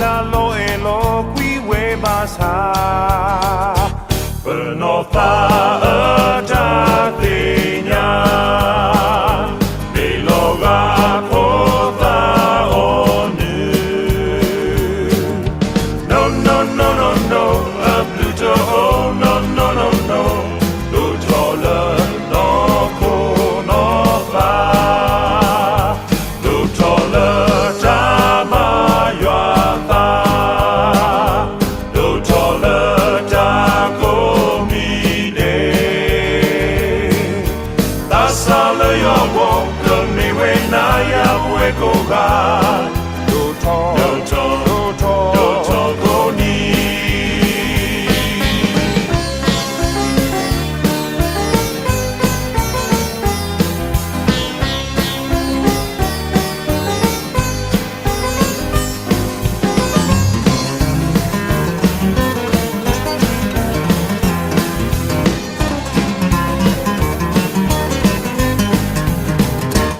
လၢလီၤအဲၣ်လီၤကွံဝဲဘၣ်ဆၣ်, ပနီၢ်သးအတၢ်သ့ၣ်ညါ, မ့ၢ်လီၤဂာ်ဖိသၣ်အီၤနုၢ်. No, no, no, no, no, အဘျုးတအိၣ်, no, no, no, no, ဒိၣ်ထီၣ်လၢနီၢ်ခိနီၢ်သး, ဒိၣ်ထီၣ်လၢတၢ်မၤယွၤသး, ဒိၣ်ထီၣ်လၢတၢ်ကိးမံၤဒဲး, သးစၢ်လၢယွၤအဂီၢ် ကမ့ၢ်ဝဲနၤယၤပဝဲကိးဂၤ, ဒိၣ်ထီၣ်, ဒိၣ်ထီၣ်, ဒိၣ်ထီၣ်ကိးနံၤ.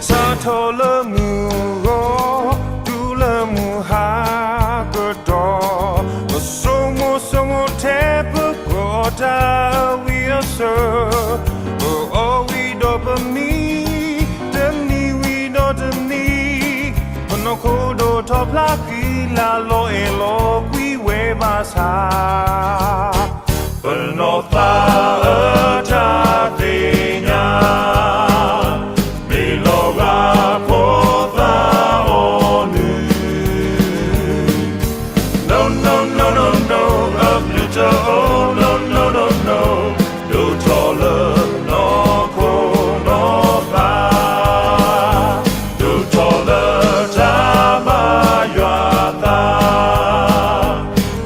စးထီၣ်လၢမုၢ်ဂီၤ, တုၤလၢမုၢ်ဟါကတီၢ်, ပဆိကမိၣ်ဆိကမိၣ်ထဲပကိးတၢ်အဝံအစၢၤ, ပအီၣ်ဝံၤဒီးပမံ, တနံၤဝံၤဒီးတနံၤ, ပနီၢ်ခိဒိၣ်ထီၣ်ဖျါဃံ လၢလီၤအဲၣ်လီၤကွံဝဲဘၣ်ဆၣ်, ပနီၢ်သးအတၢ်သ့ၣ်ညါ, မ့ၢ်လီၤဂာ်ဖိသၣ်အီၤနုၢ်. No, no, no, no, no, အဘျုးတအိၣ်, no, no, no, no, ဒိၣ်ထီၣ်လၢနီၢ်ခိနီၢ်သး, ဒိၣ်ထီၣ်လၢတၢ်မၤယွၤသး,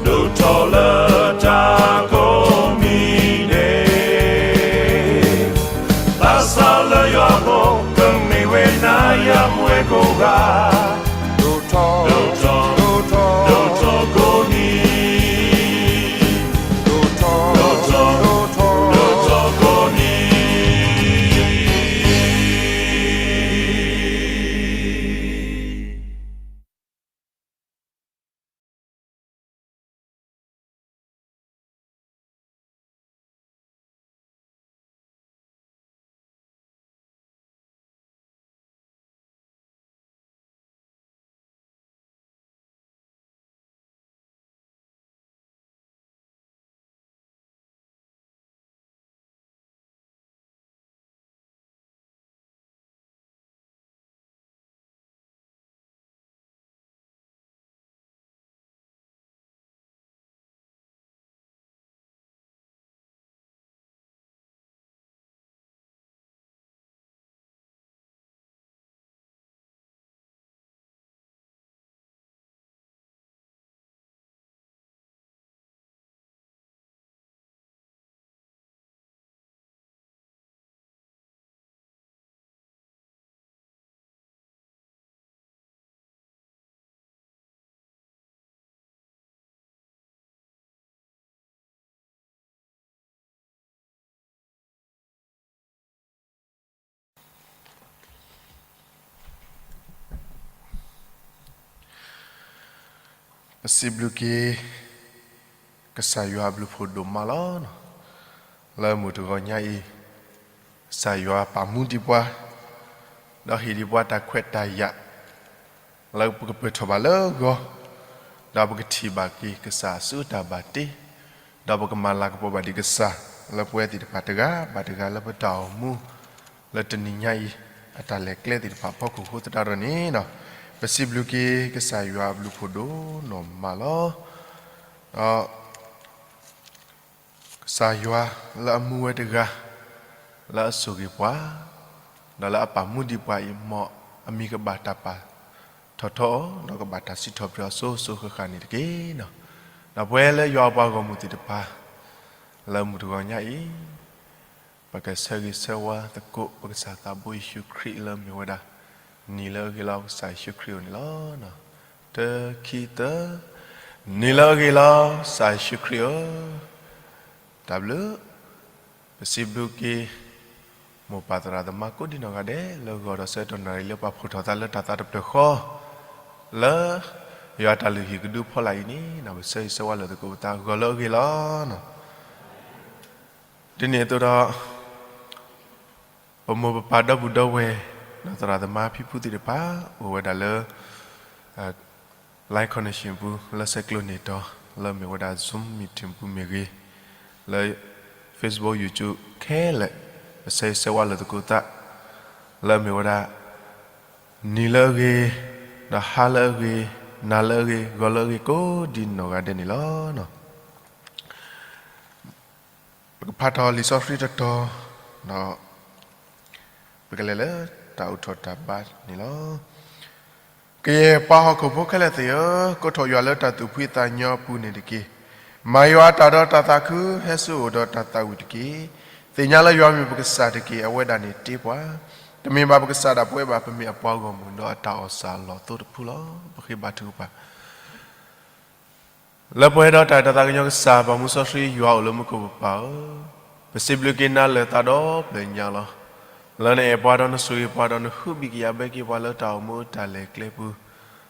ဒိၣ်ထီၣ်လၢတၢ်ကိးမံၤဒဲး, သးစၢ်လၢယွၤအဂီၢ် ကမ့ၢ်ဝဲနၤယၤပဝဲကိးဂၤ, ဒိၣ်ထီၣ်, ဒိၣ်ထီၣ်, ဒိၣ်ထီၣ်ကိးနံၤ, ဒိၣ်ထီၣ်, ဒိၣ်ထီၣ်, ဒိၣ်ထီၣ်, ဒိၣ်ထီၣ်ကိးနံၤ. ပစံးဘျုးက့ၤ ကစၢ်ယွၤအဘျုးဖှိၣ်ဒိၣ်မးလီၤ. လၢမုၢ်တဂီၤညါအံၤ, ကစၢ်ယွၤပာ်မူဒံးပှၤ, ဒီးဟ့ၣ်ဒံးပှၤတၢ်ခွဲးတၢ်ယာ် လၢပကပၢၢ်ထီၣ်ဘၣ်လၢဂီၤ, ဒီးပကထံၣ်ဘၣ်က့ၤကစၢ်အစုအတၢ်ဘၣ်တ့, ဒီးပကမၤလၤကပီၤဘၣ်ဒံးကစၢ် လၢပဝဲသ့ၣ်တဖၣ်တဂၤဘၣ်တဂၤလၢပတၢ်အိၣ်မူ လၢတနံၤညါအံၤ အတၢ်လဲၤကျဲသ့ၣ်တဖၣ်အဖီခိၣ်အဃိသတးဒီးန့ၣ်, ပစံးဘျုးက့ၤကစၢ်ယွၤအဘျုးဖှိၣ်ဒိၣ်နီၢ်မးလီၤ. ဒီး ကစၢ်ယွၤလၢအမူဝဲတဂၤ လၢအဆိၣ်ဂ့ၤပှၤ, ဒီးလၢအပာ်မူဒံးပှၤအံၤ မ်အမံၤကဘၣ်တၢ်ပာ်ထီၣ်ထီအီၤ, ဒီးကဘၣ်တၢ်စံးထီၣ်ပတြၢၤအီၤစိၤစိၤဃၣ်ဃၣ်န့ၣ်တက့ၢ်. ဒီးပဝဲလၢယွၤအပှၤဂီၢ်မုၢ်သ့ၣ်တဖၣ် လၢမုၢ်တဂီၤညါအံၤ ပကဆၢဂ့ၤဆၢဝါသကိး ပကစၢ်သးဘိယ့ၣ်ၡူးခရံာ်လၢမ့ၢ်ဝဲဒၣ် နံၤလၢအဂ့ၤလီၤ ကစၢ်ယ့ၣ်ၡူးခရံာ်အအိၣ်န့ၣ်လီၤ. တၢ ခံ သၢ, နံၤလၢအဂ့ၤလီၤ ကစၢ်ယ့ၣ်ၡူးခရံာ်ဧၢ, တၢ်ဘျုး ပစံးဘျုးက့ၤ မိၢ်ပၢ်သရၣ်သမါကိးဒံနီၢ်ဂၤဒဲး လၢဂီၤဒီးဆၢကတီၢ်နၣ်ရံၣ်လၢပှၤဖှိၣ်ထီၣ်သးလၢတၢ်သးတဖျၢၣ်ဃီ လၢ ယွၤအတၢ်လုၢ်ဟံၣ်ကဒုဖီလာ်အံၤန့ၣ် ပဆၢဂ့ၤဆၢဝါလၢသကိးပသးဂီၤလၢအဂ့ၤလီၤ. ဒ်န့ၣ်အသိးဒီး ပမိၢ်ပပၢ်ဒီပုၢ်ဒီဝဲၢ် ဒီးသရၣ်သမါဖံဖုသ့ၣ်တဖၣ် အိၣ်ဝဲဒၣ်လၢ Live Connection ပူၤ လၢဆဲးကျိးန့ၢ်တီၤ လၢမ့ၢ်ဝဲဒၣ် Zoom meeting ပူၤမ့ၢ်ဂ့ၤ, လၢ Facebook YouTube ခဲလၢာ် ပဆၢဂ့ၤဆၢဝါလၢသကိးသး လၢမ့ၢ်ဝဲဒၣ် နံၤလၢအဂ့ၤ, ဒီးဟါလၢအဂ့ၤ, နၤလၢအဂ့ၤ, ဂီၤလၢအဂ့ၤ ကိးဒံနီၢ်ဂၤဒဲးန့ၣ်လီၤ. ပကဖးထီၣ်လံာ်စီဆှံတတီၤ, ဒီး ပကလဲၤလၢတၢ်အိးထီၣ်တၢ်ဘါန့ၣ်လီၤ. ကယဲၢ်ပှၤဟီၣ်ခိၣ်ဖိခဲလၢာ်သ့ၣ်ဧၢ, ကိးထီၣ်ယွၤလၢတၢ်သူၣ်ဖှံသးညီအပူၤန့ၣ်တက့ၢ်. မၤယွၤအတၢ်ဒီးတၢ်သးခု, ဟဲဆူအအိၣ်ဒီးတၢ်သးဝံၣ်တက့ၢ်. သ့ၣ်ညါလၢယွၤမ့ၢ်ပကစၢ်တက့ၢ်, အဝဲဒၣ်န့ၣ်တ့ပှၤ, တမ့ၢ်ဘၣ်ပကစၢ်ဒၣ်ပဝဲဘၣ်, ပမ့ၢ်အပှၤဂီၢ်မုၢ်ဒီးအတၢ်အီၣ်စၢ်အလီၢ်အသိတဖုလီၤ. ပဃ့ဘါထုကဖၣ် လၢပှဲၤဒီးတၢ်အဲၣ်တၢ်သးကညီၤကစၢ် ပၢ်မူစီဆှံယွၤအိၣ်လၢမူခိၣ်ပပၢ်ဧၢ, ပစံးဘျုးက့ၤနၤလၢသးဒီဖျၢၣ်ညါလီၤ. လၢနအဲၣ်ပှၤဒီးနဆိၣ်ဂ့ၤပှၤဒီးနဟုဘံၣ်ကယာ်ဘၣ်က့ၤပှၤလၢတၢ်အိၣ်မူတၢ်လဲၤကျဲပူၤ,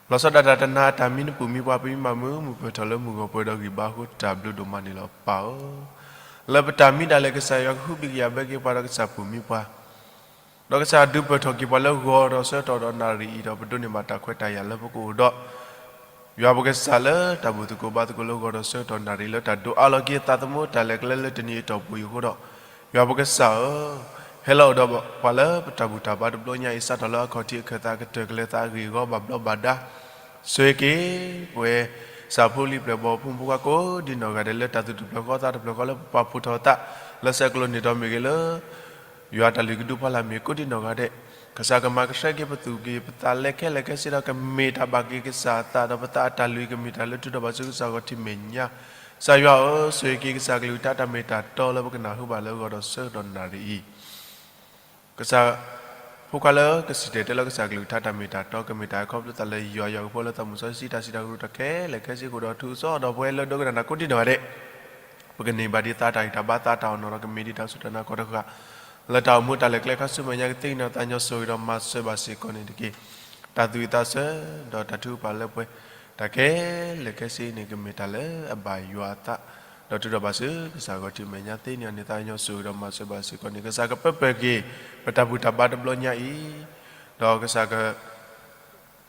လီၤဆီဒၣ်တၢ်တနၤအတၢ်မံနပူၤမံပှၤ ပမံမၤမုာ်မုာ်ပၢၢ်ထီၣ်လၢမုၢ်ဂီၤပှဲၤဒီးဂံၢ်ဘါအဃိ တၢ်ဘျုးဒိၣ်မးန့ၣ်လီၤပၢ်ဧၢ. လၢပတၢ်မံဒၣ်လဲာ် ကစၢ်ယွၤကဟုဘံၣ်ကယာ်ဘၣ်က့ၤပှၤဒီးကစၢ်ပိာ်မံပှၤ ဒီးကစၢ်ဒုးပၢၢ်ထီၣ်က့ၤပှၤလၢဂီၤဒီးဆၢကတီၢ်ဒီးနၣ်ရံၣ်အံၤဒီး ပဒိးန့ၢ်ဘၣ်တၢ်ခွဲးတၢ်ယာ်လၢပကအိၣ်ဒီး ယွၤပကစၢ်လၢတၢ်ဘူၣ်သကိးဘါသကိးလၢဂီၤဒီးဆၢကတီၢ်နၣ်ရံၣ် လၢတၢ်ဒိးအးလီၤက့ၤသးသမူတၢ်လဲၤကျဲလၢတနံၤအတီၢ်ပူၤအံၤအဃိဒီး ယွၤပကစၢ်ဧၢ, ဟဲလီၤအိၣ်ဒီးပှၤလၢပတၢ်ဘူၣ်တၢ်ဘါတဘျီညါအံၤ စးထီၣ်လၢအခီၣ်ထံးအခၢၣ်သး ကတၢၢ်ကလဲၤသးအဂ့ၢ်အဂီၢ် ဘၣ်ဘျီးဘၣ်ဒါ ဆိၣ်ဂ့ၤက့ၤ ပဝဲ ကစၢ်ဖိလံၤပျဲၢ်ဘီၣ်ဖိမုၣ်ဖိခွါကိးဒံနီၢ်ဂၤဒဲး လၢတၢ်သူၣ်တဖျၢၣ်ဃီသးတဖျၢၣ်ဃီလၢပပာ်ဖှိၣ်ထီၣ်အသး လၢဆဲးကျိးန့ၢ်တီၤမ့ၢ်ဂ့ၤလၢ ယွၤတၢ်လုၢ်ကဒုဖီလာ်မ့ၢ်ကိးဒံနီၢ်ဂၤဒဲး, ကစၢ်ကမၤကဆှဲက့ၤပသူၣ်က့ၤပသးလၢခဲလၢာ်ခဲဆ့ဒီး ကမ့ၢ်တၢ်ဘၣ်က့ၤကစၢ်အသးဒီး ပသးအတၢ်လုၢ်ကမ့ၢ်တၢ်လၢထုးထီၣ်ဘၣ်ဆူကစၢ်ဂီၢ်ထံးမဲာ်ညါ, ကစၢ်ယွၤဧၢ, ဆိၣ်ဂ့ၤက့ၤကစၢ်ကလုၢ်ကထါတၢ်မ့ၢ်တၢ်တီလၢပကနၢ်ဟူဘၣ်လၢဂီၤဒီးဆၢကတီၢ်နၣ်ရံၣ်အံၤ ကစၢ် ဖိခွါလၢကစံၣ်တဲၤတဲလီၤကစၢ်ကလုၢ်ကထါတၢ်မ့ၢ်တၢ်တီ ကမ့ၢ်တၢ်အခီဖျိသးလၢယွၤ ယွၤကဖိလၢသးမုၢ်စီဆှံတၢ်စံးတၢ်ကတိၤတၢ်ခဲလၢာ်ခဲဆ့အဃိဒီး ထုးစိဒီးပဝဲလၢဒိကနၣ်တၢ်ကိးဒံနီၢ်ဂၤဒဲး, ပကန့ၢ်ဘၣ်ဒံးသးတၢ်ဂံၢ်တၢ်ဘါသးတၢ်အီၣ်နီၢ်ဒီး ကမ့ၢ်ဒံးတၢ်စူၢ်တၢ်နာ်ကိးတဂၤ လၢတၢ်အိၣ်မူတၢ်လဲၤကျဲခါဆူမဲာ်ညါ ကသ့ၣ်နီၣ်သးညီဆိၣ်ဂ့ၤဒီးမၤစၢၤဘၣ်စ့ၢ်ကီးန့ၣ်တက့ၢ်. တၢ်သူၣ်ဝံၣ်သးဆၢ ဒီးတၢ်ထုကဖၣ်လၢပှဲၤ တၢ်ခဲလၢာ်ခဲဆ့န့ၣ် ကမ့ၢ်တၢ်လၢအဘၣ်ယွၤအသး, ဒီးထုးထီၣ်ဘၣ်ဆူကစၢ်ဂီၢ်ထံးမဲာ်ညါ သ့ၣ်နီၣ်န့ၢ်သးညီဆိၣ်ဂ့ၤဒီးမၤစၢၤဘၣ်စ့ၢ်ကီးန့ၣ် ကစၢ်ကပၢပၢၢ်က့ၤ ပတၢ်ဘူၣ်တၢ်ဘါတဘျီညါအံၤ, ဒီးကစၢ်က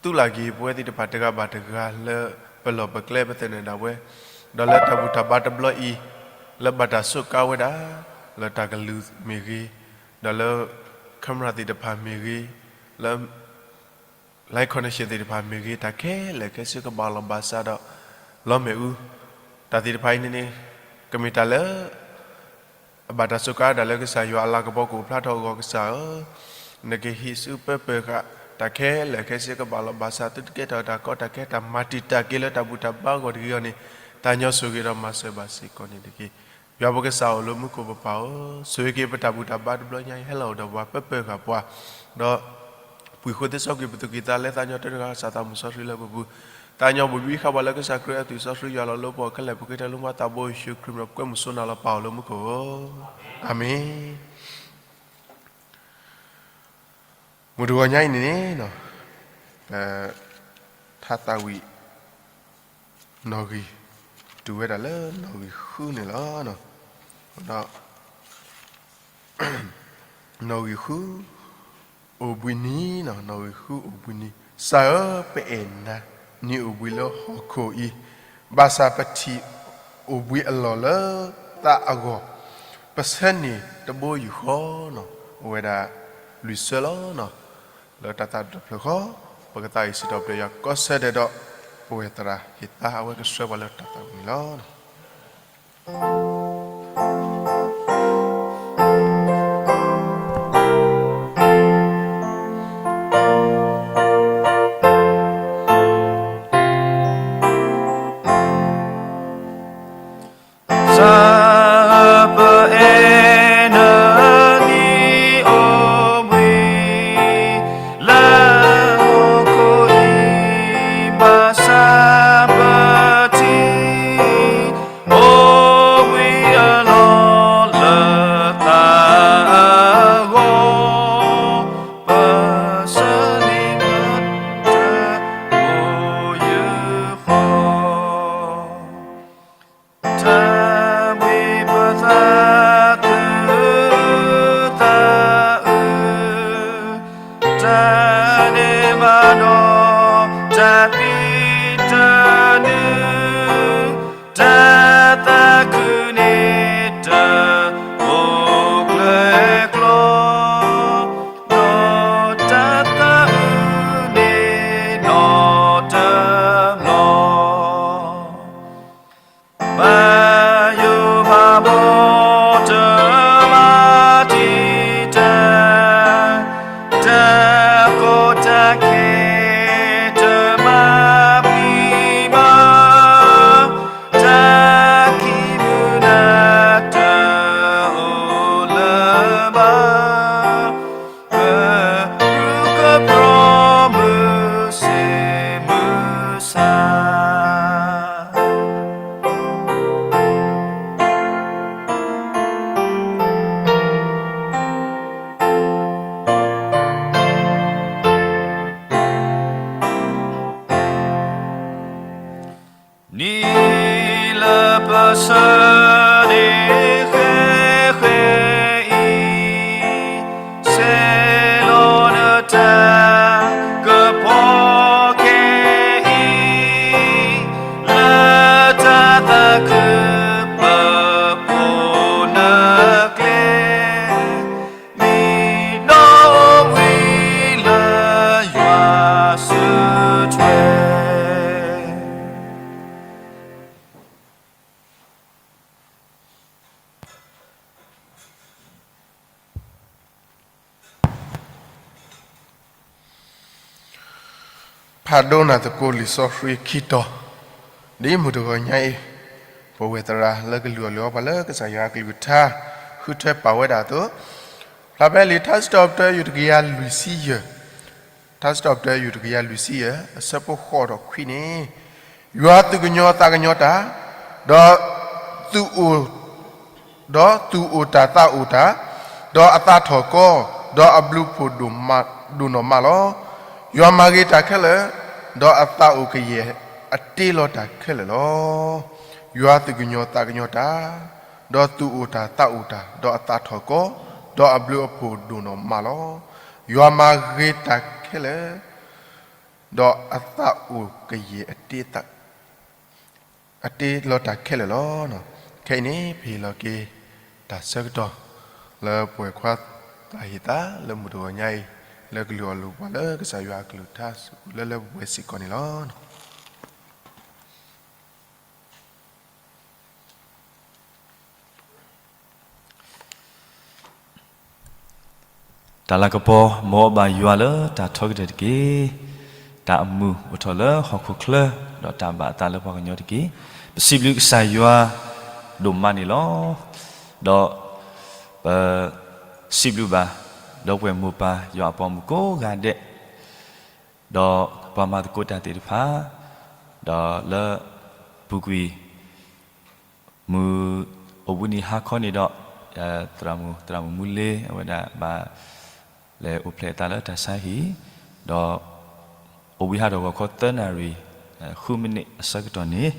သူလၢ်က့ၤပဝဲသ့ၣ်တဖၣ်တဂၤဘၣ်တဂၤလၢပလီၢ်ပကျဲပသနၢၣ်ဒၣ်ဝဲ, ဒီးလၢတၢ်ဘူၣ်တၢ်ဘါတဘျီအံၤ, လၢဘၣ်တၢ်စူးကါဝဲဒၣ်, လၢတၢ်ကလုၢ်မ့ၢ်ဂ့ၤ, ဒီးလၢ camera သ့ၣ်တဖၣ်မ့ၢ်ဂ့ၤ, လၢ live connection သ့ၣ်တဖၣ်မ့ၢ်ဂ့ၤ တၢ်ခဲလၢာ်ခဲဆ့ကဘၣ်လီၤဘၣ်စးဒီး လီၤမဲာ်အူ, တၢ်သ့ၣ်တဖၣ်အံၤန့ၣ်န့ၣ်, ကမ့ၢ်တၢ်လၢ အဘၣ်တၢ်စူးကါဒၣ်လၢကစၢ်ယွၤအလၤကပီၤကအိၣ်ဖျါထီၣ်အဂီၢ် ကစၢ်ဧၢ, နကဟံးစုပၢပၢၢ်ဃာ် တၢ်ခဲလၢာ်ခဲဆ့ကဘၣ်လီၤဘၣ်စး သုတကဲထီၣ်တၢ်ကီတၢ်ခဲတၢ်မၤတံာ်တာ်က့ၤလၢတၢ်ဘူၣ်တၢ်ဘါအဂီၢ်တဂ့ၤအဂီၢ်န့ၣ်, သးညီဆိၣ်ဂ့ၤဒီးမၤစၢၤဘၣ်စ့ၢ်ကီးန့ၣ်တက့ၢ်. ယွၤပကစၢ်အိၣ်လၢမူခိၣ်ပပၢ်ဧၢ, ဆိၣ်ဂ့ၤက့ၤပတၢ်ဘူၣ်တၢ်ဘါတဘျီညါအံၤ ဟဲလီၤအိၣ်ဒီးပှၤပၢပၢၢ်ဃာ်ပှၤ, ဒီး ပှံာ်ဃိသ့စီကွံာ်ပသူၣ်ကံၢ်သးလဲ သးညီတၢ်တဂၤ ကစၢ်သးမုၢ်စီဆှံလၢပပူၤ, သးညီဘိၣ်ဘံဃာ်ပှၤလၢကစၢ်ခရံာ်အသွံၣ်စီဆှံယွၤလီၤလၢပှၤခဲလၢာ် ပဃ့ထီၣ်လၢမူသးဘိယ့ၣ်ၡူးခရံာ်မံၤ ကွဲမုာ်စိနၤလီၤ ပၢ်အိၣ်လၢမူခိၣ်ဧၢ, အၤမ့ၣ်. မုၢ်တဂီၤညါအံၤန့ၣ်န့ၣ်, ထါသးဝံၣ် နီၣ်ဂံၢ်, တုၤဝဲဒၣ်လၢနီၣ်ဂံၢ်ဃုန့ၣ်လီၤ. ဒီး နီၣ်ဂံၢ်ဃု အိၣ်ဘှံးနံၤ, နီၣ်ဂံၢ်ဃုအိၣ်ဘှံးနံၤ, ကစၢ်ဧၢ, ပအဲၣ်နၤနံၤအိၣ်ဘှံးလၢဟီၣ်ခိၣ်အံၤ, ဘၣ်ဆၣ်ပထံၣ်အိၣ်ဘှံးအလီၢ်လၢသးအဂီၢ်, ပဆၢန့ၢ်တဘိယူၢ်ဃီ, အိၣ်ဝဲဒၣ်လွံၢ်ဆၢလီၤ. လၢတၢ်သးတဖျၢၣ်ဃီ, ပကသးဝံၣ်စံးထီၣ်ပတြၢၤယွၤကိးဆၢဒဲးဒီး, ပဝဲသရၣ်ဟ့ၣ်သါအဝဲကဆှၢပှၤလၢတၢ်သးဝံၣ်န့ၣ်လီၤ. ပစၢၤန့ၣ်ဃဲဃဲအံၤ, ဆဲးလီၤနတၢ်ကဖီခဲအံၤ, လၢတၢ်သးခုပဖိးနကျဲ, မ့ၢ်နီၣ်ဝံၤလၢယွၤစုထွဲ. ဖးဒိၣ်နၤသကိးလံာ်စီဆှံခံတီၤ, ဒ်မုၢ်တဂီၤညါအံၤ, ပဝဲသရၣ်လၢကလုၢ်အီၣ်လုၢ်အီပှၤလၢကစၢ်ယွၤအကလုၢ်ကထါ ဃုထၢပာ်ဝဲဒၣ်အသိး, ဖျါဖဲလံာ်ထါစံးထီၣ်ပတြၢၤ ယူၢ်တကယၤလွံၢ်ဆံယဲၢ်, ထါစံးထီၣ်ပတြၢၤ ယူၢ်တကယၤလွံၢ်ဆံယဲၢ် အဆၢဖိဃိးဒီးခွံန့ၣ်, ယွၤသူၣ်ကညီၤသးကညီၤတၢ်, ဒီးသူၣ်အိၣ် ဒီးသူၣ်အိၣ်တၢ်သးအိၣ်တၢ်, ဒီးအသးထီၣ်ကီ, ဒီးအဘျုးအဖှိၣ်ဒိၣ်နီၢ်မးလီၤ. ယွၤမၤဂ့ၤတၢ်ခဲလၢာ်, ဒီးအသးအိၣ်ကယဲၢ်အတ့လီၤတၢ်ခဲလၢာ်လီၤ. ယွၤသူၣ်ကညီၤသးကညီၤတၢ်, ဒီးသူၣ်အိၣ်တၢ်သးအိၣ်တၢ်, ဒီးအသးထီၣ်ကီ, ဒီးအဘျုးအဖှိၣ်ဒိၣ်နီၢ်မးလီၤ. ယွၤမၤဂ့ၤတၢ်ခဲလၢာ်, ဒီးအသးအိၣ်ကယဲၢ်အတ့ အတ့လီၤတၢ်ခဲလၢာ်လီၤ. ခဲအံၤန့ၣ် ပဟ့ၣ်လီၤက့ၤတၢ်ဆၢကတီၢ် လၢပဝဲၢ်ခွါတၢ်ဟ့ၣ်သးလၢမုၢ်တဂီၤညါအံၤ, လၢကလုၢ်အီၣ်လုၢ်အီပှၤလၢကစၢ်ယွၤအကလုၢ်ကထါ လၢလၢပှဲၤပှဲၤစ့ၢ်ကီးန့ၣ်လီၤ. တၢ်လၤကပီၤ မ်အဘၣ်ယွၤလၢတၢ်ထီကတၢၢ်တက့ၢ်. တၢ်အမုာ်အိၣ်ထီၣ်လၢဟီၣ်ခိၣ်ချၢ, ဒီးတၢ်ဘၣ်အသးလၢပှၤကညီတက့ၢ်. ပစံးဘျုးကစၢ်ယွၤဒိၣ်မးန့ၣ်လီၤ. ဒီးပစံးဘျုးဘၣ် ဒီပုၢ်ဝဲၢ်မိၢ်ပၢ်ယွၤအပှၤမုၣ်ကိးဂၤဒဲး, ဒီးပှၤမၤသကိးတၢ်သ့ၣ်တဖၣ်, ဒီးလၢပူၤကွံာ် မုၢ်အိၣ်ဘှံးနံၤဟါခီန့ၣ်ဒီး, သရၣ်မုၣ် သရၣ်မုၣ်မူလ့ အဝဲဒၣ်ဘၣ်လဲၤအိၣ်ဖျဲၣ်အသးလၢတၢ်ဆါဟံၣ်, ဒီးအိၣ်ဘှံးဟးထီၣ်ဂီၤခီသၢနၣ်ရံၣ် ဃုမံးနံးအဆၢကတီၢ်န့ၣ်,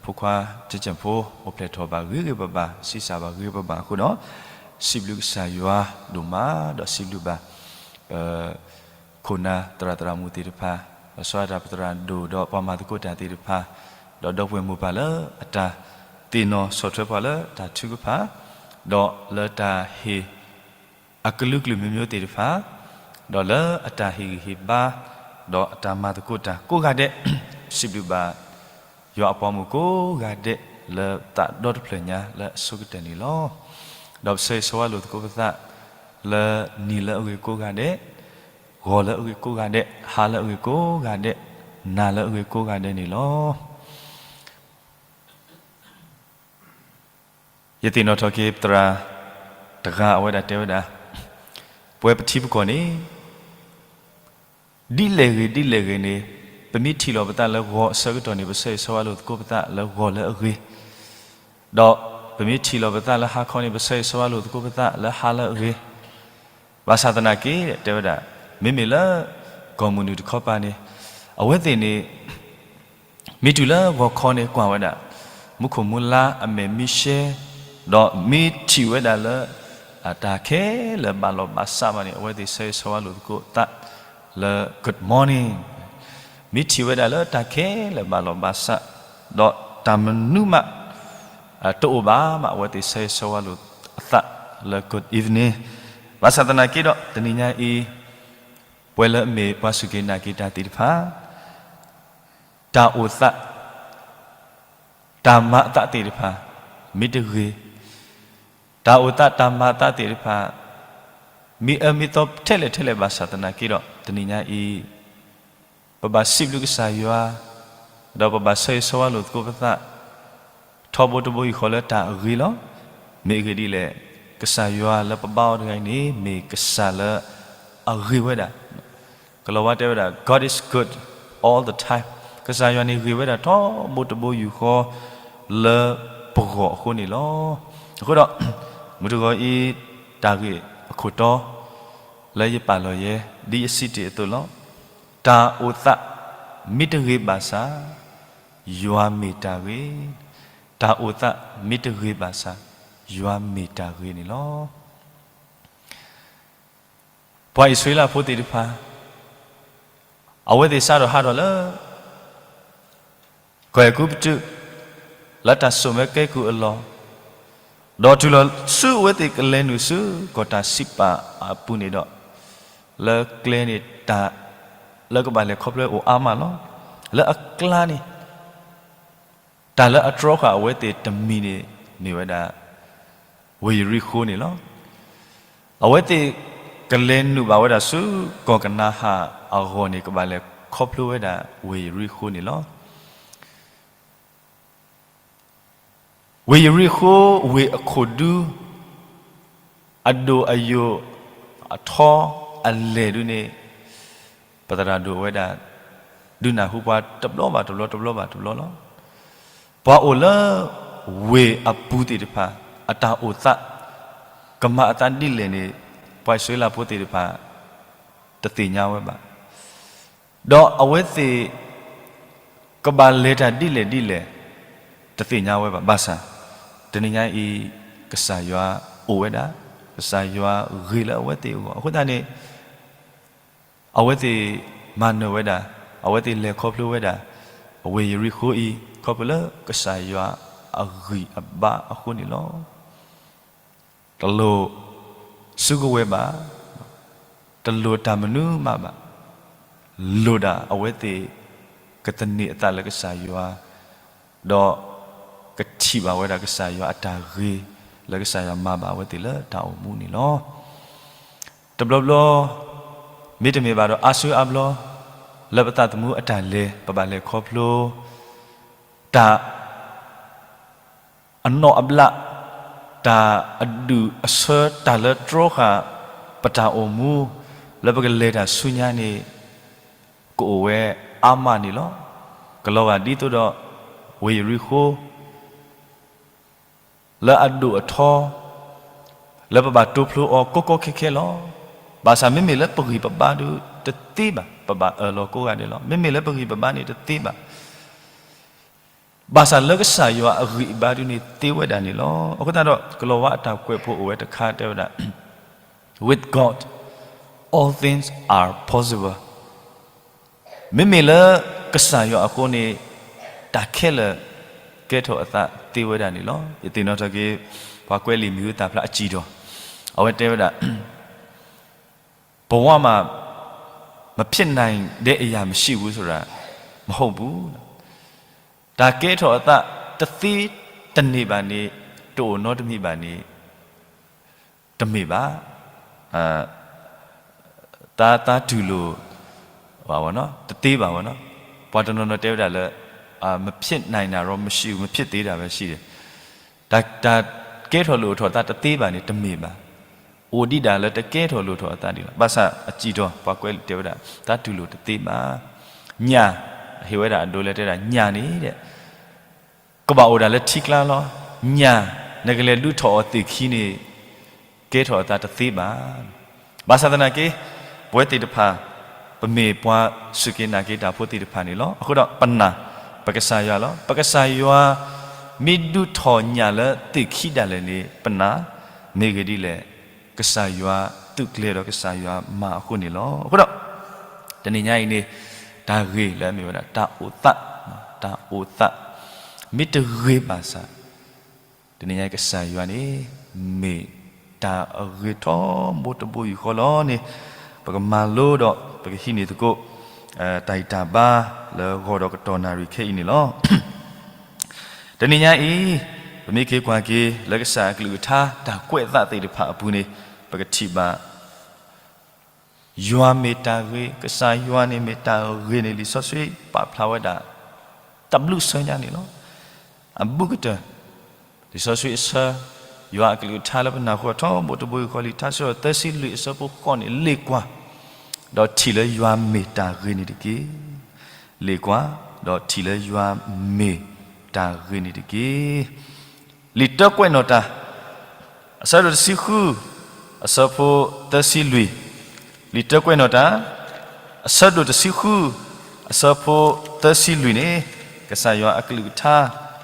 ဖိခွါကၠဲၣ်ကၠဲၣ်ဖိ အိၣ်ဖျဲၣ်ထီၣ်ဘၣ်ဂ့ၤဂ့ၤဘၣ်ဘၣ် ဆံးစၢ်ဘၣ်ဂ့ၤဂ့ၤဘၣ်ဘၣ်အဃိဒီး, စံးဘျုးကစၢ်ယွၤဒိၣ်မး ဒီးစံးဘျုးဘၣ် ပ ခိၣ်နၢ်သရၣ်သရၣ်မုၣ်သ့ၣ်တဖၣ်, လီၤဆီဒၣ်တၢ်ပသရၣ်ဒိၣ်ဒီးပှၤမၤသကိးတၢ်သ့ၣ်တဖၣ်, ဒီးဒီပုၢ်ဝဲၢ်မိၢ်ပၢ်လၢအတၢ်သ့ၣ်နီၣ်ဆီၣ်ထွဲပှၤလၢတၢ်ထုကဖၣ်, ဒီးလၢတၢ်ဟ့ၣ်အကလုာ်ကလုာ်မျိုးမျိုးသ့ၣ်တဖၣ်, ဒီးလၢအတၢ်ဟ့ၣ်ဂံၢ်ဟ့ၣ်ဘါ, ဒီးအတၢ်မၤသကိးတၢ်ကိးဂၤဒဲး, စံးဘျုးဘၣ် ယွၤအပှၤမုၣ်ကိးဂၤဒဲးလၢသးဒီတဖျၢၣ်ညါလၢအဆိကတၢၢ်န့ၣ်လီၤ. ဒီးပဆၢဂ့ၤဆၢဝါလိာ်သကိးပသး လၢနံၤလၢအဂ့ၤကိးဂၤဒဲး, ဂီၤလၢအဂ့ၤကိးဂၤဒဲး, ဟါလၢအဂ့ၤကိးဂၤဒဲး, နၤလၢအဂ့ၤကိးဂၤဒဲးန့ၣ်လီၤ. ယသ့ၣ်နီၣ်ထီၣ်က့ၤပသရၣ်တဂၤအဝဲဒၣ်တဲဝဲဒၣ်, ပဝဲပထံပကီၢ်န့ၣ် ဒ်လဲၣ်ဂ့ၤဒ်လဲၣ်ဂ့ၤန့ၣ်, ပမ့ၢ်ထံၣ်လီၤပသးလၢဂီၤအဆၢကတီၢ်န့ၣ် ပဆၢဂ့ၤဆၢဝါလိာ်သကိးပသးလၢဂီၤလၢအဂ့ၤ, ဒီးပမ့ၢ်ထံၣ်လီၤပသးလၢဟါခီန့ၣ် ပဆၢဂ့ၤဆၢဝါလိာ်သကိးပသးလၢဟါလၢအဂ့ၤ, ဘၣ်ဆၣ်သနာ်က့ တဲဝဲဒၣ်, မ့မ့ၢ်လၢ ကီၢ်မုၢ်နုာ်တခီပၤန့ၣ်, အဝဲသ့ၣ်န့ၣ် မ့ၢ်တုၤလၢဂီၤခီန့ၣ်ကွၢ်ဝဲဒၣ် မူခိၣ်မူလါအမဲာ်မံရှဲ, ဒီးမ့ၢ်ထံၣ်ဝဲဒၣ်လၢ တၢ်ခဲလၢာ်ဘၣ်လီၤဘၣ်စးဘၣ်န့ၣ် အဝဲသ့ၣ်ဆၢဂ့ၤဆၢဝါလိာ်သကိးသးလၢ good morning, မ့ၢ်ထံၣ်ဝဲဒၣ်လၢတၢ်ခဲလၢာ်ဘၣ်လီၤဘၣ်စး, ဒီးတၢ်မနုၤမး တအိၣ်ဘၣ်မး အဝဲသ့ၣ်ဆၢဂ့ၤဆၢဝါလိာ်အသးလၢ good evening, ဘၣ်ဆၣ်သနာ်က့ဒီး တနံၤညါအံၤ ပှၤလၢအမ့ၢ်ပှၤစူၢ်က့ၤနာ်က့ၤတၢ်သ့ၣ်တဖၣ် တၢ်အိၣ်သး တၢ်မၤအသးသ့ၣ်တဖၣ် မ့ၢ်တဂ့ၤ, တၢ်အိၣ်သးတၢ်မၤအသးသ့ၣ်တဖၣ် မ့ၢ်အၢမ့ၢ်သီထဲလဲၣ်ထဲလဲၣ်ဘၣ်ဆၣ်သနာ်က့ဒီး တနံၤညါအံၤ ပဘၣ်စံးဘျုးကစၢ်ယွၤ, ဒီးပဘၣ်ဆၢဂ့ၤဆၢဝါလိာ်သကိးပသး ထီဘိတဘိယူၢ်ဃီလၢတၢ်အဂ့ၤလီၤ. မ့ၢ်အဂ့ၢ်ဒ်လဲၣ်, ကစၢ်ယွၤလၢပဘါအီၤတဂၤအံၤန့ၣ် မ့ၢ်ကစၢ်လၢအဂ့ၤဝဲဒၣ်. ကလီၤဝါတဲဝဲဒၣ် God is good all the time. ကစၢ်ယွၤန့ၣ်ဂ့ၤဝဲဒၣ်ထီဘိတဘိယူၢ်ဃီလၢပဂီၢ်အဃိန့ၣ်လီၤ. အဃိဒီး မုၢ်တဂီၤအံၤ တၢ်ဂ့ၢ်အခိၣ်တီ လၢယပာ်လီၤယဲ ဒ်ယစံးတ့ၢ်အသိးလီၤ. တၢ်အိၣ်သး မ့ၢ်တဂ့ၤဘၣ်ဆၣ် ယွၤမ့ၢ်တၢ်ဂ့ၤ. တၢ်အိၣ်သးမ့ၢ်တဂ့ၤဘၣ်ဆၣ်, ယွၤမ့ၢ်တၢ်ဂ့ၤန့ၣ်လီၤ. ပှၤအံၣ်စရ့လးဖိသ့ၣ်တဖၣ် အဝဲသ့ၣ်စးထီၣ်ဟးထီၣ်လၢ ကီၢ်အဲၤကူပတူး လၢတၢ်စိာ်မၢကဲကုၢ်အလီၢ်, ဒီးတုၤလီၤဆူအဝဲသ့ၣ်ကလဲၤနုာ်ဆူကီၢ်တၢ်စံးပာ်အပူၤန့ၣ်ဒီး, လၢကျဲန့ၣ်တၢ်လၢကဘၣ်လဲၤခီဖျိအိၣ်အါမးလီၤ. လၢအကျါန့ၣ် တၢ်လၢအတြီဃာ်အဝဲသ့ၣ်တမံၤန့ၣ် မ့ၢ်ဝဲဒၣ် ဝ့ၢ်ယရံၣ်ဃိန့ၣ်လီၤ. အဝဲသ့ၣ်ကလဲၤနုာ်ဘၣ်ဝဲဒၣ်ဆူကီၢ်ကနၤဧၣ်အဂီၢ်န့ၣ် ကဘၣ်လဲၤခီဖျိဝဲဒၣ်ဝ့ၢ်ယရံၣ်ဃိန့ၣ်လီၤ. ဝ့ၢ်ယရံၣ်ဃိ ဝ့ၢ်အခိၣ်ဒူ အဒိၣ်အယိာ် အထီအလဲၢ်ဒုန့ၣ် ပသရၣ်ဒိၣ်ဝဲဒၣ် ဒုးနၢ်ဟူပှၤတဘျီဘၣ်တဘျီ တဘျီဘၣ်တဘျီလီၤ. ပှၤအိၣ်လၢဝ့ၢ်အပူၤသ့ၣ်တဖၣ် အတၢ်အိၣ်သး ကမၤအသးဒ်လဲၣ်န့ၣ် ပှၤအံၣ်စရ့လးဖိသ့ၣ်တဖၣ် တသ့ၣ်ညါဝဲဘၣ်. ဒီးအဝဲသ့ၣ် ကဘၣ်လဲၤတၢ်ဒ်လဲၣ်ဒ်လဲၣ် တသ့ၣ်ညါဝဲဘၣ်. ဘၣ်ဆၣ် တနံၤညါအံၤ ကစၢ်ယွၤအိၣ်ဝဲဒၣ်, ကစၢ်ယွၤဂ့ၤလၢအဝဲသ့ၣ်အဂီၢ်. အဃိသတးန့ၣ် အဝဲသ့ၣ်မၤနၢၤဝဲဒၣ်, အဝဲသ့ၣ်လဲၤခီဖျိဝဲဒၣ် အဝ့ၢ်ယရံၣ်ဃိအံၤ ခီဖျိလၢကစၢ်ယွၤအဂံၢ်အဘါအဃိန့ၣ်လီၤ. တလိၣ်စုကဝဲၤဘၣ်, တလိၣ်တၢ်မနုၤမးဘၣ်, လိၣ်ဒၣ်အဝဲသ့ၣ် ကသန့ၤအသးလၢကစၢ်ယွၤ, ဒီးကထံၣ်ဘၣ်ဝဲဒၣ်ကစၢ်ယွၤအတၢ်ဂ့ၤ လၢကစၢ်ယွၤမၤဘၣ်အဝဲသ့ၣ်လၢတၢ်အိၣ်မူန့ၣ်လီၤ. တဘျီဘျီ မ့တမ့ၢ်ဘၣ်ဒီးအါစုအါဘျီ လၢပသးသမူအတၢ်လဲၤ ပဘၣ်လဲၤခီဖျိ တၢ် အနီၢ်အဘျး, တၢ်အဒူၣ်အဆၢ တၢ်လၢတြီဃာ် ပတၢ်အိၣ်မူ လၢပကလဲၤတၢ်ဆူညါန့ၣ် ကအိၣ်ဝဲအါမးန့ၣ်လီၤ. ကလီၤဂာ်ဒ်သိးဒီး ဝ့ၢ်ယရံၣ်ဃိ လၢအဒိၣ်အထီ လၢပဘၣ်တိဖျိအီၤကီကီခဲခဲလီၤ. ဘၣ်ဆၣ်မ့မ့ၢ်လၢပဂံၢ်ပဘါဒုးတသ့ဘၣ်, ပဘၣ်အၢၣ်လီၤကိးဂၤဒဲးလီၤ. မ့မ့ၢ်လၢပဂံၢ်ပဘါန့ၣ်တသ့ဘၣ်. ဘၣ်ဆၣ်လၢကစၢ်ယွၤအဂံၢ်အဘါဒုးန့ၣ်သ့ဝဲဒၣ်န့ၣ်လီၤ. အဃိသတးဒီး ကလီၤဝါအတၢ်ကွဲးဖိအိၣ်ဝဲတခါတဲဝဲဒၣ် With God, all things are possible. မ့မ့ၢ်လၢကစၢ်ယွၤအဃိန့ၣ် တၢ်ခဲလၢာ်ကဲထီၣ်အသးသ့ဝဲဒၣ်န့ၣ်လီၤ. ယသ့ၣ်နီၣ်ထီၣ်က့ၤ ပှၤကွဲးလံာ်မံၤဟူသၣ်ဖျါအစံၣ်ဒီး အဝဲတဲဝဲဒၣ် ဘဝမှာ မဖြစ်နိုင်တဲ့အရာမရှိဘူးဆိုတာ မဟုတ်ဘူး. တၢ်ကဲထီၣ်အသးတသ့တန့ၢ်ဘၣ်န့ၣ် တအိၣ်နီတမံၤဘၣ်န့ၣ် တမ့ၢ်ဘၣ်. တၢ် တၢ်တူၢ်လိာ် တသ့ဘၣ်ဝဲနီၤ. ပှၤတနီၤနီၤတဲဝဲဒၣ်လၢ မဖြစ်နိုင်တာတော့မရှိဘူး, မဖြစ်သေးတာပဲရှိတယ်. တၢ် တၢ်ကဲထီၣ်လိာ်ထီၣ်သးတသ့ဘၣ်န့ၣ် တမ့ၢ်ဘၣ်. အိၣ်ဒံးဒၣ်လၢတကဲထီၣ်လိာ်ထီၣ်အသးဒံးလီၤ. ဘၣ်ဆၣ်အစံၣ်ဒီး ပှၤကွဲးလံာ်တဲဝဲဒၣ် တၢ်တူၢ်လိာ်တသ့ဘၣ်. ညၣ်, ဟ့ၣ်ဝဲဒၣ်အဒိလၢတဲဒၣ် ညၣ်န့ၣ် ကဘၣ်အိၣ်ဒၣ်လၢထံကျါလီၤ. ညၣ် နကလဲၤလုၢ်ထီၣ်အီၤသ့ၣ်ခံန့ၣ် ကဲထီၣ်အသးတသ့ဘၣ်. ဘၣ်ဆၣ်သနာ်က့ ပဝဲသ့ၣ်တဖၣ် ပမ့ၢ်ပှၤစူၢ်က့ၤနာ်က့ၤတၢ်ဖိသ့ၣ်တဖၣ်န့ၣ်လီၤ. အဃိဒီးပနာ် ပကစၢ်ယွၤလီၤ. ပကစၢ်ယွၤ မ့ၢ်ဒုးထီၣ်ညၣ်လၢသ့ၣ်ခံဒၣ်လဲာ်န့ၣ် ပနာ် မ့ၢ်ဂ့ၢ်ဒ်လဲၣ်, ကစၢ်ယွၤသုးကျဲၤဒီးကစၢ်ယွၤမၤအဃိန့ၣ်လီၤ. အဃိဒီး တနံၤညါအံၤန့ၣ် တၢ်ဂ့ၢ်လၢအမ့ၢ်ဝဲဒၣ် တၢ်အိၣ်သး, တၢ်အိၣ်သး မ့ၢ်တဂ့ၤဘၣ်ဆၣ် တနံၤညါအံၤကစၢ်ယွၤန့ၣ် မ့ၢ်တၢ်အဂ့ၤထီဘိတဘိယူၢ်ဃီလီၤန့ၣ် ပကမၤလိဒီး ပကဟံးန့ၢ်သကိး တၢ်ဂံၢ်တၢ်ဘါလၢဂီၤဒီးကတီၢ်နၣ်ရံၣ်ခဲအံၤန့ၣ်လီၤ. တနံၤညါအံၤ ပမ့ၢ်က့ၤကွၢ်က့ၤ လၢကစၢ်အကလုၢ်ကထါ တၢ်ကွဲးအသးသ့ၣ်တဖၣ်အပူၤန့ၣ် ပကထံၣ်ဘၣ် ယွၤမ့ၢ်တၢ်ဂ့ၤ, ကစၢ်ယွၤန့ၣ်မ့ၢ်တၢ်ဂ့ၤန့ၣ် လံာ်စီဆှံပာ်ဖျါဝဲဒၣ် တဘျုးဆၢညါန့ၣ်လီၤ. အဘူးကတၢၢ် လံာ်စီဆှံအဆၢ, ယွၤအကလုၢ်ကထါလၢပနၢ်ဟူအထီဘိတဘိယူၢ်ဃီ လံာ်ထါစံးထီၣ်သၢဆံလွံၢ်အဆၢဖိဃိးန့ၣ် လ့ၣ်ကွၢ်, ဒီးထံၣ်လၢယွၤမ့ၢ်တၢ်ဂ့ၤန့ၣ်တက့ၢ်. လ့ၣ်ကွၢ်, ဒီးထံၣ်လၢယွၤမ့ၢ်တၢ်ဂ့ၤန့ၣ်တက့ၢ်. လံာ်တၢကွဲးနီၣ်တၢ် အဆၢဒိၣ်တဆံဃု, အဆၢဖိသၢဆံလွံၢ်, လံာ်တၢကွဲးနီၣ်တၢ် အဆၢဒိၣ်တဆံဃု, အဆၢဖိသၢဆံလွံၢ်န့ၣ် ကစၢ်ယွၤအကလုၢ်ကထါ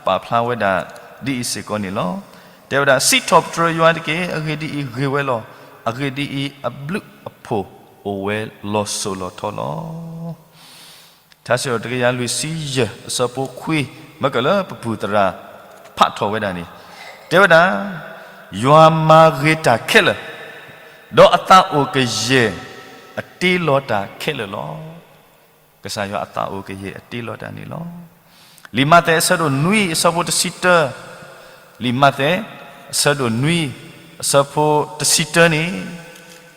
ပာ်ဖျါဝဲဒၣ် ဒ်အံၤစ့ၢ်ကီးန့ၣ်လီၤ. တဲဝဲဒၣ်, စံးထီၣ်ပတြၢၤယွၤတက့ၢ်. အဂ့ၢ်ဒ်အံၤ, ဂ့ၤဝဲလီၤ. အဂ့ၢ်ဒ်အံၤ, အဘျုးအဖှိၣ်အိၣ်ဝဲလီၤစိၤလီၤထီလီၤ. ထါစံးထီၣ်ပတြၢၤတကယၤလွံၢ်ဆံယဲၢ် အဆၢဖိခွံ, မ့ၢ်ကလၢပပူၤသရၣ်ဖးထီၣ်ဝဲဒၣ်န့ၣ်, တဲဝဲဒၣ်, ယွၤမၤဂ့ၤတၢ်ခဲလၢာ်, ဒီးအသးအိၣ်ကယဲၢ်အတ့လီၤတၢ်ခဲလၢာ်လီၤ. ကစၢ်ယွၤအသးအိၣ်ကယဲၢ်အတ့လီၤတၢ်န့ၣ်လီၤ. လံာ်မးသဲအဆၢဒိၣ်နွံ အဆၢဖိတဆံတၢ, လံာ်မးသဲ အဆၢဒိၣ်နွံ အဆၢဖိတဆံတၢန့ၣ်,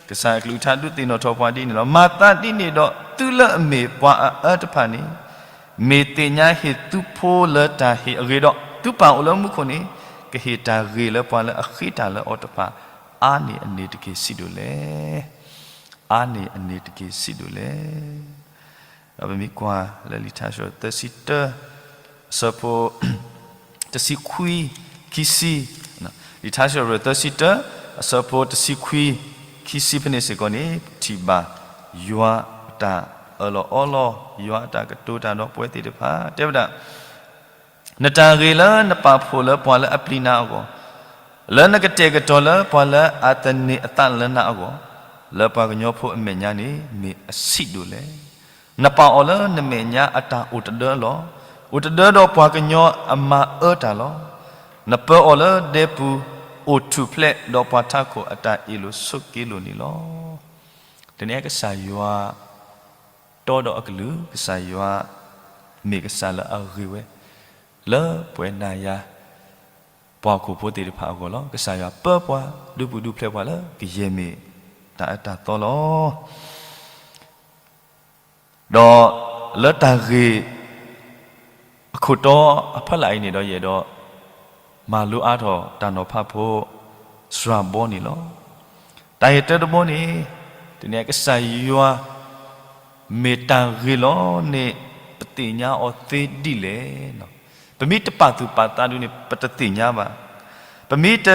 ကစၢ်အကလုၢ်ကထါဒုးသ့ၣ်နီၣ်ထီၣ်ပှၤဒ်န့ၣ်လီၤ. မၤသးဒ်န့ၣ်ဒီး သုလၢအမ့ၢ်ပှၤအအၢတဖၣ်န့ၣ်, မ့ၢ်သ့ၣ်ညါဟ့ၣ်သုဖိလၢတၢ်ဟ့ၣ်အဂ့ၤဒီး သုပၢ်အိၣ်လၢမူခိၣ်န့ၣ် ကဟ့ၣ်တၢ်ဂ့ၤလၢပှၤလၢအဃ့တၢ်လၢအီၤတဖၣ် အါန့ၢ်အန့ၣ်တက့ၢ်စံးဒိၣ်လဲၣ်. အါန့ၢ်အန့ၣ်တက့ၢ်စံးဒိၣ်လဲၣ်. ဒီးပမ့ၢ်ကွၢ်လၢလံာ်ထါစံးထီၣ်သၢဆံတၢ အဆၢဖိ တဆံခွံ ခံဆံ, လံာ်ထါစံးထီၣ်ပတြၢၤသၢဆံတၢ အဆၢဖိတဆံခွံ ခံဆံဖဲန့ၣ်စ့ၢ်ကီးန့ၣ် ပထံၣ်ဘၣ် ယွၤအတၢ်အၢၣ်လီၤအီလီၤ, ယွၤအတၢ်ကတိၤတၢ်ဒီးပဝဲသ့ၣ်တဖၣ် တဲဝဲဒၣ် နတၢ်ဂ့ၤလၢနပာ်ဖှိၣ်လၢပှၤလၢအပျံၤနၤအဂီၢ်, လၢနကတဲာ်ကတီၤလၢပှၤလၢအသန့ၤအသးလၢနၤအဂီၢ်, လၢပှၤကညီဖိအမဲာ်ညါန့ၣ် မ့ၢ်အဆံးဒိၣ်လဲၣ်. နပာ်အီၤလၢနမဲာ်ညါအတၢ်အိၣ်တဒၢလီၤ. အိၣ်တဒၢဒီးပှၤကညီအမၤအၢတၢ်လီၤ. နပၢအီၤလၢဒဲပူၤအိၣ်ထူၣ်ဖျဲး, ဒီးပှၤထးခိၣ်အတၢ်အ့ၣ်လိာ်ဆိးက့လိာ်န့ၣ်လီၤ. တနံၤအံၤကစၢ်ယွၤတီဒီးအကလုၢ်, ကစၢ်ယွၤမ့ၢ်ကစၢ်လၢအဂ့ၤဝဲ လၢပှၤနၤယၤ ပှၤဟီၣ်ခိၣ်ဖိသ့ၣ်တဖၣ်အဂီၢ်လီၤ. ကစၢ်ယွၤပၢပှၤ ဒုးပူၤဒုးဖျဲးပှၤလၢကယဲၢ်မ့ၢ်တၢ်အၢတၢ်သီလီၤ. ဒီးလၢတၢ်ဂ့ၢ် အခိၣ်တီအဖီလာ်အံၤန့ၣ်ဒီး ယအဲၣ်ဒိး မၤလိအါထီၣ်တၢ်နီၤဖးဖိ စှၤဘီန့ၣ်လီၤ. တၢ်ဂ့ၢ်တၢတဘီန့ၣ် တနံၤအံၤကစၢ်ယွၤ မ့ၢ်တၢ်ဂ့ၤလီၤန့ၣ် ပသ့ၣ်ညါအီၤသ့ဒ်လဲၣ်. ပမ့ၢ်တပာ်သူၣ်ပာ်သးဒုးန့ၣ် ပတသ့ၣ်ညါဘၣ်. ပမ့ၢ်တ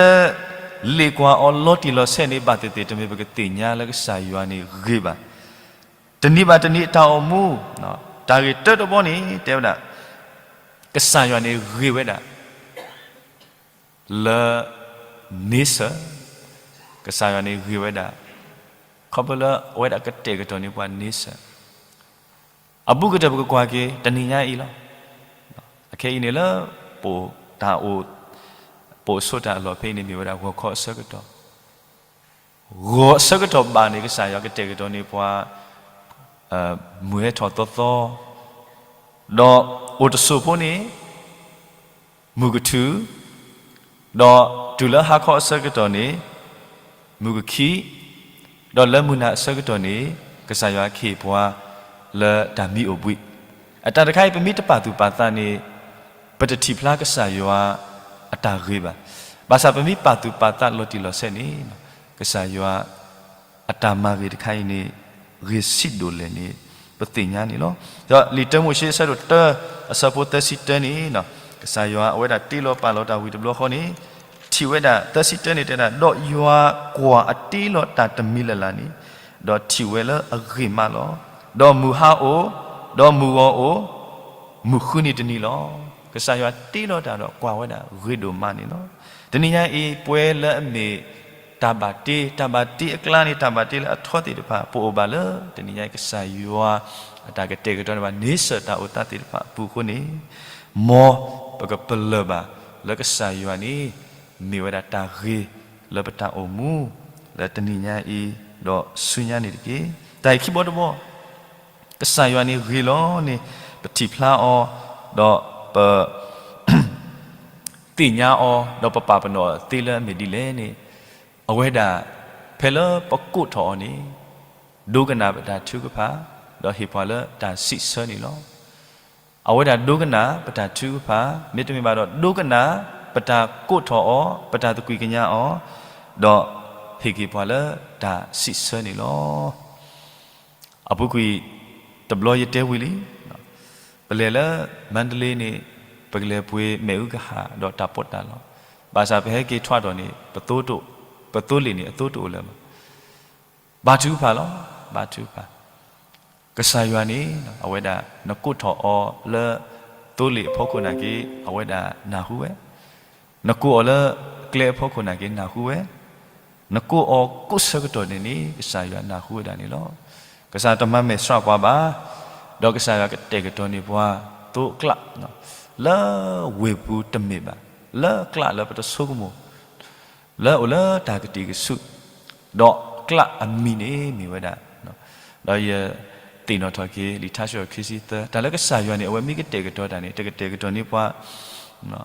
လ့ၣ်ကွၢ်အီၤလီၤတံၢ်လီၤဆဲးန့ၣ် ဘၣ်သ့ၣ်သ့ၣ်တမ့ၢ်ပကသ့ၣ်ညါလၢကစၢ်ယွၤန့ၣ်ဂ့ၤဘၣ်. တနံၤဘၣ်တနံၤအတၢ်အိၣ်မူ, တၢ်ဂ့ၢ်တၢတဘီန့ၣ် တဲဝဲဒၣ် ကစၢ်ယွၤန့ၣ်ဂ့ၤဝဲဒၣ် လၢ န့ဆၢၣ်, ကစၢ်ယွၤန့ၣ်ဂ့ၤဝဲဒၣ် ခီဖျိလၢအဝဲဒၣ်ကတဲာ်ကတီၤန့ၢ်ပှၤန့ဆၢၣ်. အဘူးကတၢၢ်ပကကွၢ်က့ၤ တနံၤညါအံၤလီၤ. အခဲအံၤန့ၣ်လၢ ပအိၣ်တၢ်အိၣ် ပအိၣ်ဆိးတၢ်အလီၢ်ဖဲအံၤန့ၣ် မ့ၢ်ဝဲဒၣ်ဂီၤခီအဆၢကတီၢ် ဂီၤအဆၢကတီၢ်ဘၣ်န့ၣ် ကစၢ်ယွၤကတဲာ်ကတီၤန့ၢ်ပှၤ မုၢ်ဟဲထီၣ်သီသီ, ဒီးအိၣ်တစိၢ်ဖိန့ၣ် မုၢ်ကထူၣ်, ဒီးတုၤလၢဟါခီအဆၢကတီၢ်န့ၣ် မုၢ်ကခံ, ဒီးလၢမုၢ်နၤအဆၢကတီၢ်န့ၣ် ကစၢ်ယွၤကဟ့ၣ်ပှၤ လၢတၢ်မံအိၣ်ဘှံး. အတၢ်တခါအံၤ ပမ့ၢ်တပာ်သူၣ်ပာ်သးန့ၣ် ပတထံၣ်ဖျါကစၢ်ယွၤအတၢ်ဂ့ၤဘၣ်. ဘၣ်ဆၣ်ပမ့ၢ်ပာ်သူၣ်ပာ်သးလီၤတံၢ်လီၤဆဲးန့ၣ် ကစၢ်ယွၤ အတၢ်မၤဂ့ၤတခါအံၤန့ၣ် ဂ့ၤဆံးဒိၣ်လဲၣ်န့ၣ် ပသ့ၣ်ညါန့ၣ်လီၤ. ဒီးလံာ်တၢမိၤၡ့အဆၢဒိၣ်တၢ အဆၢဖိသၢဆံတၢန့ၣ် ကစၢ်ယွၤအဝဲဒၣ်တ့လီၤပာ်လီၤတၢ်ဝံၤတဘျီဃီန့ၣ် ထံၣ်ဝဲဒၣ် သၢဆံတၢန့ၣ်တဲဒၣ် ဒီးယွၤကွၢ်အတ့လီၤတၢ်တမံၤလၢ်လၢ်န့ၣ် ဒီးထံၣ်ဝဲလၢအဂ့ၤမးလီၤ. ဒီးမုၢ်ဟါအိၣ်, ဒီးမုၢ်ဂီၤအိၣ်, မုၢ်ဃုနံၤတနံၤလီၤ. ကစၢ်ယွၤတ့လီၤတၢ်ဒီးကွၢ်ဝဲဒၣ်ဂ့ၤဒိၣ်မးန့ၣ်လီၤ. တနံၤညါအံၤ ပဝဲလၢအမ့ၢ် တၢ်ဘၣ်တ့, တၢ်ဘၣ်တ့အကျါန့ၣ် တၢ်ဘၣ်တ့လၢအထီသ့ၣ်တဖၣ် ပအိၣ်ဘၣ်လၢ တနံၤညါအံၤ ကစၢ်ယွၤအတၢ်ကတဲာ်ကတီၤန့ၢ်ဘၣ် န့ဆၢၣ်တၢ်အိၣ်သးသ့ၣ်တဖၣ်အပူၤအဃိန့ၣ် မ်ပကပလၢၢ်ဘၣ်လၢကစၢ်ယွၤန့ၣ် မ့ၢ်ဝဲဒၣ်တၢ်ဂ့ၤလၢပတၢ်အိၣ်မူ လၢတနံၤညါအံၤ ဒီးဆူညါန့ၣ်တက့ၢ်. တၢ်အံၤခံဘီတဘီ ကစၢ်ယွၤန့ၣ်ဂ့ၤလီၤန့ၣ် ပထံၣ်ဖျါအီၤ ဒီးပ သ့ၣ်ညါအီၤ ဒီးပပာ်ပနီၣ်သ့လၢအမ့ၢ်ဒ်လဲၣ်န့ၣ် အဝဲဒၣ် ဖဲလၢပကိးထီၣ်အီၤန့ၣ် ဒိကနၣ်ပတၢ်ထုကဖၣ် ဒီးဟ့ၣ်ပှၤလၢတၢ်စံးဆၢန့ၣ်လီၤ. အဝဲဒၣ်ဒိကနၣ်ပတၢ်ထုကဖၣ် မ့တမ့ၢ်ဘၣ်ဒီး ဒိကနၣ်ပတၢ်ကိးထီၣ်အီၤ ပတၢ်သကွံၢ်ကညးအီၤ ဒီးဟ့ၣ်က့ၤပှၤလၢတၢ်စံးဆၢန့ၣ်လီၤ. အပူၤကွံာ် တဘျီယတဲဝံၤလံ, ပလဲၤလၢမါတလ့န့ၣ် ပကလဲၤပှ့ၤမ့ၣ်အူကဟၣ်ဒီးတၢ်ပီးတၢ်လီ, ဘၣ်ဆၣ်ပဟဲက့ၤထွဲဒီးန့ၣ် ပသိလ့ၣ်န့ၣ် အသိတအိၣ်လၢၤဘၣ်. ဘါထုကဖၣ်လီၤ, ဘါထုကဖၣ်. ကစၢ်ယွၤန့ၣ် အဝဲဒၣ် နကိးထီၣ်အီၤလၢသိလ့ၣ်အဖီခိၣ်နာ်က့ အဝဲဒၣ်နၢ်ဟူဝဲ နကိးအီၤလၢကျဲအဖီခိၣ်နာ်က့ နၢ်ဟူဝဲ, နကိးအီၤကိးဆၢကတီၢ်န့ၣ်န့ၣ် ကစၢ်ယွၤနၢ်ဟူဝဲဒၣ်န့ၣ်လီၤ. ကစၢ်တမၤမဲာ်ဆှးပှၤဘၣ်, ဒီးကစၢ်ယွၤကတဲာ်ကတီၤန့ၢ်ပှၤ သိအကျး လၢဝ့ၢ်ပူၤတမ့ၢ်ဘၣ်, လၢကျးလၢပတဆိကမိၣ် လၢအိၣ်လၢတၢ်ကတံာ်ကဆူၣ်, ဒီးကျးအမံၤန့ၣ်မ့ၢ်ဝဲဒၣ်, ဒီးယသ့ၣ်နီၣ်ထီၣ်က့ၤ လံာ်ထါစံးထီၣ်ခံဆံသၢ တၢ်လၢကစၢ်ယွၤန့ၣ် အဝဲမ့ၢ်ကတဲာ်ကတီၤတၢ်န့ၣ် တကတဲာ်ကတီၤန့ၢ်ပှၤ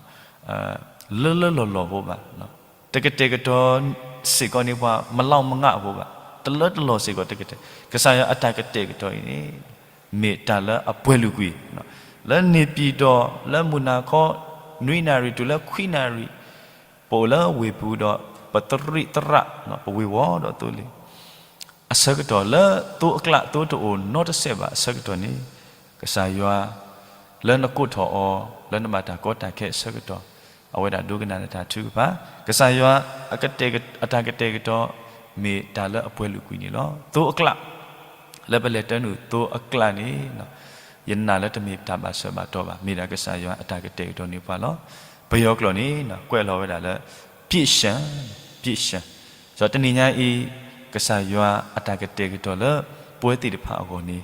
လၢလၢလီၢ်လီၢ်ဖိဘၣ်, တကတဲာ်ကတီၤစ့ၢ်ကီးန့ၢ်ပှၤ မလောက်မငှအဖိဘၣ်, တလၢတလီၢ်စ့ၢ်ကီးတကတဲာ်, ကစၢ်ယွၤအတၢ်ကတဲာ်ကတီၤအံၤန့ၣ် မ့ၢ်တၢ်လၢအပှဲၤလုာ်ကွံာ်, လၢန့ၣ်ပံၤဒီး လၢမုၢ်နၤခီ နွံနၣ်ရံၣ်တုၤလၢခွံနၣ်ရံၣ် ပအိၣ်လၢဝ့ၢ်ပူၤဒီး ပသရံးသရး ပဝ့ၤဝီၤဒီးသိလ့ၣ် အဆၢကတီၢ်လၢသိအကျး သိတအိၣ်နီတစဲးဘၣ်အဆၢကတီၢ်န့ၣ် ကစၢ်ယွၤ လၢနကိးထီၣ်အီၤ လၢနဘၣ်တၢ်ကီတၢ်ခဲအဆၢကတီၢ် အဝဲဒၣ်ဒိကနၣ်နတၢ်ထုကဖၣ်, ကစၢ်ယွၤ အတၢ်ကတဲာ်ကတီၤ မ့ၢ်တၢ်လၢအပှဲၤလုာ်ကွံာ်န့ၣ်လီၤ. သိအကျး လၢပလဲၤတၢနုာ်သိအကျးန့ၣ် ယနာ်လၢတမ့ၢ်တၢ်ဘၣ်ဆၢဘၣ်တီၢ်ဘၣ်, မ့ၢ်ဒၣ်ကစၢ်ယွၤအတၢ်ကတဲာ်ကတီၤန့ၢ်ပှၤလီၤ. ပယီၤကျိာ်န့ၣ် ကွဲးလီၤဝဲဒၣ်လၢ ပြည့်စုံ, ပြည့်စုံ, ဒီးတနံၤညါအံၤ ကစၢ်ယွၤအတၢ်ကတဲာ်ကတီၤလၢ ပဝဲသ့ၣ်တဖၣ်အဂီၢ်န့ၣ်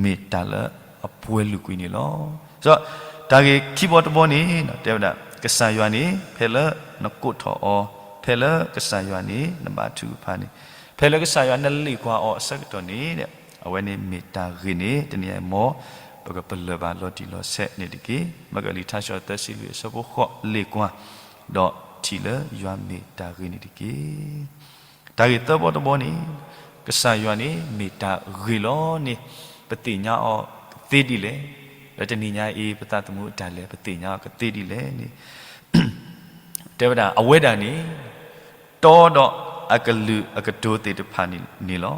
မ့ၢ်တၢ်လၢအပှဲၤလုာ်ကွံာ်န့ၣ်လီၤ. ဒီးတၢ်ဂ့ၢ်ခံဘီတဘီန့ၣ် တဲဝဲဒၣ် ကစၢ်ယွၤန့ၣ် ဖဲလၢနကိးထီၣ်အီၤ, ဖဲလၢကစၢ်ယွၤန့ၣ် နဘါထုကဖၣ်န့ၣ်, ဖဲလၢကစၢ်ယွၤနလ့ၣ်ကွၢ်အီၤအဆၢကတီၢ်န့ၣ် အဝဲန့ၣ်မ့ၢ်တၢ်ဂ့ၢ်န့ၣ် တနံၤအံၤမ် ပကပလၢၢ်ဘၣ်လီၤတံၢ်လီၤဆဲးန့ၣ်တက့ၢ်. မၢကလံာ်ထါစံးထီၣ်သၢဆံလွံၢ်အဆၢဖိဃိး လ့ၣ်ကွၢ်, ဒီးထံၣ်လၢယွၤမ့ၢ်တၢ်ဂ့ၤန့ၣ်တက့ၢ်. တၢ်ဂ့ၢ်သၢဘီတဘီန့ၣ် ကစၢ်ယွၤန့ၣ် မ့ၢ်တၢ်ဂ့ၤလီၤန့ၣ် ပသ့ၣ်ညါအီၤကသ့ဒ်လဲၣ်. လၢတနံၤညါအံၤ ပသးသမူအတၢ်လဲၤ ပသ့ၣ်ညါအီၤကသ့ဒ်လဲၣ်န့ၣ် တဲဝဲဒၣ် အဝဲဒၣ်န့ၣ် တီဒီးအကလုာ်အကတိၤသ့ၣ်တဖၣ်န့ၣ်လီၤ.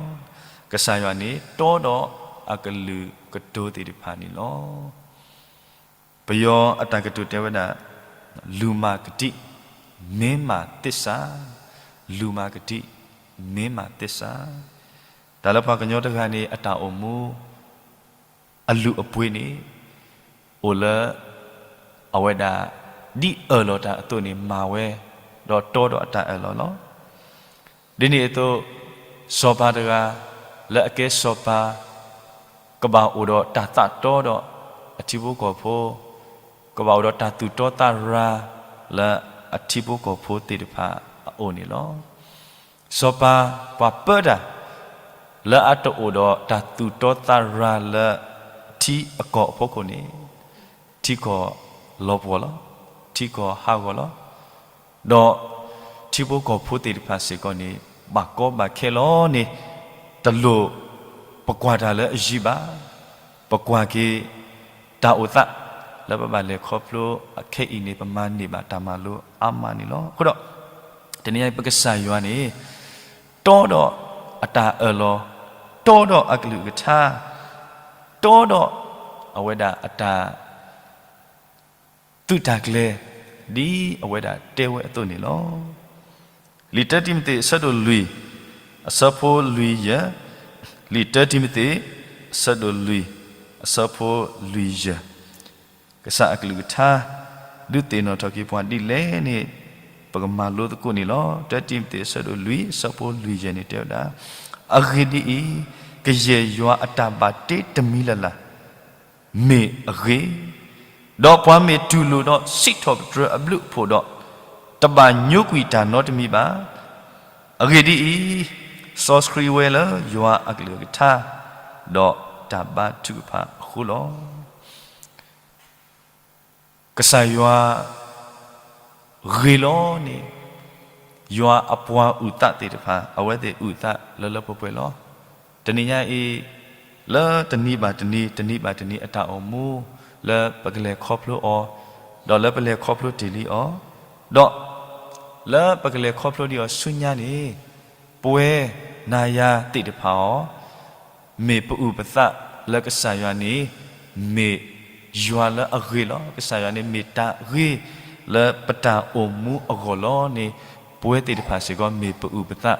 ကစၢ်ယွၤန့ၣ် တီဒီးအကလုာ်ကတိၤသ့ၣ်တဖၣ်န့ၣ်လီၤ. ပယီၤအတၢ်ကတိၤတဲဝဲဒၣ် လူမၤကတံာ် မ့ၢ်မၤသ့စၢ်, လူမၤကတံာ် မ့ၢ်မၤသ့စၢ်. တၢ်လၢပှၤကညီတဂၤန့ၣ် အတၢ်အိၣ်မူ အလုၢ်အပှ့ၤန့ၣ် အိၣ်လၢ အဝဲဒၣ် ဒ်အၢၣ်လီၤတၢ်အသိးန့ၣ် မၤဝဲ ဒီးတီဒီးအတၢ်အၢၣ်လီၤလီၤ. ဒ်န့ၣ်အသိး စီၤပၤတဂၤ လၢအကဲစီၤပၤ ကဘၣ်အိၣ်ဒီးတၢ်သးတီဒီးအထံဖိကီၢ်ဖိ, ကဘၣ်အိၣ်ဒီးတၢ်သူၣ်တီသးရၤ လၢအထံဖိကီၢ်ဖိသ့ၣ်တဖၣ်အအိၣ်န့ၣ်လီၤ. စီၤပၤ ပှၤပၢတၢ် လၢအတအိၣ်ဒီးတၢ်သူၣ်တီသးရၤလၢထံအကီၢ်အဖီခိၣ်န့ၣ် ထံကီၢ်လီၤပှီၢ်လီၤ, ထံကီၢ်ဟးဂီၤလီၤ. ဒီးထံဖိကီၢ်ဖိသ့ၣ်တဖၣ်စ့ၢ်ကီးန့ၣ် ဘၣ်ကီဘၣ်ခဲလီၤန့ၣ် တလိၣ်ပကွၢ်တၢ်လၢအယံၤဘၣ်, ပကွၢ်က့ၤတၢ်အိၣ်သး လၢပဘၣ်လဲၤခီဖျိအခဲအံၤန့ၣ် ပမၤန့ၢ်ဘၣ်တၢ်မၤလိအါမးန့ၣ်လီၤ. အဃိဒီး တနံၤအံၤပကစၢ်ယွၤန့ၣ် တီဒီးအတၢ်အၢၣ်လီၤ, တီဒီးအကလုၢ်ကထါ, တီဒီးအဝဲဒၣ်အတၢ် သုးတၢ်ကျဲၤ ဒ်အဝဲဒၣ်တဲဝဲအသိးန့ၣ်လီၤ. လံာ်တၢတံၤမသ့း အဆၢဒိၣ်လွံၢ် အဆၢဖိလွံၢ်ယဲၢ်, လံာ်တၢတံၤမသ့း အဆၢဒိၣ်လွံၢ် အဆၢဖိလွံၢ်ယဲၢ်, ကစၢ်အကလုၢ်ကထါ ဒုးသ့ၣ်နီၣ်ထီၣ်က့ၤပှၤဒ်လဲၣ်န့ၣ် ပကမၤလိသကိးန့ၣ်လီၤ. တၢတံၤမသ့း အဆၢဒိၣ်လွံၢ် အဆၢဖိလွံၢ်ယဲၢ်န့ၣ် တဲဝဲဒၣ်, အဂ့ၢ်ဒ်အံၤ, ကယဲၢ်ယွၤအတၢ်ဘၣ်တ့တမံၤလၢ်လၢ် မ့ၢ်အဂ့ၤ, ဒီးပှၤမ့ၢ်တူၢ်လိာ်ဒီးစံးထီၣ်ပတြၢၤအဘျုးအဖှိၣ်ဒီး တဘၣ်ညိကွံာ်တၢ်နီတမံၤဘၣ်. အဂ့ၢ်ဒ်အံၤ, စီဆှံဝဲလၢယွၤအကလုၢ်ကထါ ဒီးတၢ်ဘါထုကဖၣ်အဃိလီၤ. ကစၢ်ယွၤ ဂ့ၤလီၤန့ၣ် ယွၤအပှၤအုၣ်သးသ့ၣ်တဖၣ် အဝဲသ့ၣ်အုၣ်သးလၢလၢပှဲၤပှဲၤလီၤ. တနံၤညါအံၤ လၢတနံၤဘၣ်တနံၤ တနံၤဘၣ်တနံၤအတၢ်အိၣ်မူ လၢပကလဲၤခီဖျိအီၤ, ဒီးလၢပလဲၤခီဖျိတ့ၢ်လံအီၤ, ဒီး လၢပကလဲၤခီဖျိဒံးအီၤဆူညါန့ၣ် ပဝဲနၤယၤသ့ၣ်တဖၣ်အီၤ မ့ၢ်ပအုၣ်ပသးလၢကစၢ်ယွၤန့ၣ် မ့ၢ်ယွၤလၢအဂ့ၤလီၤ. ကစၢ်ယွၤန့ၣ်မ့ၢ်တၢ်ဂ့ၤလၢပတၢ်အိၣ်မူအဂီၢ်လီၤန့ၣ် ပဝဲသ့ၣ်တဖၣ်စ့ၢ်ကီးမ့ၢ်ပအုၣ်ပသး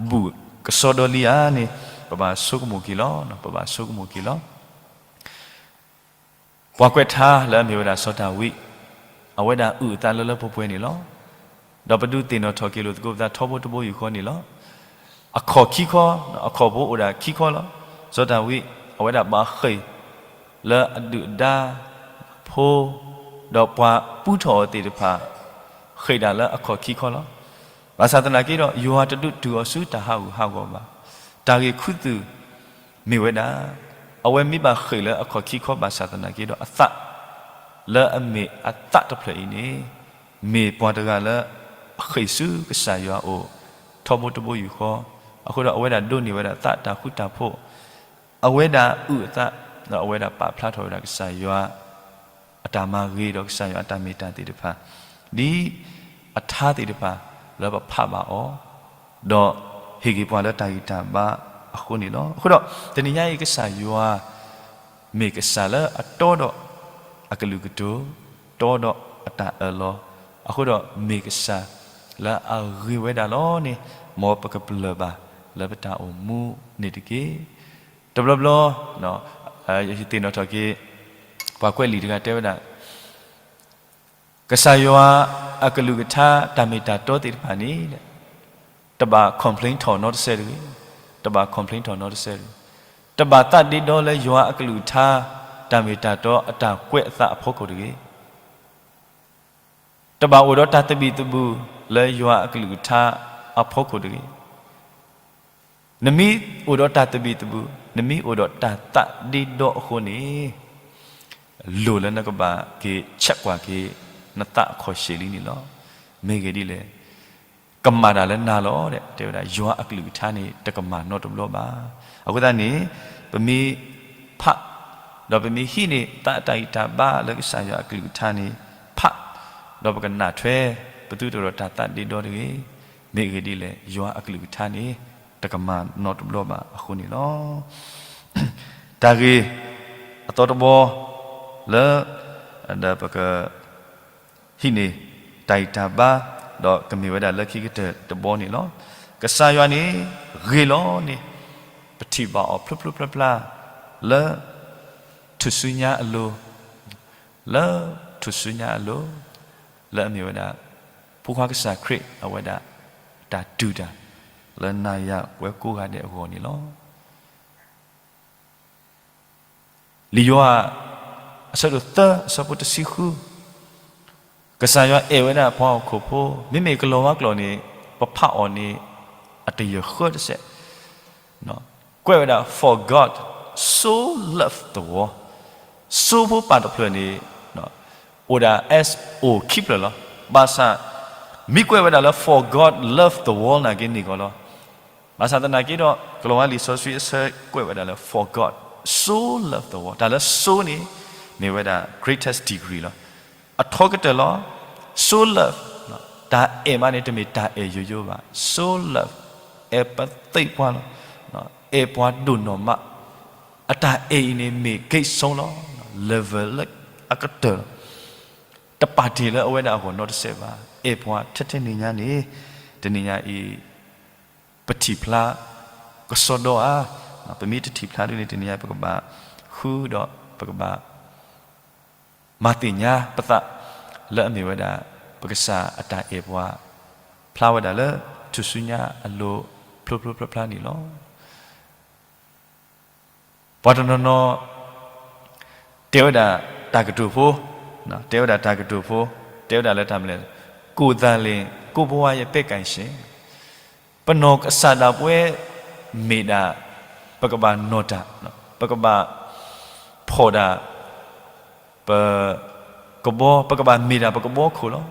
ဘူၣ်ကစီဒီလံဧါန့ၣ် ပဘၣ်ဆိကမိၣ်က့ၤလီၤ, ပဘၣ်ဆိကမိၣ်က့ၤလီၤ. ပှၤကွဲးထါလၢအမ့ၢ်ဝဲဒၣ်စီၤဒၤဝံး အဝဲဒၣ်အုၣ်အသးလၢလၢပှဲၤပှဲၤန့ၣ်လီၤ. ဒီးပဒုးသ့ၣ်နီၣ်ထီၣ်က့ၤလိာ်သကိးပသးထီဘိတဘိယူၢ်ဃီန့ၣ်လီၤ. အခီၣ်ခံခီ, အခီၣ်ဖိအိၣ်ဒၣ်ခံခီလီၤ. စီၤဒၤဝံး အဝဲဒၣ်ဘၣ်ဃ့ၢ် လၢအဒုၣ်အဒါဖိ ဒီးပှၤပူထီၣ်အီၤသ့ၣ်တဖၣ် ဃ့ၢ်ဒၣ်လၢအခီၣ်ခံခီလီၤ. ဘၣ်ဆၣ်သနာ်က့ဒီး ယွၤတဒုးတုၤအီၤဆူတၢ်ဟးဂူာ်ဟးဂီၤဘၣ်. တၢ်ဂ့ၢ်ခူသူၣ်မ့ၢ်ဝဲဒၣ် အဝဲမ့ၢ်ဘၣ်ဃ့ၢ်လၢအခီၣ်ခံခီဘၣ်ဆၣ်သနာ်က့ဒီး အသး လၢအမ့ၢ်အသးတဖျၢၣ်အံၤန့ၣ် မ့ၢ်ပှၤတဂၤလၢ အဃ့ၢ်ဆူကစၢ်ယွၤအအိၣ် ထီဘိတဘိယူၢ်ဃီ, အဃိဒီးအဝဲဒၣ်ဒိးန့ၢ်ဝဲဒၣ်သးတၢ်ဃူတၢ်ဖိး, အဝဲဒၣ်အုၣ်အသး, ဒီးအဝဲဒၣ်ပာ်ဖျါထီၣ်ဝဲဒၣ်ကစၢ်ယွၤ အတၢ်မၤဂ့ၤဒီးကစၢ်ယွၤအတၢ်မ့ၢ်တၢ်သ့ၣ်တဖၣ်, ဒ်အထါသ့ၣ်တဖၣ်လၢပဖးဘၣ်အီၤ, ဒီးဟ့ၣ်က့ၤပှၤလၢတၢ်ဂံၢ်တၢ်ဘါအဃိန့ၣ်လီၤ. အဃိဒီး တနံၤညါအံၤကစၢ်ယွၤ မ့ၢ်ကစၢ်လၢအတီဒီးအကလုာ်ကတိၤ, တီဒီးအတၢ်အၢၣ်လီၤ, အဃိဒီးမ့ၢ်ကစၢ်လၢအဂ့ၤဝဲဒၣ်လီၤန့ၣ် မ်ပကပလၢၢ်ဘၣ်လၢပတၢ်အိၣ်မူန့ၣ်တက့ၢ်. တဘျီဘျီ ယသ့ၣ်နီၣ်ထီၣ်က့ၤ ပှၤကွဲးလံာ်တဂၤတဲဝဲဒၣ် ကစၢ်ယွၤအကလုၢ်ကထါတၢ်မ့ၢ်တၢ်တီသ့ၣ်တဖၣ်န့ၣ် တဘၣ် complain ထီၣ်နီတစဲးတဂ့ၤ, တဘၣ် complain ထီၣ်နီတစဲးတဂ့ၤ, တဘၣ်သးဒ့ဒီလၢယွၤအကလုၢ်ကထါ တၢ်မ့ၢ်တၢ်တီအတၢ်ကွဲးအသးအဖီခိၣ်တဂ့ၤ, တဘၣ်အိၣ်ဒီးတၢ်သဘံၣ်သဘုၣ်လၢယွၤအကလုၢ်ကထါအဖီခိၣ်တဂ့ၤ. နမ့ၢ်အိၣ်ဒီးတၢ်သဘံၣ်သဘုၣ်, နမ့ၢ်အိၣ်ဒီးတၢ်သးဒ့ဒီအဃိန့ၣ် လိၣ်လၢနကဘၣ်က့ၤ check ကွၢ်က့ၤ နသးအခီၣ်ဆ့ၣ်လံန့ၣ်လီၤ. မ့ၢ်ဂ့ၢ်ဒ်လဲၣ်, ကမၣ်တၢ်လၢနၤလီၤ, တဲဝဲဒၣ် ယွၤအကလုၢ်ကထါန့ၣ် တကမၣ်နီတဘျီဘၣ်. အဃိသတးန့ၣ် ပမ့ၢ်ဖး ဒီးပမ့ၢ်ဟံးန့ၢ်သးအတၢ်ဂံၢ်တၢ်ဘါလၢကစၢ်ယွၤအကလုၢ်ကထါန့ၣ် ဖး, ဒီးပကနၣ်ထွဲ ပသုတအိၣ်ဒီးတၢ်သးဒ့ဒီတဂ့ၤ. မ့ၢ်ဂ့ၢ်ဒ်လဲၣ်, ယွၤအကလုၢ်ကထါန့ၣ် တကမၣ်နီတဘျီဘၣ်အဃိန့ၣ်လီၤ. တၢ်ဂ့ၢ်အသီတဘီလၢ ဒီးပက ဟံးန့ၢ်တၢ်ဂံၢ်တၢ်ဘါ, ဒီးကမ့ၢ်ဝဲဒၣ်လၢခံကတၢၢ်တဘီန့ၣ်လီၤ. ကစၢ်ယွၤန့ၣ် ဂ့ၤလီၤန့ၣ် ပထံၣ်ဘၣ်အီၤဖျိဖျိဖျါဖျါ လၢထူၣ်စုညါအလိၤ, လၢထူၣ်စုညါအလိၤ, လၢအမ့ၢ်ဝဲဒၣ် ဖိခွါကစၢ်ခရံာ်အဝဲဒၣ် တၢ်တူၢ်တၢ် လၢနၤယၤပဝဲကိးဂၤဒဲးအဂီၢ်န့ၣ်လီၤ. လံာ်ယိၤဟၣ် အဆၢဒိၣ်သၢ အဆၢဖိတဆံဃု, ကစၢ်ယွၤအဲၣ်ဝဲဒၣ်ပှၤဟီၣ်ခိၣ်ဖိ, မ့မ့ၢ်ကလီၤဝါကျိာ်န့ၣ် ပဖးအီၤန့ၣ် အတယၢၢ်ဃၢတစဲး, ကွဲးဝဲဒၣ် For God so loved the world, so ဖိပၢ်တဖျၢၣ်န့ၣ် အိၣ်ဒၣ် S O ခံဖျၢၣ်လီၤ. ဘၣ်ဆၣ် မ့ၢ်ကွဲးဝဲဒၣ်လၢ For God loved the world နာ်က့န့ၣ်ကီးလီၤ. ဘၣ်ဆၣ်သနာ်က့ဒီး ကလီၤဝါလံာ်စီဆှံအဆၢကွဲးဝဲဒၣ်လၢ For God so loved the world, တၢ်လၢ so န့ၣ် မ့ၢ်ဝဲဒၣ် greatest degree လီၤ. အထီကတၢၢ်လီၤ. So love, တၢ်အဲၣ်မးန့ၣ် တမ့ၢ်တၢ်အဲၣ်ယိယိဘၣ်. So love, အဲၣ်ပသ့ၣ်ပှၤလီၤ. အဲၣ်ပှၤဒိၣ်နီၢ်မး. အတၢ်အဲၣ်အံၤန့ၣ်မ့ၢ် ကဲးစိလီၤ. level လၢအကတၢၢ်လီၤ. တပာ်တ့ၢ်လၢအဝဲဒၣ်အဂီၢ်နီတစဲးဘၣ်. အဲၣ်ပှၤထဲထဲန့ၣ်ညါန့ၣ် တနံၤညါအံၤ ပထံၣ်ဖျါကစီဒီဧါ. ပမ့ၢ်တထံၣ်ဖျါဒ်န့ၣ် တနံၤညါပကဘၣ်ဃုဒီးပကဘၣ် မၤသ့ၣ်ညါပသး လၢအမ့ၢ်ဝဲဒၣ် ပကစၢ်အတၢ်အဲၣ်ပှၤ ဖျါဝဲဒၣ်လၢထူၣ်စုညါအလိၤ ဖျိဖျိဖျါဖျါန့ၣ်လီၤ. ပှၤတနီၤနီၤ တဲဝဲဒၣ်တၢ်ကတိၤဖိ, တဲဝဲဒၣ်တၢ်ကတိၤဖိ, တဲဝဲဒၣ်လၢတၢ်မနုၤလဲၣ်, ကိုယ်သန့်လျှင် ကိုယ်ဘဝရဲ့ပဲ့ကိုင်ရှင်. ပနီၢ်ကစၢ်ဒၣ်ပဝဲမ့ၢ်ဒၣ် ပကဘၣ်နီၢ်တၢ်, ပကဘၣ်ဖီၣ်ဒၣ် ပကဘီ, ပကဘၣ်မ့ၢ်ဒၣ်ပကဘီခိၣ်လီၤ.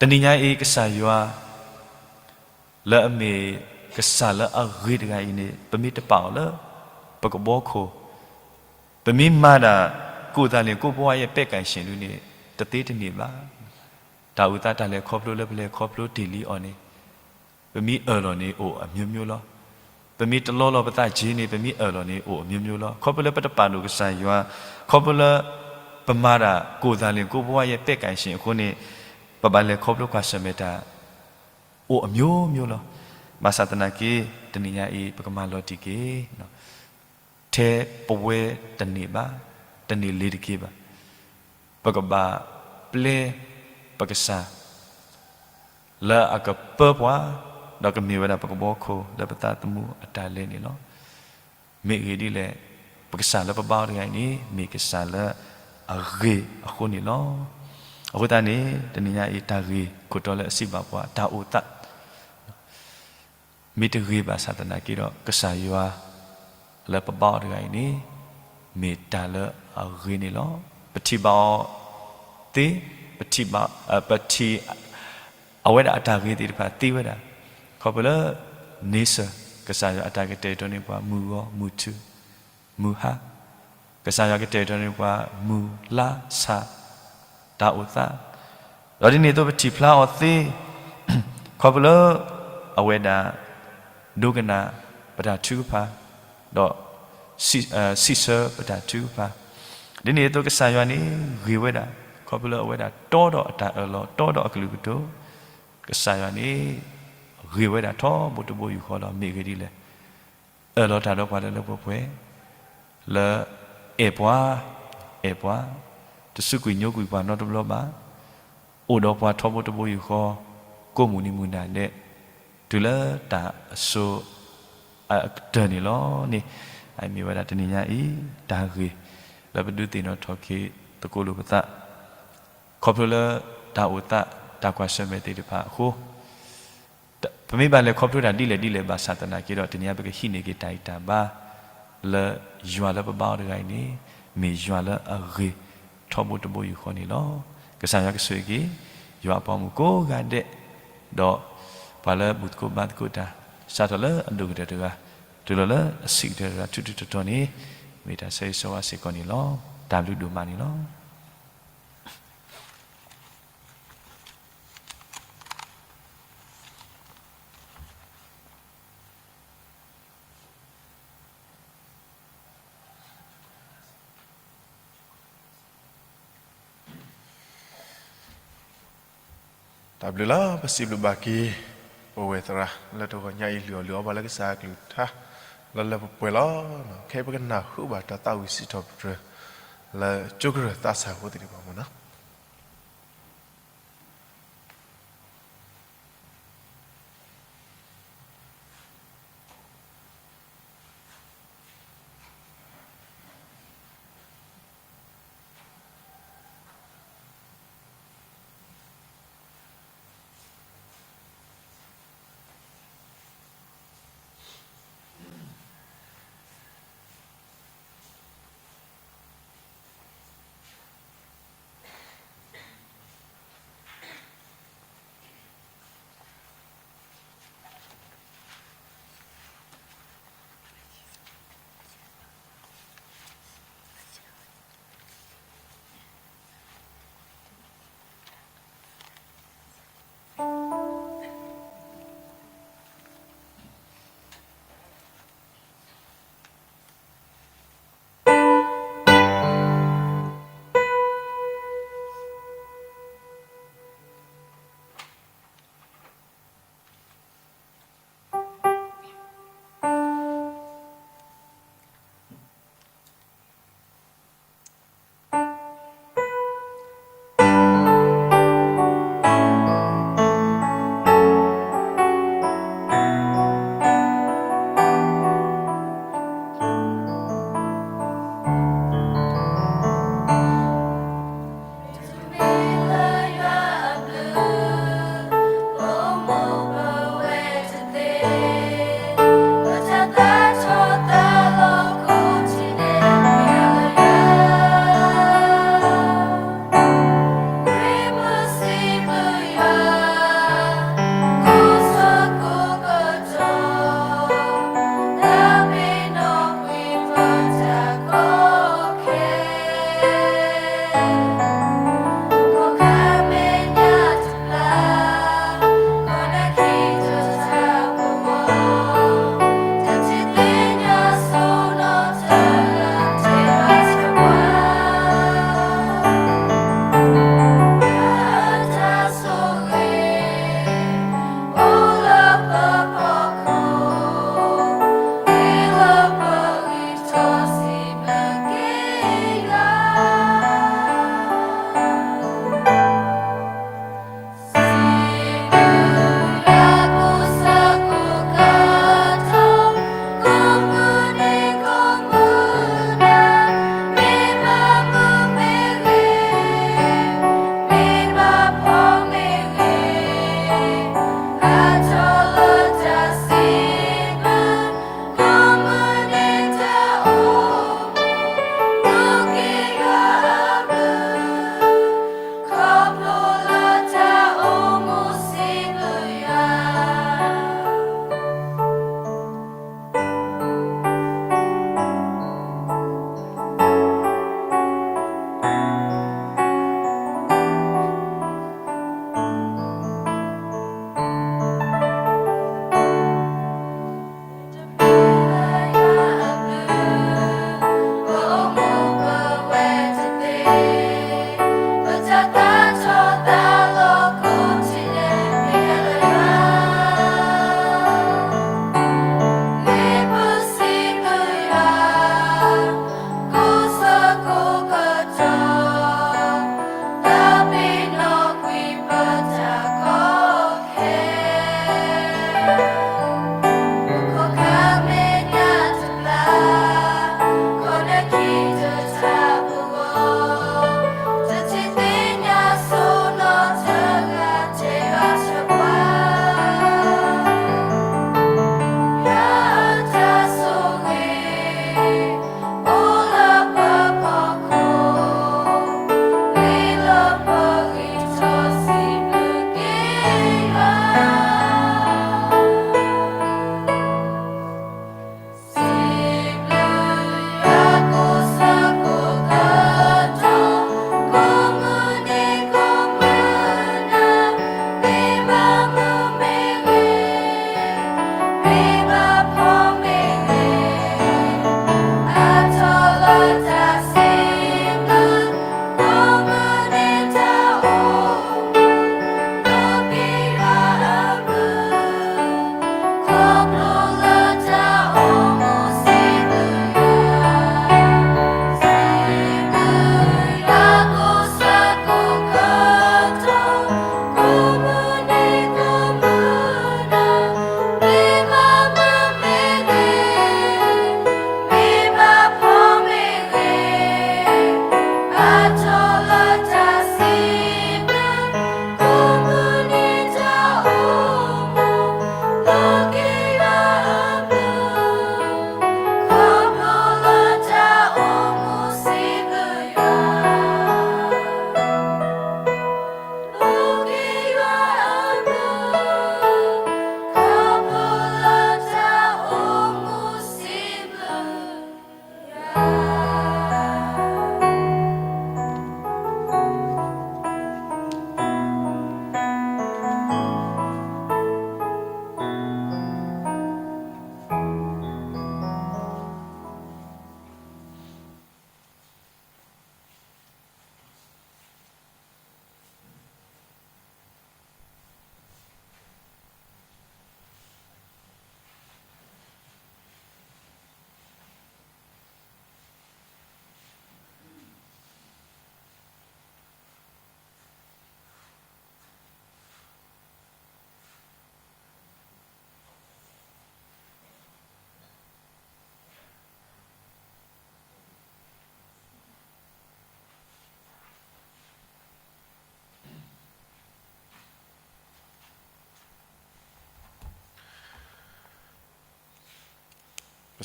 တနံၤညါအံၤ ကစၢ်ယွၤ လၢအမ့ၢ်ကစၢ်လၢအဂ့ၤတဂၤအံၤန့ၣ် ပမ့ၢ်တပာ်အီၤလၢ ပကဘီခိၣ်, ပမ့ၢ်မၤဒၣ် ကိုယ်သန့်လျှင် ကိုယ်ဘဝရဲ့ပဲ့ကိုင်ရှင် ဒုန့ၣ် တသ့တန့ၢ်ဘၣ်. တၢ်အိၣ်သးတၢ်လဲၤခီဖျိလၢပလဲၤခီဖျိတ့ၢ်လံအီၤန့ၣ် ပမ့ၢ်အၢၣ်လီၤန့ၣ်အိၣ်အမျိုးမျိုးလီၤ. ပမ့ၢ်တလီလီၤပသးက့ၤန့ၣ် ပမ့ၢ်အၢၣ်လီၤန့ၣ်အိၣ်အမျိုးမျိုးလီၤ. ခီဖျိလၢပတပာ်ဒိၣ်ကစၢ်ယွၤ, ခီဖျိလၢ ပမၤတၢ် ကိုယ်သန့်လျှင် ကိုယ်ဘဝရဲ့ပဲ့ကိုင်ရှင် အဃိန့ၣ် ပဘၣ်လဲၤခီဖျိကွၢ်ဆၢၣ်မဲာ်တၢ် အိၣ်အမျိုးမျိုးလီၤ. ဘၣ်ဆၣ်သနာ်က့ တနံၤညါအံၤ ပကမၤလီၤတံၢ်က့ၤ ထဲပဝဲတန့ၢ်ဘၣ်, တန့ၢ်လ့ၤတက့ၤဘၣ်. ပကဘၣ်ပျဲပကစၢ် လၢအကပၢပှၤ, ဒီးကမ့ၢ်ဝဲဒၣ်ပကဘီခိၣ်လၢပသးသမူအတၢ်လဲၤန့ၣ်လီၤ. မ့ၢ်ဂ့ၢ်ဒ်လဲၣ်, ပကစၢ်လၢပဘါအီၤတဂၤအံၤန့ၣ် မ့ၢ်ကစၢ်လၢအဂ့ၤအဃိန့ၣ်လီၤ. အဃိသတးန့ၣ် တနံၤညါအံၤ တၢ်ဂ့ၢ်ခိၣ်တီလၢအစံးဘၣ်ပှၤ တၢ်အိၣ်သး မ့ၢ်တဂ့ၤဘၣ်ဆၣ်သနာ်က့ဒီး ကစၢ်ယွၤလၢပဘါအီၤတဂၤအံၤန့ၣ် မ့ၢ်တၢ်လၢအဂ့ၤန့ၣ်လီၤ. ပထံၣ်ဘၣ်အီၤသ့, ပထံၣ်ဘၣ်, ပထံၣ် အဝဲဒၣ်အတၢ်ဂ့ၤသ့ၣ်တဖၣ်သ့ဝဲဒၣ်, ခီဖျိလၢ nature ကစၢ်ယွၤအတၢ်ကတဲာ်ကတီၤန့ၢ်ပှၤ မုၢ်ဂီၤ မုၢ်ထူၣ် မုၢ်ဟါ, ကစၢ်ယွၤကတဲာ်ကတီၤန့ၢ်ပှၤ မုၢ်လါဆၣ် တၢ်အိၣ်သး, ဒီးဒ်န့ၣ်အသိးပထံၣ်ဖျါအီၤသ့, ခီဖျိလၢ အဝဲဒၣ် ဒိကနၣ်ပတၢ်ထုကဖၣ်, ဒီး စံးဆၢပတၢ်ထုကဖၣ်, ဒ်န့ၣ်အသိးကစၢ်ယွၤန့ၣ် ဂ့ၤဝဲဒၣ်, ခီဖျိလၢအဝဲဒၣ်တီဒီးအတၢ်အၢၣ်လီၤ တီဒီးအကလုၢ်ကထါ, ကစၢ်ယွၤန့ၣ် ဂ့ၤဝဲဒၣ်ထီဘိတဘိယူၢ်ဃီဒီး မ့ၢ်ဂ့ၢ်ဒ်လဲၣ် အၢၣ်လီၤတၢ်ဒီးပှၤလၢလၢပှဲၤပှဲၤ, လၢ အဲၣ်ပှၤ, အဲၣ်ပှၤ, တစူးကွံာ်ညိကွံာ်ပှၤနီတဘျီဘၣ်, အိၣ်ဒီးပှၤထီဘိတဘိယူၢ်ဃီ, ကိးမုၢ်နံၤမုၢ်နၤဒဲး, တုၤလၢတၢ်အစိၤ အကတၢၢ်န့ၣ်လီၤန့ၣ်, အမ့ၢ်ဝဲဒၣ်တနံၤညါအံၤ တၢ်ဂ့ၢ် လၢပဒုးသ့ၣ်နီၣ်ထီၣ်က့ၤသကိးလိာ်ပသး ခီဖျိလၢတၢ်အိၣ်သး တၢ်ကွၢ်ဆၢၣ်မဲာ်သ့ၣ်တဖၣ်အဃိ, ပမ့ၢ်ဘၣ်လဲၤခီဖျိတၢ်ဒ်လဲၣ်ဒ်လဲၣ်ဘၣ်ဆၣ်သနာ်က့ဒီး တနံၤအံၤပကဟံးန့ၢ်က့ၤတၢ်ဂံၢ်တၢ်ဘါ လၢယွၤလၢပဘါအီၤတဂၤအံၤန့ၣ် မ့ၢ်ယွၤလၢအဂ့ၤထီဘိတဘိယူၢ်ဃီန့ၣ်လီၤ. ကစၢ်ယွၤကဆိၣ်ဂ့ၤက့ၤ ယွၤအပှၤမုၣ်ကိးဂၤဒဲး, ဒီးပှၤလၢဘူၣ်သကိးဘါသကိးတၢ် စးထီၣ်လၢအဒိၣ်ကတၢၢ်တဂၤ တုၤလီၤလၢအဆံးကတၢၢ်တဂၤ ထူးထူးတီၤတီၤန့ၣ် မ့ၢ်တၢ်ဆၢဂ့ၤဆၢဝါစ့ၢ်ကီးန့ၣ်လီၤ. တၢ်ဘျုးဒိၣ်မးန့ၣ်လီၤ. တၢ်ဘျုးလၢပစံးဘျုးဘၣ်က့ၤ ပဝဲၢ်သရၣ် လၢတဂီၤညါအံၤ လုၢ်အီၣ်လုၢ်အီပှၤလၢကစၢ်အကလုၢ်ကထါ လၢလၢပှဲၤပှဲၤလီၤ. ခဲအံၤပကနၢ်ဟူဘၣ်တၢ်သးဝံၣ်စံးထီၣ်ပတြၢၤ လၢကၠိကရၢၢ်သးစၢ်ဖိသ့ၣ်တဖၣ်မ့ၢ်နီၤ.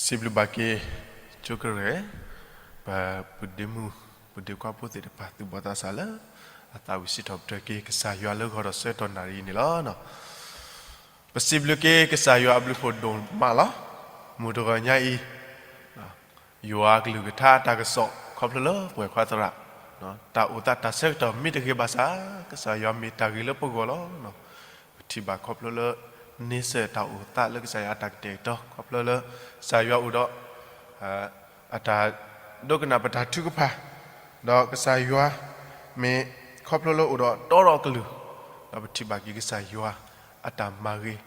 စံးဘျုးဘၣ်က့ၤ ကၠိကရဲၣ် ပပုၢ်ဒ့မုၣ် ပုၢ်ဒ့ခွါဖိသ့ၣ်တဖၣ် သူၣ်ဘီၣ်သးစၢ်လၢ အသးဝံၣ်စံးထီၣ်ပတြၢၤက့ၤ ကစၢ်ယွၤလၢဂီၤဒီးဆၢကတီၢ်နၣ်ရံၣ်အံၤန့ၣ်လီၤ. ပစံးဘျုးက့ၤကစၢ်ယွၤအဘျုးဖှိၣ်ဒိၣ်မးလီၤ. မုၢ်တဂီၤညါအံၤ ယွၤအကလုၢ်ကထါအတၢ်ကစီၣ် ခီဖျိလၢပဝဲၢ်ခွါသရၣ် တၢ်အိၣ်သးတၢ်ဆၢကတီၢ်မ့ၢ်တဂ့ၤဘၣ်ဆၣ် ကစၢ်ယွၤမ့ၢ်တၢ်ဂ့ၤလၢပဂီၢ်လီၤ. ပထံၣ်ဘၣ်ခီဖျိလၢ န့ဆၢၣ်တၢ်အိၣ်သးလၢကစၢ်ယွၤအတၢ်ကတဲာ်ကတီၤ ခီဖျိလၢ ကစၢ်ယွၤအိၣ်ဒီး အတၢ်ဒိကနၣ်ပတၢ်ထုကဖၣ် ဒီးကစၢ်ယွၤ မ့ၢ်ခီဖျိလၢအိၣ်ဒီးတီထီၣ်အကလုၢ် ဒီးပထံၣ်ဘၣ်က့ၤကစၢ်ယွၤ အတၢ်မၤဂ့ၤ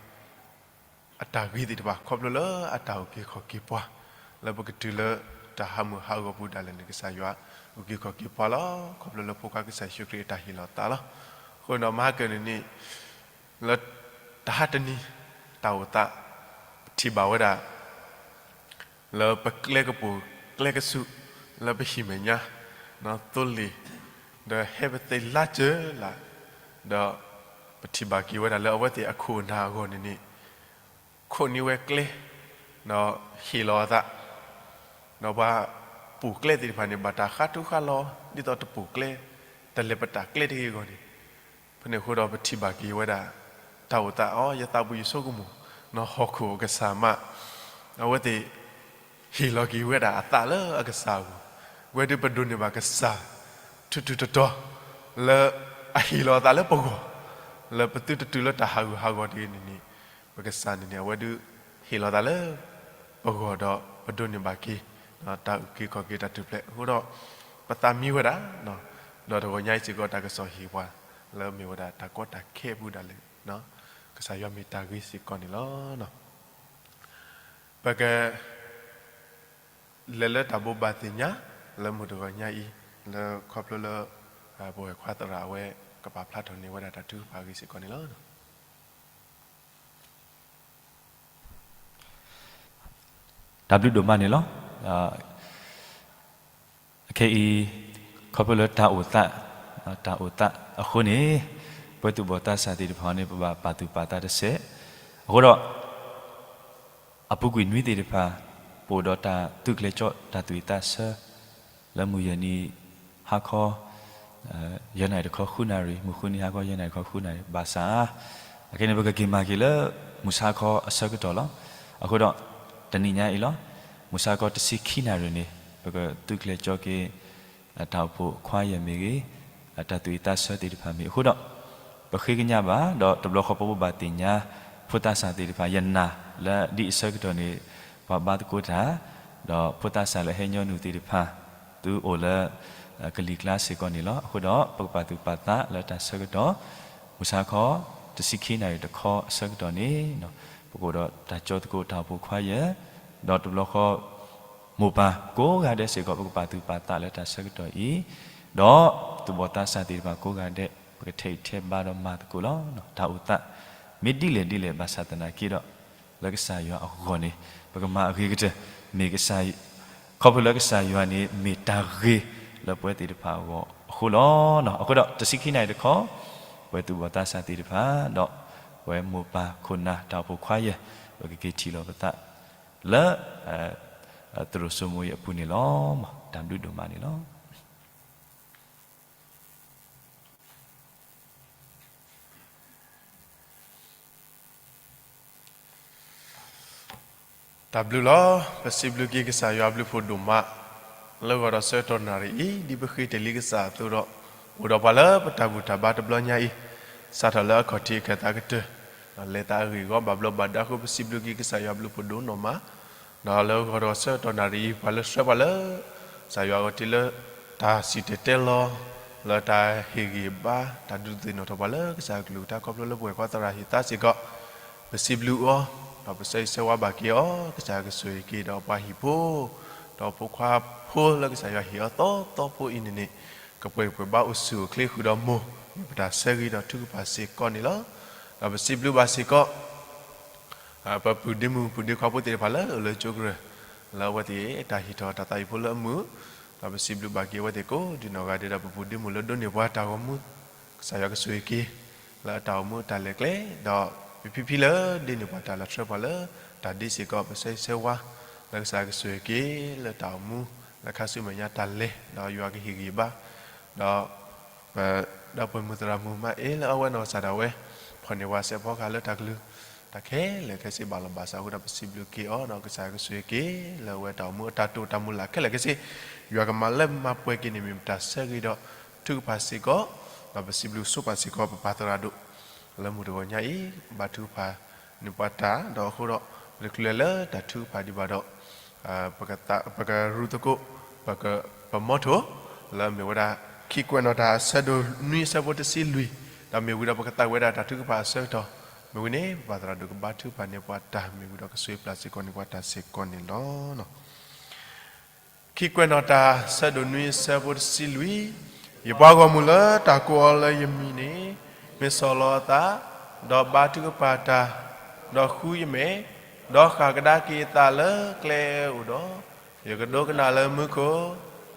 အတၢ်ဂ့ၤသ့ၣ်တဖၣ် ခီဖျိလၢအတၢ်အုၣ်က့ၤခီၣ်က့ၤပှၤ လၢပကတုၤလၢတၢ်ဟးမုၢ်ဟးဂီၤပူၤဒၣ်လဲာ်န့ၣ် ကစၢ်ယွၤအုၣ်က့ၤခီၣ်က့ၤပှၤလီၤ. ခီဖျိလၢဖိခွါကစၢ်ယ့ၣ်ၡူးခရံာ်အတၢ်ဟ့ၣ်လီၤသးလီၤ. အဃိဒီးမဟါကၢၢ်န့ၣ်န့ၣ် လၢတဟါတနံၤ တၢ်အိၣ်သး ပထံၣ်ဘၣ်ဝဲဒၣ် လၢပကျဲကပူၤကျဲကဆူး လၢပဟံၣ်မဲာ်ညါ သိလ့ၣ် ဒီးဟဲပသ့လါစၢၤလၢ် ဒီးပထံၣ်ဘၣ်က့ၤဝဲဒၣ်လၢအဝဲသ့ၣ်အခိၣ်အနၢ်အဂီၢ်န့ၣ်န့ၣ် ခိးန့ၢ်ဝဲကျဲ ဒီးဟ့ၣ်လီၤအသး ဒီးပှၤပူၤကျဲသ့ၣ်တဖၣ်န့ၣ် ဘၣ်တၢ်ဃါထူဃါလီၤ ဒ်သိးတပူၤကျဲ တလဲၤပတၢ်ကျဲတဂ့ၤအဂီၢ်န့ၣ် ဖဲန့ၣ်အဃိဒီးပထံၣ်ဘၣ်က့ၤဝဲဒၣ် တၢ်အိၣ်သးအီၤ ယသးဘိယဆိကမိၣ် နီၢ်ဟီၣ်ခိၣ်အကစၢ်မး အဝဲသ့ၣ် ဟ့ၣ်လီၤက့ၤဝဲဒၣ်အသးလၢအကစၢ်အဂီၢ် ဝဲဒၣ်ပဒိးန့ၢ်ဘၣ်ကစၢ် ထူးထူးတီၤတီၤ လၢအဟ့ၣ်လီၤအသးလၢပဂီၢ် လၢပသုတတုၤလၢတၢ်ဟးဂူာ်ဟးဂီၤတဂ့ၤန့ၣ်န့ၣ် ပကစၢ်န့ၣ်န့ၣ် အဝဲဒၣ်ဟ့ၣ်လီၤသးလၢ ပဂီၢ်ဒီးပဒိးန့ၢ်ဘၣ်က့ၤ တၢ်အုၣ်က့ၤခီၣ်က့ၤတၢ်ထူၣ်ဖျဲးအဃိဒီး ပသးမံဝဲဒၣ် ဒီးတဂီၤညါအံၤစ့ၢ်ကီးတၢ်ကစီၣ်ဟ့ၣ်ပှၤ လၢမ့ၢ်ဝဲဒၣ်တၢ်ကီတၢ်ခဲအပူၤဒၣ်လဲာ် ကစၢ်ယွၤမ့ၢ်တၢ်ဂ့ၤစ့ၢ်ကီးန့ၣ်လီၤ. ပက လဲၤလၢတၢ်ဘိးဘၣ်သ့ၣ်ညါ လၢမုၢ်တဂီၤညါအံၤ လၢခီဖျိလၢ ပဝဲၢ်ခွါသရၣ်အဝဲ ကပာ်ဖျါထီၣ်န့ၢ်ဝဲဒၣ်တၢ်ထုကဖၣ်အဂ့ၢ်စ့ၢ်ကီးန့ၣ်လီၤ. တၢ်ဘျုးဒိၣ်မးန့ၣ်လီၤ. အခဲအံၤ ခီဖျိလၢတၢ်အိၣ်သး တၢ်အိၣ်သးအဃိန့ၣ် ပဝဲသူၣ်ဘီၣ်သးစၢ်သ့ၣ်တဖၣ်န့ၣ် ပဘၣ်ပာ်သူၣ်ပာ်သးတစဲး အဃိဒီး အပူၤကွံာ်နွံသ့ၣ်တဖၣ် ပအိၣ်ဒီးတၢ်သုးကျဲၤကၠီ တၢ်သူၣ်ဝံၣ်သးဆၢ လၢမုၢ်ယဲၢ်နံၤဟါခီ ယဲၢ်နၣ်ရံၣ်တခီဃုနၣ်ရံၣ် မုၢ်ဃုနံၤဟါခီယဲၢ်နၣ်ရံၣ်တခီဃုနၣ်ရံၣ် ဘၣ်ဆၣ် အခဲန့ၣ် ပကက့ၤမၤက့ၤလၢ မုၢ်ဆါခီအဆၢကတီၢ်လီၤ. အဃိဒီး တနံၤညါအံၤလီၤ. မုၢ်ဆါခီတဆံခံနၣ်ရံၣ်န့ၣ် ပကသုးကျဲၤကၠီက့ၤ တၢ်အိၣ်ဖှိၣ်ခွါယဲၢ်မ့ၢ်ဂ့ၤ တၢ်သူၣ်ဝံၣ်သးဆၢသ့ၣ်တဖၣ်မ့ၢ်အဃိဒီး ပဃ့ကညးဘၣ် ဒီးတဘျီဃီပဘိးဘၣ်သ့ၣ်ညါ ဖိသးစၢ်သ့ၣ်တဖၣ် ယနာ်လၢဒ်အဆၢကတီၢ်န့ၣ် ပှၤဘါသကိးတၢ် ဒီးဖိသးစၢ်လၢဟဲညီနုၢ်သ့ၣ်တဖၣ် သုအိၣ်လၢ ကလံၤကျါစ့ၢ်ကီးန့ၣ်လီၤ. အဃိဒီး ပကပာ်သူၣ်ပာ်သးလၢတၢ်ဆၢကတီၢ် မုၢ်ဆါခီ တဆံခံနၣ်ရံၣ်တခီအဆၢကတီၢ်န့ၣ် ပကအိၣ်ဒီးတၢ်ကၠီသကိးတၢ်အိၣ်ဖှိၣ်ခွါယဲၢ် ဒီးတဘျီဃီ မိၢ်ပၢ်ကိးဂၤဒဲးစ့ၢ်ကီး ပကပာ်သူၣ်ပာ်သးလၢတၢ်ဆၢကတီၢ်အံၤ ဒီးသူၣ်ဘီၣ်သးစၢ်သ့ၣ်တဖၣ်ကိးဂၤဒဲး ပကထဲးအံၤထဲးဘါဒီးမၤသကိးလီၤ. တၢ်အိၣ်သး မ့ၢ်ဒ်လဲၣ်ဒ်လဲၣ်ဘၣ်ဆၣ်သနာ်က့ဒီး လၢကစၢ်ယွၤအဂီၢ်န့ၣ် ပကမၤအဂ့ၤကတၢၢ် မ့ၢ်ကစၢ် ခီဖျိလၢကစၢ်ယွၤန့ၣ် မ့ၢ်တၢ်ဂ့ၤလၢပဝဲသ့ၣ်တဖၣ်အဂီၢ်အဃိလီၤ. အဃိဒီး တဆံခံနၣ်ရံၣ်တခီ ပဝဲသူၣ်ဘီၣ်သးစၢ်သ့ၣ်တဖၣ် ဒီးပဝဲမိၢ်ပၢ်ခိၣ်နၢ်တၢ်အိၣ်ဖှိၣ်ခွါယဲၢ် ပကက့ၤထံၣ်လိာ်ပသး လၢ သရိာ်စိမိၤအံၤအပူၤန့ၣ်လီၤ. တၢ်ဘျုးဒိၣ်မးန့ၣ်လီၤ. တၢ်ဘျုးလီၤ. ပစံးဘျုးက့ၤကစၢ်ယွၤအဘျုးဖှိၣ်ဒိၣ်မး လၢဂီၤဒီးဆၢကတီၢ်နၣ်ရံၣ်အံၤ ဒ်ပဃ့တ့ၢ်လံကစၢ်အသိးဒီး အိၣ်ဒီးပှၤလၢပတၢ်ဘူၣ်တၢ်ဘါတဘျီညါအံၤ စးထီၣ်လၢအခီၣ်ထံးအခၢၣ်သးကတၢၢ် လဲၤသးအဂ့ၢ်အဂီၢ်ဘၣ်ဘျီးဘၣ်ဒါအဃိ ပစံးဘျုးက့ၤကစၢ်ယွၤအဘျုးဖှိၣ်ဒိၣ်နီၢ်မး ဒီးလၢဂီၤဒီးဆၢကတီၢ်နၣ်ရံၣ်အံၤ ပှၤလၢဆှၢပှၤလၢ ကစၢ်ယွၤအဂီၢ်တုၤလၢ တၢ်စံၣ်တဲၤတဲလီၤ လၢတၢ်ဟ့ၣ်ဂံၢ်ဘါ တၢ်ဒုးသ့ၣ်နီၣ်ထီၣ်ပှၤလၢကစၢ်အကလုၢ်ကထါခီဖျိလၢပဝဲၢ်ခွါသရၣ်ဟ့ၣ်သါစ့ၢ်ကီး ပစံးဘျုးအီၤ ဒီးပဆၢဂ့ၤဆၢဝါဘၣ်က့ၤအီၤ ကစၢ်ယွၤကဆိၣ်ဂ့ၤက့ၤဒီးပှၤဟံၣ်ဖိ ဒီးဖိခွါဖိလၢကစၢ်ယွၤဟ့ၣ်အီၤသီသီဖိအံၤန့ၣ်န့ၣ် ကပှဲၤပှဲၤဘါအိၣ်ဆူၣ်အိၣ်ချ့ဃုာ်ဒီးမိၢ် မ့ၢ်ပတၢ်ဆၢဂ့ၤဒီးထုကဖၣ်စ့ၢ်ကီးန့ၣ်လီၤ. ဒီးပစံးဘျုးဘၣ်စ့ၢ်ကီး ပပုၢ်ဒ့မုၣ်ပုၢ်ဒ့ခွါဖိသ့ၣ်တဖၣ်လၢအအိၣ်လၢကၠိကရၢၢ် လၢအဝဲသ့ၣ်တၢ်ဟ့ၣ်ထီၣ်တၢ်သးဟ့ၣ်ဖိလၢအမုာ် ဒီးပစံးဘျုးဘၣ်က့ၤအဝဲသ့ၣ်ကိးဒံနီၢ်ဂၤဒဲးဒီးပပုၢ်ဒ့မုၣ်လၢဒိးန့ၢ်ပှၤတၢ်ဂီၤမူ ကစၢ်ယွၤကဆိၣ်ဂ့ၤက့ၤ လၢအတၢ်အိၣ်မူတၢ်လဲၤကျဲ ဒီးပဖံဖံလၢဒ့န့ၢ်ပှၤတၢ်လီၤဆှၢပှၤလၢတၢ်ဒ့စ့ၢ်ကီး ပဆၢဂ့ၤဆၢဝါ ဒီး လၢကစၢ်ကဆိၣ်ဂ့ၤက့ၤလၢတၢ်အိၣ်မူ, လၢခါဆူမဲာ်ညါတၢ်လဲၤ, ဒီးယွၤကဟ့ၣ်ဂံၢ်ဘါ, ဒီး ပဒီပုၢ်ဝဲၢ်မုၣ်သရၣ်မုၣ်မၤအ့လၢအဝဲနီၢ်ကစၢ်ဒၣ်ဝဲ, ဖီၣ်န့ၢ်ပှၤစဲးဖီကဟၣ်လၢတၢ်ကလုၢ်, တၢ်ခဲလၢာ်ခဲဆ့ဘၣ်လီၤဘၣ်ဆၣ်အဃိဒီး ပစံးဘျုးက့ၤအီၤဒီး ကစၢ်ကဆိၣ်ဂ့ၤက့ၤလၢအဝဲတၢ်အိၣ်မူအတၢ်တိာ်တၢ်မုၢ်လၢ်ခဲလၢာ်ခဲဆ့, ယွၤကမၤလၢမၤပှဲၤက့ၤန့ၢ်မ့ၢ်ပတၢ်ဆၢဂ့ၤဒီး ထုကဖၣ်စ့ၢ်ကီး, ဒီးပစံးဘျုးဆိပာ်စ့ၢ်ကီး ပပၢ်သရၣ်ဒိၣ် လၢမုၢ်တဂီၤညါအံၤ, ဘါထုကဖၣ်န့ၢ်ပှၤတၢ်, ဒီးအဃိဒီး ပတချုးလဲၤလၢတၢ်ထုကဖၣ်ဒံးဘၣ်ဒီး ပကရူၢ်သကိး, ပက, ပမီထိၣ်, လၢအမ့ၢ်ဝဲဒၣ် ခံကွဲးနီၣ်တၢ်အဆၢဒိၣ်နွံအဆၢဖိတဆံလွံၢ်, ဒီးမ့ၢ်ဝံၤဒီးပကသးဝဲဒၣ်တၢ်ထုကဖၣ်အဆၢကတီၢ်, မ့ၢ်ဝံၤန့ၣ် ပပၢ်သရၣ်ဒိၣ်ကဘါထုကဖၣ်န့ၢ်ပှၤတၢ်မ့ၢ်ဝံၤဒီးကဆိၣ်ဂ့ၤပျၢ်စ့ၢ်ကီးန့ၢ်ပှၤတၢ်စ့ၢ်ကီးန့ၣ်လီၤ. ခံကွဲးနီၣ်တၢ်ဆၢဒိၣ်နွံအဆၢဖိတဆံလွံၢ်, ယပှၤဂီၢ်မုၢ်လၢတၢ်ကိးအီၤလၢယမံၤန့ၣ်, မ့ၢ်ဆီၣ်လီၤအသး, ဒီးဘါထုကဖၣ်တၢ်, ဒီးဃုယမဲာ်, ဒီးဃၣ်ကဒါက့ၤအသးလၢကျဲအိၣ်ဒီး, ယကဒိကနၣ်လၢမူခိၣ်,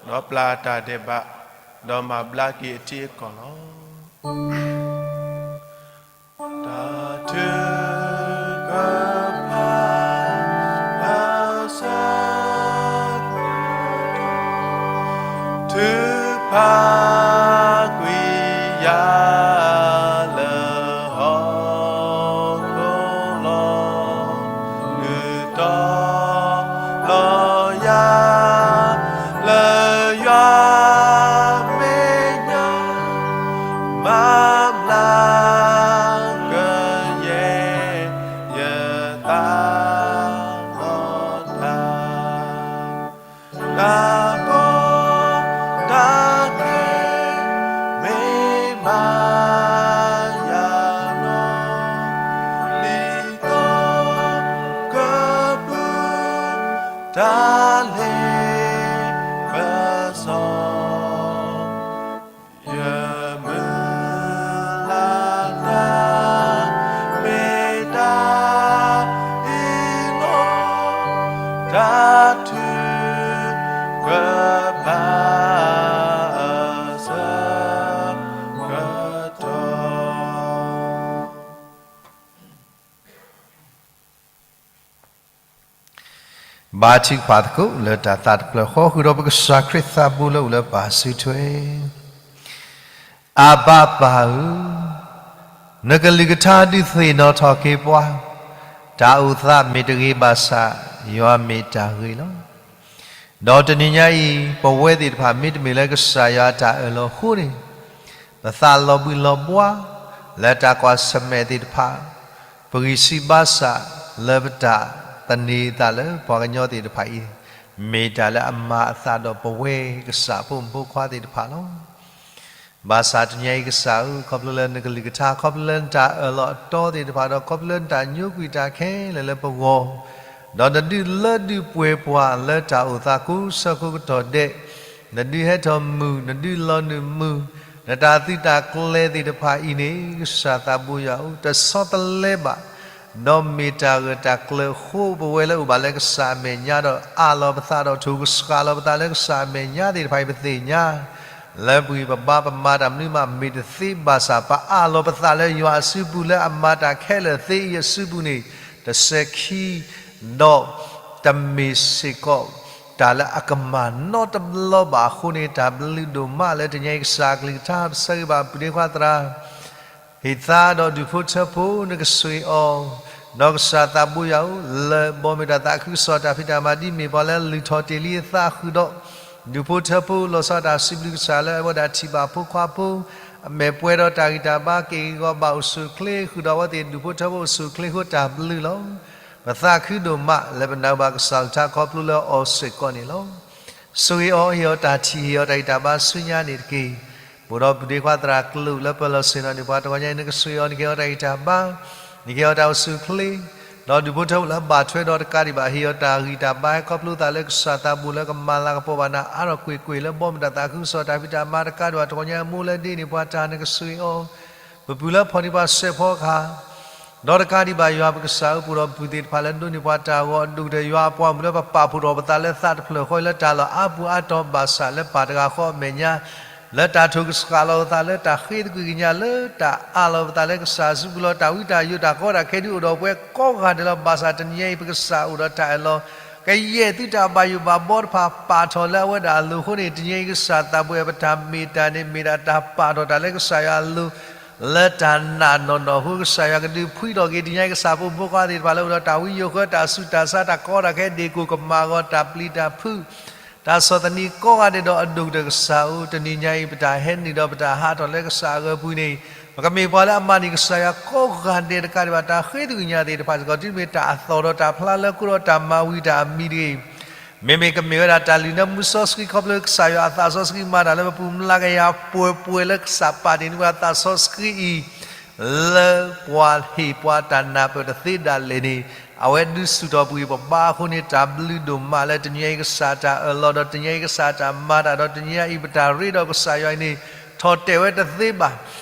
ဒီးပျၢ်တၢ်ဒဲးဘး, ဒီးမၤဘျါက့ၤအထံအကီၢ်လီၤ. တၢ်ထုကဖၣ်အဆၢ, ထုကဖၣ်ကွံာ်ယၤလၢဟီၣ်ခိၣ်လီၤ. လုၢ်တီလီၤယၤလၢယွၤမဲာ်ညါ, မၤဘျါကယဲၢ်ယသးဒီးတၢ် တၢ်ကီတၢ်ခဲမ့ၢ်မၤယၤလီၤ, ဒ်သိးကပုၢ်တၢ်လဲၤပစီ ယမုၢ်လၢ်တၢ် မ့ၢ်တၢ်အ့ၣ်လိာ် တၢ်ထုကဖၣ်အဆၢကတီၢ် ဘါထုကဖၣ်သကိးလၢတၢ်သးတဖျၢၣ်ဃီ ဃုာ်ဒီးပကစၢ်ခရံာ်သးဘိလၢအိၣ်လၢပၢ်စုထွဲ. အဘၣ်ပၢ်ဧၢ, နကလုၢ်ကထါဒုးသ့ၣ်နီၣ်ထီၣ်က့ၤပှၤ, တၢ်အိၣ်သးမ့ၢ်တဂ့ၤဘၣ်ဆၣ်, ယွၤမ့ၢ်တၢ်ဂ့ၤလီၤ. ဒီးတနံၤညါအံၤ ပဝဲသ့ၣ်တဖၣ် မ့တမ့ၢ်လၢကစၢ်ယွၤအတၢ်အၢၣ်လီၤအဃိန့ၣ်, ပသးလီၤဘှံးလီၤဘှါ လၢတၢ်ကွၢ်ဆၢၣ်မဲာ်သ့ၣ်တဖၣ်, ပဂံၢ်စၢ်ဘါစၢ် လၢပတၢ်သန့ၤအသးလၢပှၤကညီသ့ၣ်တဖၣ်အံၤ, မ့ၢ်တၢ်လၢအမၤအသးဒီးပဝဲကစၢ်ဖိမုၣ်ဖိခွါသ့ၣ်တဖၣ်လီၤ. ဘၣ်ဆၣ်တနံၤညါအံၤကစၢ်ဧၢ, ခီဖျိလၢနကလုၢ်ကထါ, ခီဖျိလၢနတၢ်အၢၣ်လီၤအတီသ့ၣ်တဖၣ်ဒီး ခီဖျိလၢနတၢ်ညိကွံာ်တၢ်ခဲလၢာ်လၢပဂီၢ်, ဒီးနဒုးလၢဒုးပှဲၤပှၤလၢတၢ်အိၣ်သးကိးဆၢကိးကတီၢ်ဒဲး, နဒုးဟဲထီၣ်မုာ်, နဒုးလီၤနုာ်မုာ်, နတၢ်သုးတၢ်ကျဲၤသ့ၣ်တဖၣ်အံၤန့ၣ် ကစၢ်သးဘိယွၤဧၢ, တဆီတလဲဘၣ် ဒီးမ့ၢ်တၢ်ဂၢၢ်တၢ်ကျၢၤအဃိ ပဝဲလၢအိၣ်ဘၣ်လၢကစၢ်အမဲာ်ညါဒီး အၢၣ်လီၤပသးဒီးထိၣ်ကဆှၣ်လီၤပသးလၢကစၢ်အမဲာ်ညါသ့ၣ်တဖၣ်အံၤ ပသ့ၣ်ညါ, လၢပဂံၢ်ပဘါပမၤတၢ်မနုၤမးမ့ၢ်တသ့ဘၣ်ဆၣ် ပအၢၣ်လီၤပသးလၢယွၤအစုပူၤလၢအမၤတၢ်ခဲလၢာ်သ့အံၤအစုပူၤန့ၣ် တစဲးခံ ဒီးတမ့ၢ်စ့ၢ်ကီး တၢ်လၢအကမၤနီတဘျီဘၣ်အဃိန့ၣ် တၢ်ဘျုးဒိၣ်မးလၢတနံၤအံၤကစၢ်အကလုၢ်ကထါ ပဆၢဂ့ၤဘၣ်ပုၢ်ဒ့ခွါသရၣ် ဟ့ၣ်သါဒီးဒူၣ်ဖိထၢဖိ နကဆိၣ်ဂ့ၤအီၤ, ဒီးကစၢ်သးဘိယွၤဧၢ, လၢဘီမုၢ်တၢ်သးခုကစီၣ်တၢ်ဖံးတၢ်မၤ ဒ်မ့ၢ်ပှၤလၢလုၢ်ထီၣ်တ့ၢ်လံအသးဃုာ်ဒီး ဒူၣ်ဖိထၢဖိ လီၤဆီဒၣ်တၢ်စံးဘျုးကစၢ်လၢအဝဲဒၣ်ထံၣ်ဘၣ်ဖိခွါဖိ အမဲာ်ပှဲၤဒီးတၢ်ဂံၢ်တၢ်ဘါ က့ၢ်ဂ့ၤဂီၤဘၣ်အိၣ်ဆူၣ်အိၣ်ချ့ ဃုာ်ဒီးအဝဲသ့ၣ်ဒူၣ်ဖိထၢဖိအိၣ်ဆူၣ်အိၣ်ချ့အဃိ တၢ်ဘျုးလီၤ. ပသးခုဒိၣ်မးလၢပနၢ်ဟူဘၣ်ကစၢ်ကလုၢ်ကထါခီဖျိလၢအီၤစ့ၢ်ကီးန့ၣ်လီၤ. ဆိၣ်ဂ့ၤအီၤ ဟ့ၣ်အီၤတၢ်ထံၣ် ဟ့ၣ်အီၤတၢ်ဂံၢ်တၢ်ဘါဆူညါန့ၣ်တက့ၢ်. ပအိၣ်ဒီးပုၢ်ဒ့ခွါသရၣ်ကလုာ်လၢပၢၤလီၢ်ဆ့ၣ်နီၤန့ၣ် ပှၤတဂီၤညါအံၤ နကဆိၣ်ဂ့ၤအီၤ နကဟ့ၣ်အီၤတၢ်ဂံၢ်တၢ်ဘါ, နကဟ့ၣ်အီၤတၢ်အိၣ်ဆူၣ်အိၣ်ချ့, ဒီးဒူၣ်ဖိထၢဖိလၢအဘၣ်ထွဲဒီးတကးဒံးဘၣ် ဟ့ၣ်အီၤတၢ်ဂံၢ်တၢ်ဘါ ဟဲခီဖျိသးလၢကစၢ်သးဘိၣ်လၢကမၤလၤကပီၤဘၣ်နၤအါထီၣ်ကွ့ၢ်ကွ့ၢ် လၢဘီမုၢ်တၢ်သးခုကစီၣ်တၢ်ဖံးတၢ်မၤတကးဒံးဘၣ် တဂီၤညါအံၤ မိၢ်လၢဒ့န့ၢ်ပှၤတၢ် နကဆိၣ်ဂ့ၤအီၤ ပပုၢ်လၢဖီၣ်န့ၢ်ပှၤစဲးဖီကဟၣ် ဒီးတကးဒံးဘၣ်ယွၤပကစၢ်ဧၢ ပအိၣ်ဒီးပုၢ်သ့ၣ်တဖၣ်လၢဒိးန့ၢ်ပှၤတၢ်ဂီၤအဒိၣ်ကတၢၢ် ယွၤအပှၤမုၣ်လၢပပာ်ဖှိၣ်ထီၣ်ပသးလၢသးတဖျၢၣ်ဃီလၢတၢ်လီၢ်အါပူၤအါတီၤဘၣ်ဆၣ်လၢပၢ်တဂၤဃီအမဲာ်ညါ လၢတၢ်ထိၣ်ကဆှၣ်လီၤပသးလၢတၢ်ဃ့သကွံၢ်ကညးလၢတၢ်အၢၣ်လီၤပသးလၢကစၢ်စုပူၤလီၤ တၢ်ဝံတၢ်ယိးတၢ်ကီတၢ်ခဲဒုးအိၣ်ဒီးပှၤကိးဂၤဒဲးလီၤ ဘၣ်ဆၣ်တနံၤညါအံၤ ပကစၢ်အိၣ်ဒီးတၢ်အၢၣ်လီၤ ကယဲၢ်သုတၢ်ဘၣ်ယိၣ်ဘၣ်ဘီတဖၣ်ပာ်ထီၣ်လၢအဝဲဒၣ်အလိၤအဃိန့ၣ်, တနံၤအံၤကစၢ်သးပှၢ်ပတၢ်မ့ၢ်တၢ်န့ၣ် မ့ၢ်ဒၣ်တၢ်ပာ်ထီၣ်တၢ်လၢကစၢ်ယွၤအလိၤ လၢတၢ်နာ်နီၢ်နီၢ်အဃိ ကစၢ်ယွၤကဒုးဖှံထီၣ်က့ၤ တနံၤအံၤကစၢ်ဖိမုၣ်ဖိခွါသ့ၣ်တဖၣ်လၢအိၣ်ဒီးတၢ်ဝံယိၤဃၢ တၢ်ဆူးတၢ်ဆါ တၢ်ကီတၢ်ခဲ ဒ့ၣ်ကိၢ်ကမၣ်အဂီၢ် တၢ်ပျံၤတၢ်ဖုး တၢ်ဆီၣ်သနံးကိးဂၤဒဲးဒီးအဒိၣ်ကတၢၢ်ကစၢ်ဧၢ, တနံၤညါအံၤ ပတၢ်ဟဲနုာ်ဒီးပတၢ်ဟးထီၣ်လၢကစၢ်အဂီၢ်အပူၤန့ၣ်, ပကမ့ၢ်ပှၤလၢအမၤန့ၢ်ကစၢ်ယွၤကိးဂၤဒဲးတကးဒံးဘၣ် တၢ်ဃ့သကွံၢ်ညါသ့ၣ်တဖၣ်စ့ၢ်ကီး တုၤမ့ၢ်တၢ်အသီၣ်ဒီးတၢ်ဖျါလၢခိၣ်ဒီးတၢ်မၤဝံၤတၢ်အမံၤတဂ့ၤ မ့မ့ၢ်ကမ့ၢ်ဝဲဒၣ်တၢ်လုၢ်နၢမူစီဆှံခီဖျိကစၢ်ယွၤအသးစီဆှံမၤတၢ်လၢပပူၤ မျးကယၤပှဲၤပှဲၤလၢကစၢ်ပာ်တ့ၢ်န့ၢ်ပှၤသးစီဆှံအံၤ လၢပှၤဟ့ၣ်ပှၤတၢ်နၢ်ပၢၢ်တသ့ဒၣ်လဲာ်န့ၣ်, အဝဲဒုးဆူၣ်ထီၣ်ပှ့ၤပဘါအဃိန့ၣ် တၢ်ဘျုးဒိၣ်မးလၢတနံၤအံၤကစၢ်တၢ်အၢၣ်လီၤဒီးတနံၤအံၤကစၢ်တၢ်မၤတၢ်ဒီး တနံၤအံၤပတၢ်ရ့ဒီးကစၢ်ယွၤအံၤန့ၣ် ထီၣ်တဲာ်ဝဲတသ့ဘၣ်.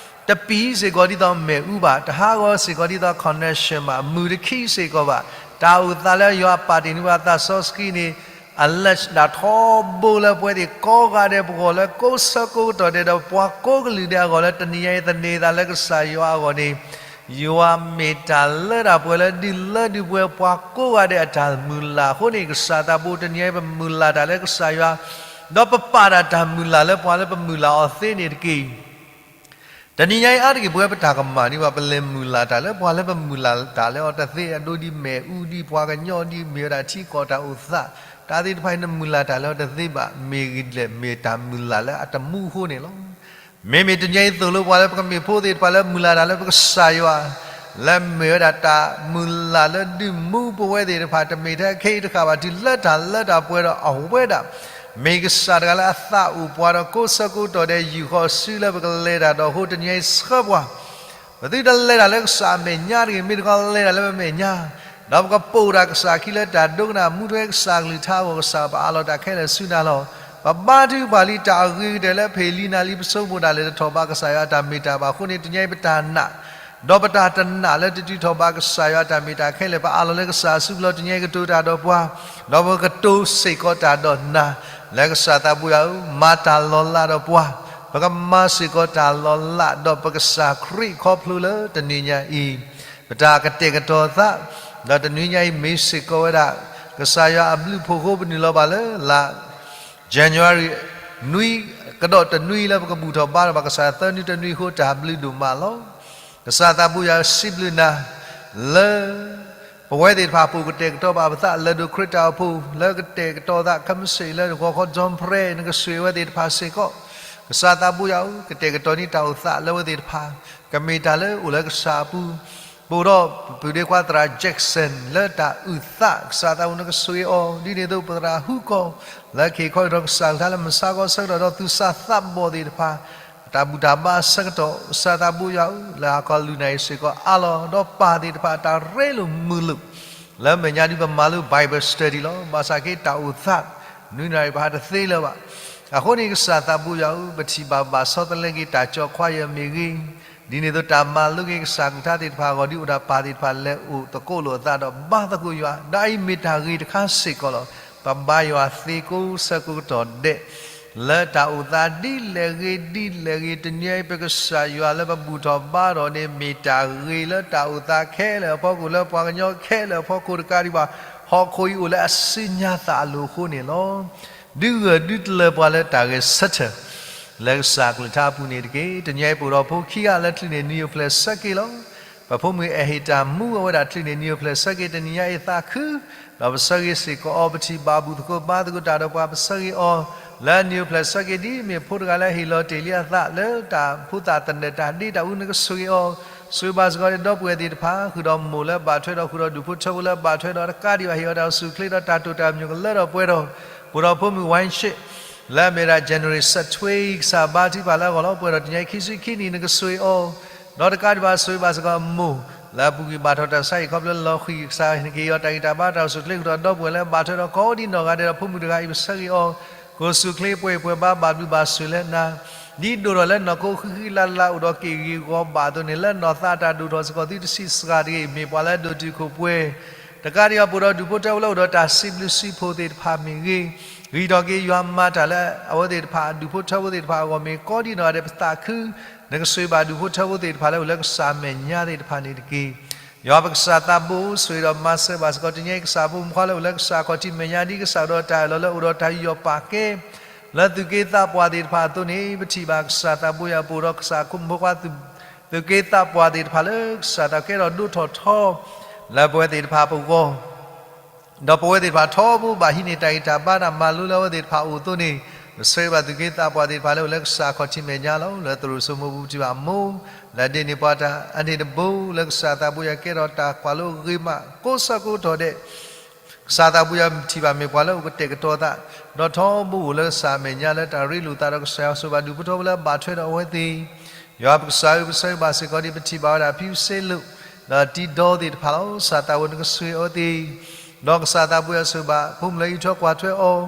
တပံၤစ့ၢ်ကီးဒ်သိးမ့ၣ်အူဘၣ်, တဟးဂီၤစ့ၢ်ကီးဒ်သိး connection ဘၣ်, မုၢ်တခံစ့ၢ်ကီးဘၣ်, တၢ်အိၣ်သးလၢယွၤပာ်တ့ၢ်န့ၢ်ပှၤသးစီဆှံန့ၣ် အလၢဒၣ်ထီဘိလၢပဝဲသ့ၣ်ကိးဂၤဒဲးပဂီၢ်လၢကိးဆၢကိးကတီၢ်ဒဲးဒီးပှၤကိးကလုာ်ဒဲးအဂီၢ်လၢတနံၤညါအံၤသန့ၤသးလၢကစၢ်ယွၤအဂီၢ်န့ၣ်, ယွၤမ့ၢ်တၢ်လၢတၢ်ပှဲၤလၢဒုးလၢဒုးပှဲၤပှၤကိးဂၤဒဲးအတၢ်မုၢ်လၢ်အဃိန့ၣ် ကစၢ်သးဘိတနံၤညါအံၤပမုၢ်လၢ်တၢ်လၢကစၢ်ယွၤ, ဒီးပပာ်ဒၣ်တၢ်မုၢ်လၢ်လၢပှၤလၢပမုၢ်လၢ်အီၤသ့န့ၣ်တက့ၢ်. တနံၤညါအံၤအါတက့ၢ်ပဝဲပတၢ်ကမၣ်န့ၣ်ဘၣ် ပလဲၤမုၢ်လၢ်တၢ်လၢပှၤလၢပမုၢ်လၢ်တၢ်လၢအီၤတသ့အဒိဒ်မ့ၣ်အူဒ်ပှၤကညီဒ် မ့ၢ်ဝဲဒၣ်ထံကီၢ်တၢ်အိၣ်သး, တၢ်သ့ၣ်တဖၣ်အံၤနမုၢ်လၢ်တၢ်လၢအီၤတသ့ဘၣ်, မ့ၢ်ဂ့ၤဒ်လဲၣ် မ့ၢ်တၢ်မုၢ်လၢ်လၢအတမူအဃိန့ၣ်လီၤ. မ့မ့ၢ်တနံၤအံၤသိၣ်လိပှၤလၢပကမ့ၢ်ဖိသ့ၣ်တဖၣ်လၢမုၢ်လၢ်တၢ်လၢပကစၢ်ယွၤ, လၢမ့ၢ်ဝဲဒၣ်တၢ်မုၢ်လၢ်လၢဒုးမူပဝဲသ့ၣ်တဖၣ် တမ့ၢ်ထဲခဲအံၤတဃၣ်ဘၣ် တုၤလၢတၢ်လၢတၢ်ပှဲၤဒီးအဝဲဒၣ် မ့ၢ်ကစၢ်တဂၤလၢအသးအိၣ်ပှၤဒီးကိးဆၢကိးကတီၢ်ဒဲး ယူာ်ဃီၤစုလၢပကလဲၤတၢ်ဒီးအဃိ တနံၤအံၤဆှၢပှၤ ပသုတလဲၤတၢ်လၢကစၢ်အမဲာ်ညါတဂ့ၤ, မ့ၢ်တခီလဲၤတၢ်လၢပမဲာ်ညါ, ဒီးပကပိာ်တၢ်ကစၢ်ခံလၢတၢ်ဒိကနၣ် မူထွဲကစၢ်ကလုၢ်ကထါအဂီၢ် ကစၢ်ပအးလီၤတၢ်ခဲလၢာ်ဆူနၤလီၤ. ပဘါထုကဖၣ်လံ တၢ်အဂ့ၤကတၢၢ်လၢပဟ့ၣ်လံနၤလံ ပဆိကမိၣ်ဒၣ်လဲာ်တထီၣ်ဘး ကစၢ်ယွၤအတၢ်မ့ၢ်တၢ်ဘၣ်အဃိန့ၣ် တနံၤအံၤပတၢ်နာ် ဒီးပတၢ်တနာ်လၢတတုၤထီၣ်ဘးကစၢ်ယွၤအတၢ်မ့ၢ်တၢ်ခဲလၢာ် ပအးလီၤလၢကစၢ်အစုပူၤလီၤ. တနံၤအံၤကတိၤတၢ်ဒီးပှၤ, ဒီးပကတိၤစ့ၢ်ကီးတၢ်ဒီးနၤ, လၢကစၢ်သးဘိယွၤဧၢ, မၤတၢ်လီၤလးဒီးပှၤ, ပကမၤစ့ၢ်ကီးတၢ်လီၤလးဒီးပကစၢ်ခရံာ်ခီဖျိလၢတနံၤညါအံၤ ပတၢ်ကတဲာ်ကတီၤသး, ဒီးတနွံညါအံၤမ့ၢ်စ့ၢ်ကီးဝဲဒၣ် ကစၢ်ယွၤအဘျုးဖှိၣ်အဃိ ပနုာ်လီၤဘၣ်လၢလါ January နွံ ကဒီးတနွံလၢပကဘူၣ်ထီၣ်ဘါထီၣ်ဘၣ်ကစၢ်ယွၤသၢနွံတနွံအဃိ တၢ်ဘျုးဒိၣ်မးလီၤ. ကစၢ်သးဘိယွၤစံးဘျုးနၤ လၢ ပဝဲသ့ၣ်တဖၣ်ပိာ်ကတဲာ်ကတီၤဘၣ်ပသး လၢဒိၣ်ခရံာ်တၢ်အိၣ်ဖှိၣ် လၢကတဲာ်ကတီၤသး ခဲမုၢ်ဆ့ၣ်လၢနဂီၤခီ John Prayer နကဆိၣ်ဂ့ၤဝဲသ့ၣ်တဖၣ်စ့ၢ်ကီး, ကစၢ်သးဘိယွၤဧၢ, ကတဲာ်ကတီၤန့ၢ်တၢ်အိၣ်သးလၢအဝဲသ့ၣ်တဖၣ်, ကမ့ၢ်တၢ်လၢအိၣ်လၢကစၢ်အပူၤ, ပအိၣ်ဒီးပပုၢ်ဒ့ခွါသရၣ် Jackson လၢတၢ်အုၣ်သး ကစၢ်သးဘိနကဆိၣ်ဂ့ၤအီၤ, ဒ်န့ၣ်အသိးပသရၣ်ဟူကီၢ် လၢကဟ့ၣ်ခီဟ့ၣ်နီၤကစၢ်ကလုၢ်ကထါလၢမုၢ်ဆါခီဆၢကတီၢ်ဒီးသူၣ်စၢ်သးဘီၣ်သ့ၣ်တဖၣ် တၢ်ဘူၣ်တၢ်ဘါအဆၢကတီၢ် ကစၢ်သးဘိယွၤဧၢ, လၢဟါခီလုၢ်နၢ်အံၤစ့ၢ်ကီးအါလီၤ, ဒီးပၢ်သ့ၣ်တဖၣ်တၢ်ရ့လိာ်မုာ်လိာ် လၢမဲာ်ညါဒ်ပမၤလိ Bible study လီၤ. ဘၣ်ဆၣ်က့တၢ်အိၣ်သး နွံနၣ်ရံၣ်ပဟးတသ့လၢၤဘၣ်. အဃိန့ၣ်ကစၢ်သးဘိယွၤဧၢ, ပထံၣ်ဘၣ်ဘၣ်ဆီတလဲက့ၤတၢ်ကၠီခွါယဲၢ်မ့ၢ်ဂ့ၤ, ဒ်န့ၣ်အသိးတၢ်မၤလိက့ၤကစၢ်ကလုၢ်ကထါသ့ၣ်တဖၣ်အဂီၢ် ဒ်အိၣ်ဒီးပၢ်သ့ၣ်တဖၣ်လဲၤအိၣ်သကိးလိာ်အသးဒီးဘါသကိးယွၤ, ဒီးအံၤမ့ၢ်တၢ်ဂ့ၤတခါစ့ၢ်ကီးလီၤ. ပဘါယွၤသ့ကိးဆၢကိးကတီၢ်ဒဲး လၢတၢ်အိၣ်သးဒ်လဲၣ်ဂ့ၤဒ်လဲၣ်ဂ့ၤ, တနံၤအံၤပကစၢ်ယွၤလၢပဘူၣ်ထီၣ်ဘါထီၣ်န့ၣ် မ့ၢ်တၢ်ဂ့ၤလၢတၢ်အိၣ်သးခဲလၢာ်အဖီခိၣ် လၢပှၤကညီခဲလၢာ်အဖီခိၣ်တကးဒံးဘၣ်, ဟီၣ်ခိၣ်အံၤအိၣ်လၢအစုညါသးအလိၤအဃိန့ၣ်လီၤ. ဒုးဂၢၢ်ဒုးကျၢၤပှၤလၢတၢ်ဂဲၤဆၢထၢၣ် လၢကစၢ်ကလုၢ်ကထါအပူၤန့ၣ်တက့ၢ်. တနံၤအံၤပအိၣ်ဒီးဖိခံဂၤလၢချုးန့ၢ်နံၣ်အိၣ်ဖျဲၣ်ဆၢက့ၤလီၤ. ပဖိမုၣ်အဲၣ်ဟ့ၣ်တၢ်မူဝဲဒၣ်ချုးန့ၢ်နံၣ်အိၣ်ဖျဲၣ်ဆၢက့ၤ တနံၤညါအံၤသးခု ဒီးပဆၢဂ့ၤစ့ၢ်ကီးအီၤ, ပထံၣ်ဘၣ်ဘူၣ်သကိးဘါသကိးတၢ်ဒီးပှၤ ပဆၢဂ့ၤအီၤ လၢနံၣ်အိၣ်ဖျဲၣ်ဆၢက့ၤ ဒ်မ့ၢ်ဖိတဂၤလၢဟ့ၣ်လီၤတ့ၢ်လံအသးလၢတၢ်ဖိသၣ်သနၢၣ်တၢ်ဒ့တၢ်အူ နကဆိၣ်ဂ့ၤအီၤ, ဆိၣ်ဂ့ၤဘၣ်စ့ၢ်ကီးဒီပုၢ်ဝဲၢ်သ့ၣ်တဖၣ် ဃုာ်ဒီးမိၢ်လၢဘၣ်ထွဲဒီး ဃုာ်ဒီးဒူၣ်ဖိထၢဖိလၢဘၣ်ထွဲဒီး တကးဒံးဘၣ်ဟ့ၣ်အီၤတၢ်အိၣ်ဆူၣ်အိၣ်ချ့ဒီးတၢ်တိာ်တၢ်ပညိၣ်ကလၢထီၣ်ပှဲၤထီၣ်, ပအိၣ်ဒီးဖိမုၣ် ဝါရှ့ၣ် လၢအမ့ၢ်ဒၣ် January ဆၢထွ့ ကစၢ်ဘါထုကဖၣ်လၢအဂီၢ်လီၤ. ပှဲၤဒီးတနံၤအံၤခံဆံခံနံၣ် နကဆိၣ်ဂ့ၤအီၤ, ဒီးတကးဒံးဘၣ်ဆိၣ်ဂ့ၤဘၣ်စ့ၢ်ကီးမိၢ် လၢအပူၤကွံာ်ဘၣ်ထီၣ်တၢ်ဆါဟံၣ်ခီဖျိလီၤဃံၤ ကစၢ်ဟ့ၣ်က့ၤအီၤတၢ်ဂံၢ်တၢ်ဘါတၢ်အိၣ်ဆူၣ်အိၣ်ချ့ ဃုာ်ဒီးဒီပုၢ်ဝဲၢ်လၢဘၣ်ထွဲဒီးကိးဒံနီၢ်ဂၤဒဲးဒီး ဖိမုၣ်တဂၤအံၤ ပဆၢဂ့ၤအီၤ ကအိၣ်ဆူၣ်အိၣ်ချ့ပှဲၤပှဲၤဘါဘၣ်ဘျုးဘၣ်ဆိၣ်လၢနၤ ဒ်ဒိၣ်ထီၣ်လၢနီၢ်ခိဃံဃံလၤလၤအိၣ်ဒီးက့ၢ်ဂ့ၤဂီၤဘၣ်အသိးန့ၣ် လၢနီၢ်သးတၢ်ဒိၣ်ထီၣ်စ့ၢ်ကီးသုတဆံးစှၤတဂ့ၤ, မ့ၢ်ပှၤလၢအဒိၣ်တုာ်ခိၣ်ပှဲၤ တကးဒံးဘၣ် ပအိၣ်ဒီးဒူၣ်ဖိထၢဖိလၢအိၣ်ဒီးတၢ်စံးဘျုးစံးဖှိၣ်သ့ၣ်တဖၣ်မ့ၢ်ဂ့ၤ, ဂံၢ်ထီၣ်က့ၤယွၤမၤတၢ်လၢအဝဲသ့ၣ်တဖၣ်အဒူၣ်ဖိထၢဖိသ့ၣ်တဖၣ်အဂီၢ်မ့ၢ်ကိးဒံနီၢ်ဂၤဒဲး ပသးခု နကဆိၣ်ဂ့ၤဘၣ်ဒူၣ်ဖိထၢဖိသ့ၣ်တဖၣ်လၢအိၣ်လၢကစၢ်မဲာ်ညါသ့ၣ်တဖၣ်န့ၣ်တက့ၢ်. ယွၤပကစၢ်သးဘိ ဆိၣ်ဂ့ၤဒီးမၤစၢၤဘၣ်စ့ၢ်ကီး တနံၤအံၤ ကစၢ်အဖိမုၣ်ဖိခွါလၢအိၣ်လၢကစၢ်အခီၣ်ထံးမဲာ်ညါ ဒ်ကစၢ်ကဒီးတၢ်အၢၣ်လီၤလၢအိၣ်ဒီးတၢ်ယူးယီၣ်ပာ်ကဲ လၢသုးက့သးပှၢ်သ့ၣ်တဖၣ်အသိးန့ၣ် ပထံၣ်ဘၣ်ကစၢ်သးဘိယွၤ ပအိၣ်ဒီးကစၢ်အဖိမုၣ်ဖိခွါ သုးက့သးပှၢ်သ့ၣ်တဖၣ်လၢကစၢ်သးကဲထီၣ်ဒိၣ်ထီၣ်ထီ လၢပဝဲသ့ၣ်တဖၣ်အပဂီၢ် ဒီးပဝဲသ့ၣ်တဖၣ်ထီဘိဘၣ်ဟံးန့ၢ်တၢ်ဂံၢ်တၢ်ဘါတၢ်မၤလိလၢအဝဲသ့ၣ်တဖၣ်အအိၣ်အသိးန့ၣ်, ပဆၢဂ့ၤဘၣ်သုးက့သးပှၢ်သ့ၣ်တဖၣ်လၢအိၣ်လၢကစၢ်အခီၣ်ထံးမဲာ်ညါလီၤ. လၢသရိာ်စိမိပူၤပထံၣ်ဘၣ်အမိၢ် လၢဒ့န့ၢ်ပှၤတၢ်အန့ၣ်တဘိ လၢကစၢ်သးဘိယွၤကဲထီၣ်တၢ်ကွၢ်လိအဂ့ၤမး ကိးဆၢကိးကတီၢ်ဒဲး ကစၢ်သးဘိယွၤပထံၣ်ဘၣ်မ့ၢ်ပှၤလၢအိၣ်ကတဲာ်ကတီၤသး, ဒီးထီဘိအိၣ်လၢကစၢ်အမဲာ်ညါလၢတၢ်ရ့လိာ်သးဒီးကစၢ်ယွၤ ဆိၣ်ဂ့ၤဘၣ်ဒူၣ်ဖိထၢဖိလၢအဘၣ်ထွဲဒီးအဝဲသ့ၣ် ယွၤပကစၢ်ဧၢ ပဆၢဂ့ၤဘၣ်စ့ၢ်ကီးဒ်ပထံၣ်ဘၣ်ဝဲဒၣ်ဖံစ့လိာ် ဒီးတံဒီသ့ၣ်တဖၣ်လီၤ. ကစၢ်သးဘိနကဆိၣ်ဂ့ၤအဝဲသ့ၣ်, ဒီးကစၢ်သးဘိယွၤဆိၣ်ဂ့ၤဘၣ်ဖိမုၣ်လၢအံးထွဲကွၢ်ထွဲအီၤ,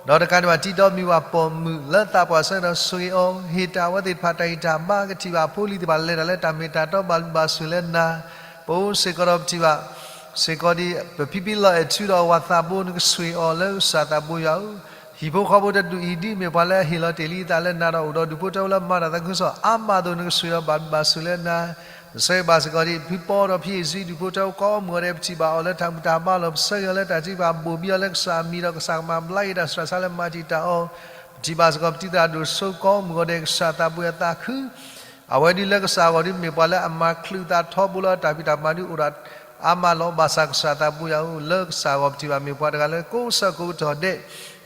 ဒီးတကးဒံးဘၣ်တံဒီမံၤဝၤပိာ်မုၣ်လၢသးပှၢ်ဆၢကတီၢ်ဆိၣ်ဂ့ၤအီၤ, ဟ့ၣ်တၢ်အဝဲသ့ၣ်တဖၣ်တၢ်ဂံၢ်တၢ်ဘါ ကထံၣ်ဘၣ်ဖိလံၤသ့ၣ်တဖၣ်လဲၤတၢ်လၢတၢ်မ့ၢ်တၢ်တီဘၣ်ဘျုးဘၣ်ဆိၣ်လၢနၤ, ပအိၣ်စ့ၢ်ကီးဒီးပထံၣ်ဘၣ် စ့ၢ်ကီးဒ် ပဖံဖံလီၤအဲၣ်ထုဒီးအဝၤသးဘိနကဆိၣ်ဂ့ၤအီၤလၢကစၢ်သးဘိယွၤဧၢ, ဟံၣ်ဖိဃီဖိတဒူၣ်အံၤဒ်မ့ၢ်ပှၤလၢအဟ့ၣ်လီၤတ့ၢ်လံအသးလၢနၤဒီး အိၣ်ဒီးဒူၣ်ဖိထၢဖိလၢမၤတၢ်သးခုကစီၣ်အါမးအသိး နကဆိၣ်ဂ့ၤအီၤဘၣ်ဘျုးဘၣ်ဆိၣ်လၢနၤ, ပဆၢဂ့ၤဘၣ်စ့ၢ်ကီးဒ် ဖံပီဒီးဖံအ့ၣ်စံဒူၣ်ဖိထၢဖိကိးမုၢ်ဂီၤဒဲး ပထံၣ်ဘၣ်အီၤလၢတၢ်ဘူၣ်တၢ်ဘါလီၤ. ပဆၢဂ့ၤအီၤလၢတၢ်ထုကဖၣ်ဘိၣ်ဘံအီၤလၢကစၢ်အမံၤ ဒီးကစၢ်ကမၤဘျါက့ၤတၢ်ဆူးတၢ်ဆါလၢမၤတံာ်တာ်အီၤ, ပထံၣ်ဘၣ်စ့ၢ်ကီးပတံၤသရၣ်ဒိၣ်စိကိးမုၢ်ဂီၤဒဲး ကစၢ်သးဘိယွၤသးခု အဝဲဒ်လၢကစၢ်အဂီၢ်ဒ်မ့ၢ်ပှၤလၢအမၤချုးသးထီဘိလၢတၢ်ဖံးတၢ်မၤဒ်အိၣ်ဒီးအါမးလီၤ. ဘၣ်ဆၣ်ကစၢ်သးဘိယွၤဧၢ, လၢကစၢ်အဂီၢ်ပထံၣ်ဘၣ်မ့ၢ်ပှၤတဂၤလၢကိးဆၢကိးကတီၢ်ဒဲး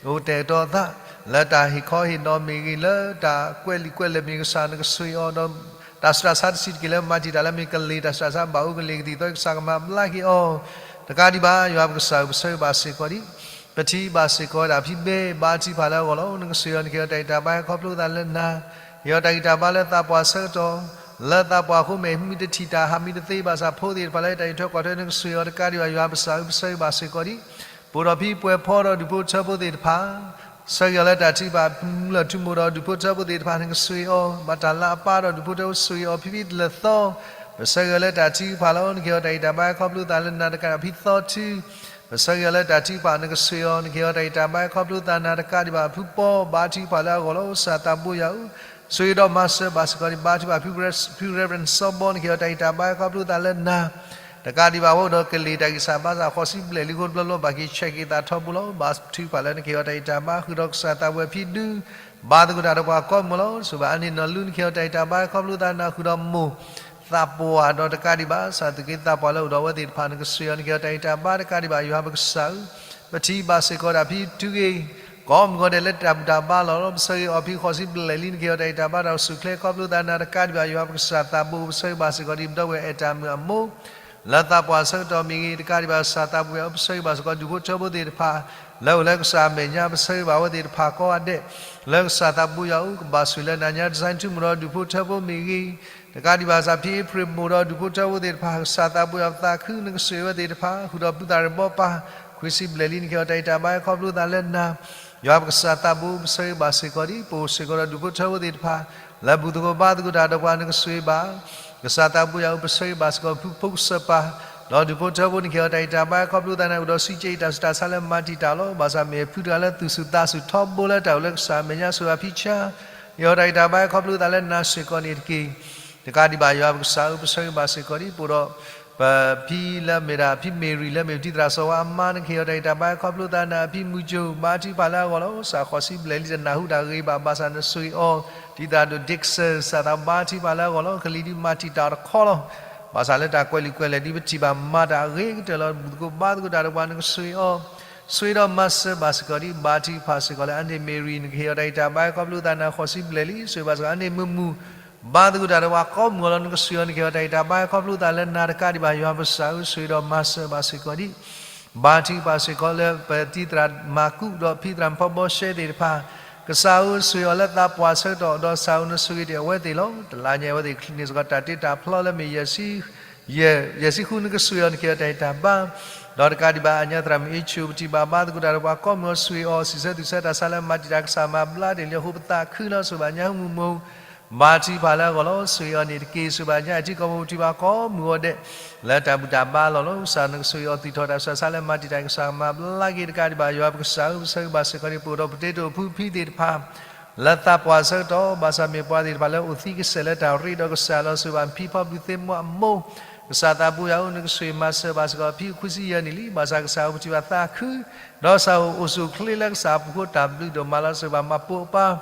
အိၣ်ကတဲာ်ကတီၤသး လၢတၢ်ဟ့ၣ်ခီဟ့ၣ်နီၤမ့ၢ်ဂ့ၤ, လၢတၢ်ကွဲးလံာ်ကွဲးလဲၢ်မ့ၢ်ဂ့ၤ ကစၢ်နကဆိၣ်ဂ့ၤအီၤဒီး တၢ်ဆူးတၢ်ဆါတဆံးတက့ၢ်လၢမၤတံာ်တာ်လၢမ့ၢ်ကလံၤ တၢ်ဆူးတၢ်ဆါဘၣ်အူကလံၤကသံၣ်သီ ကစၢ်ကမၤဘျါက့ၤအီၤ, တကးဒံးဘၣ် ယွၤပကစၢ်ဧၢ ပဆၢဂ့ၤဘၣ်စ့ၢ်ကီးဒ် ပထံၣ်ဘၣ်စ့ၢ်ကီးဝဲဒၣ်ဖံဘဲ ဘါထုကဖၣ်လၢအဂီၢ်လီၤ. နကဆိၣ်ဂ့ၤအီၤ နကဟ့ၣ်အီၤတၢ်ဂံၢ်တၢ်ဘါ ဟဲခီဖျိသးလၢနၤ, ဟ့ၣ်အီၤတၢ်ဂံၢ်တၢ်ဘါလၢသးပှၢ်ဆၢကတီၢ်, လၢသးပှၢ်အဃိ မ့ၢ်မံတထံၣ်တၢ်ဟးမံတသ့ဘၣ်ဆၣ် ဖိသ့ၣ်တဖၣ်လၢတၢ်အံးထွဲကွၢ်ထွဲ နကဆိၣ်ဂ့ၤအီၤ တကးဒံးဘၣ် ယွၤပကစၢ်ဧၢ ပဆၢဂ့ၤဘၣ်စ့ၢ်ကီးဒ် ပအိၣ်ဒီးဖံပှဲၤဖီဒီးဒူၣ်ဖိထၢဖိသ့ၣ်တဖၣ် ဆၢဂ့ၤအီၤလၢတၢ်ထုကဖၣ်မုၢ်လၢ်ထူမိၢ်ဒီးဒူၣ်ဖိထၢဖိသ့ၣ်တဖၣ် နကဆိၣ်ဂ့ၤအီၤ ဘၣ်တၢ်လၤအပၢ်ဒီးဒူၣ်ဖိထၢဖိဆိၣ်ဂ့ၤအီၤ ဖံဖံတလၢၤသီ ပဆၢဂ့ၤအီၤလၢတၢ်ထုကဖၣ်လီၤ. နကဟ့ၣ်အီၤတၢ်ဂံၢ်တၢ်ဘါ ဟဲခီဖျိသးလၢနၤ တကးဒံးဘၣ် ဖံသီထု ပဆၢဂ့ၤအီၤလၢတၢ်ထုကဖၣ် နကဆိၣ်ဂ့ၤအီၤ နကဟ့ၣ်အီၤတၢ်ဂံၢ်တၢ်ဘါ ဟဲခီဖျိသးနၤ တကးဒံးဘၣ် ဖုပီ ဘါထုကဖၣ်လၢအဂီၢ်လီၤ. ကစၢ်သးဘိယွၤဧၢ, ဆိၣ်ဂ့ၤဒီးမၤစၢၤဘၣ်စ့ၢ်ကီးဒ် ဘါထုကဖၣ် ဖု Reverend စီဘီ နကဟ့ၣ်အီၤတၢ်ဂံၢ်တၢ်ဘါ ဟဲခီဖျိသးလၢနၤ တကးဒံးဘၣ် အဝဲအိၣ်ဒီးကလံၤတၢ်ဂံၢ်စၢ်ဘါစၢ် ဃိးဆံဘျဲၣ်လံအဃိတဘျီဘျီ ဘၣ်က့ၤဆဲးက့ၤသးထီဘိလီၤ. ဘါထုကဖၣ်လၢနကဟ့ၣ်အီၤတၢ်ဂံၢ်တၢ်ဘါ ဃုာ်ဒီးကစၢ်သးဝဲဖံဒု ဘါသကိးတၢ်ဒီးပှၤကိးမုၢ်လီၤ. ဆိၣ်ဘၣ်အန့ၣ်နီၢ်လူ နကဟ့ၣ်အီၤတၢ်ဂံၢ်တၢ်ဘါ ဟဲခီဖျိသးနၤ ဃုာ်ဒီးမိၢ်သးပှၢ်ဒီးတကးဒံးဘၣ် ကစၢ်သုးက့သးပှၢ်လၢအိၣ်ဒီးအဝဲသ့ၣ်တဖၣ် နကဆိၣ်ဂ့ၤအီၤ နကဟ့ၣ်အီၤတၢ်ဂံၢ်တၢ်ဘါ တကးဒံးဘၣ် ယွၤပကစၢ်ဧၢ, ပထံၣ်ဘၣ်စ့ၢ်ကီးဒၣ်ဖံထုဂ့ၤ ကိးမုၢ်ဂီၤဒဲးလၢတၢ်ဘူၣ်တၢ်ဘါလီၤလီၤ. ပဆၢဂ့ၤအီၤဖံဃိးဆံဘျဲၣ်လံ နကဟ့ၣ်အီၤတၢ်ဂံၢ်တၢ်ဘါ တၢ်အိၣ်ဆူၣ်အိၣ်ချ့ ခီဖျိသးနၤ တကးဒံးဘၣ် ယွၤပကစၢ်သးဘိ ပဆၢဂ့ၤဘၣ်စ့ၢ်ကီးဒ် ပဒီပုၢ်ဝဲၢ်အဲၣ်တၢ်မုၢ်အမိၢ် လၢသးပှၢ်ဆၢကတီၢ်မ့ၢ်ဂ့ၤ တကးဒံးဘၣ် ကစၢ်သးဘိယွၤဧၢ, ပဆၢဂ့ၤဘၣ်စ့ၢ်ကီးဒူၣ်ဖိထၢဖိသ့ၣ်တဖၣ် လၢအိၣ်လၢကစၢ်အမဲာ်ညါ ပဆၢဂ့ၤဘၣ်အဝဲသ့ၣ်တဖၣ်ကိးဂၤဒဲး လၢကစၢ်သးဘိယွၤဧၢ, ကဘၣ်ဆိၣ်လၢနၤညါ ကစၢ်ထူမူဒီးဒူၣ်ဖိထၢဖိမ့ၢ်ဂ့ၤ တကးဒံးဘၣ် ကစၢ်ဖံအ့ဖြ့ၣ်မိၢ်ဒီးဒူၣ်ဖိထၢဖိသ့ၣ်တဖၣ် ကစၢ်သးဘိယွၤပသးခု နကဆိၣ်ဂ့ၤအဝဲသ့ၣ်တဖၣ် ဃုာ်ဒီးပုၢ်သးရ့ဘီပၢ် ခွံဆံဘျဲၣ်လံ နကဟ့ၣ်အီၤတၢ်ဂံၢ်တၢ်ဘါ ဟဲခီဖျိသးလၢနၤ ယွၤပကစၢ်သးဘိ ပဆၢဂ့ၤဘၣ်စ့ၢ်ကီးဒ် ပအိၣ်စ့ၢ်ကီးဒီးဒူၣ်ဖိထၢဖိသ့ၣ်တဖၣ် လၢဘူၣ်သကိးဘါသကိးတၢ်ဒီးပှၤ နကဆိၣ်ဂ့ၤဘၣ် ကစၢ်သးဘိယွၤဧၢ, ပဆၢဂ့ၤဘၣ်စ့ၢ်ကီး ဖုဖိကစၢၢ်ပၢ် ဒီးဒူၣ်ဖိထၢဖိ နကဟ့ၣ်အီၤတၢ်ဂံၢ်တၢ်ဘါ ဟဲခီဖျိသးနၤ အိၣ်ဒီးစံးကဲအံၤ တၢ်ဆူးတၢ်ဆါလၢမၤတံာ်တာ်လီၤ. ဘၣ်ဆၣ်မ့ၢ်ဖုတဂၤလၢသူၣ်ဆူၣ်သးဆူၣ်ထီဘိလၢတၢ်အိၣ်လၢကစၢ်အမဲာ်ညါ ဆိၣ်ဂ့ၤဘၣ်ဖံဆါ ဟ့ၣ်အီၤတၢ်ဂံၢ်တၢ်ဘါ ဟဲခီဖျိသးလၢနၤစ့ၢ်ကီးန့ၣ်တက့ၢ်. တကးဒံးဘၣ် ယွၤပကစၢ်ဧၢ, ပဆၢဂ့ၤဘၣ်စ့ၢ်ကီးဒ် ပအိၣ်ဒီး ပဖံလၢအမ့ၢ်ဒၣ် ဖံမ့ၢ်ရံၤ လၢမ့ၢ်ပတံၤသရၣ်စီၤဝါအမါ နကဟ့ၣ်အီၤတၢ်ဂံၢ်တၢ်ဘါ ဟဲခီဖျိသးနၤ အဖံမုၢ်ကၠိ ဘါထုကဖၣ်လၢအဂီၢ်လီၤ. ကစၢ်ဃိးဆံဘျဲၣ်လံ တနၢ်ဟူတၢ်ဂ့ၤဘၣ် ဘၣ်ဆၣ်နဆိၣ်ဂ့ၤအီၤ တံၤသရၣ်ဒိၣ် Dixon ကစၢ်သးဘါထုကဖၣ်လၢအဂီၢ်လီၤ. ကလံၤဒ်မၤတံာ်တာ်တခီလီၤ. ဘၣ်ဆၣ်လၢတၢ်ကွဲးလံာ်ကွဲးလဲၢ်ဒ်ပထံၣ်ဘၣ်မၤတၢ်အဂ့ၤကတၢၢ်လီၤ. ဘူၣ်သကိးဘါသကိးတၢ်ဒီးပှၤ နကဆိၣ်ဂ့ၤအီၤ ဆိၣ်ဂ့ၤဒီးမၤစၢၤဘၣ်စ့ၢ်ကီးဒ် ဘါထုကဖၣ်စ့ၢ်ကီးလၢ အန့ၣ်မ့ၢ်ရံၤ နကဟ့ၣ်အီၤတၢ်ဂံၢ်တၢ်ဘါ ဟဲခီဖျိသးနၤ ဃိးဆံဘျဲၣ်လံ ဆိၣ်ဂ့ၤဘၣ်စ့ၢ်ကီး အန့ၣ်မုၢ်မုၢ် ဘါသကိးတၢ်ဒီးပှၤကိးမုၢ်ဂီၤလီၤ. နကဆိၣ်ဂ့ၤအီၤ နကဟ့ၣ်အီၤတၢ်ဂံၢ်တၢ်ဘါ ဟဲခီဖျိသးလၢနၤ တကးဒံးဘၣ် ယွၤပကစၢ်ဧၢ, ဆိၣ်ဂ့ၤဒီးမၤစၢၤဘၣ်စ့ၢ်ကီးဒ် ဘါထုကဖၣ်စ့ၢ်ကီးလၢပတံၤသရၣ်မၤကူး ဒီးဖံသရၣ်ဖီဘီရှဲသ့ၣ်တဖၣ် ကစၢ်ဧၢ, ဆိၣ်ဂ့ၤအီၤလၢသးပှၢ်ဆၢကတီၢ် ဒီးကစၢ်ဧၢ နဆိၣ်ဂ့ၤတ့ၢ်အဝဲသ့ၣ်လီၤ. တလါညါအဝဲသ့ၣ်ချံးန့ၢ်စ့ၢ်ကီးတၢ်တ့တၢ်ဖျီလၢမ့ၢ်ယဲၢ်ဆံ ယဲၢ်ဆံဃု နကဆိၣ်ဂ့ၤအီၤ နကဟ့ၣ်အီၤတၢ်ဂံၢ်တၢ်ဘါ ဒီးတကးဒံးဘၣ် အညါသရၣ်မုၣ်အ့ၣ်ဆူၣ် ပထံၣ်ဘၣ်ဘါသကိးတၢ်ဒီးပှၤကိးမုၢ်ဂီၤ ဆိၣ်ဂ့ၤအီၤ စံးဆၢသူၣ်ဆၢတၢ်ဆါလၢမၤတံာ်တာ် ကစၢ်မၤဘျါတ့ၢ်လံအဃိ ပသးခုလီၤ. ဆိၣ်ဂ့ၤဘၣ်ညါဟူမုၢ်မိၢ် ဘါထုကဖၣ်လၢအဂီၢ်လီၤ. ဆိၣ်ဂ့ၤအီၤန့ၣ်တက့ၢ်. ဆိၣ်ဂ့ၤဘၣ်ညါအထံကီၢ်ပူၤ ပထံၣ်ဘၣ်ကိးမုၢ်ဂီၤဒဲး လၢတၢ်ဘူၣ်တၢ်ဘါလီၢ်လီၤ. ကစၢ်နကဆိၣ်ဂ့ၤအီၤ သူၣ်ထီၣ်တၢ်ဆူးတၢ်ဆါလၢမၤတံာ်တာ် ကစၢ်မၤဘျါက့ၤ တကးဒံးဘၣ် ယွၤပကစၢ်ဧၢ, ပဆၢဂ့ၤဘၣ်စ့ၢ်ကီးဒ် ပအိၣ်ဒီးပတ့တိာ်ဖုဖံသ့ၣ်တဖၣ် လၢသးပှၢ်ဆၢကတီၢ် ဘၣ်ဆၣ်မ့ၢ်ပှၤသ့ၣ်တဖၣ်လၢအိၣ်သံကစဲာ်လၢတၢ်ရ့ဒီးကစၢ်လီၤ. ဆိၣ်ဂ့ၤဘၣ်ဖံဖီဘုးသ့ၣ်မိၢ်အမိၢ် ကစၢ်သးဘိယွၤဧၢ, နကဆိၣ်ဂ့ၤမၤစၢၤဘၣ်စ့ၢ်ကီး ဖံအခွံဆံယဲၢ်နံၣ်လံ, ဘၣ်ဆၣ်ကစၢ်ဧၢ ပထံၣ်ဘၣ်သးခု, ဒီးကစၢ်ဧၢ အိၣ်ဆူၣ်အိၣ်ချ့လၢကစၢ်အပူၤဃိ တၢ်ဘျုးဒိၣ်မးလီၤ. စၢၤဘၣ်မၤပိာ်အပၢ်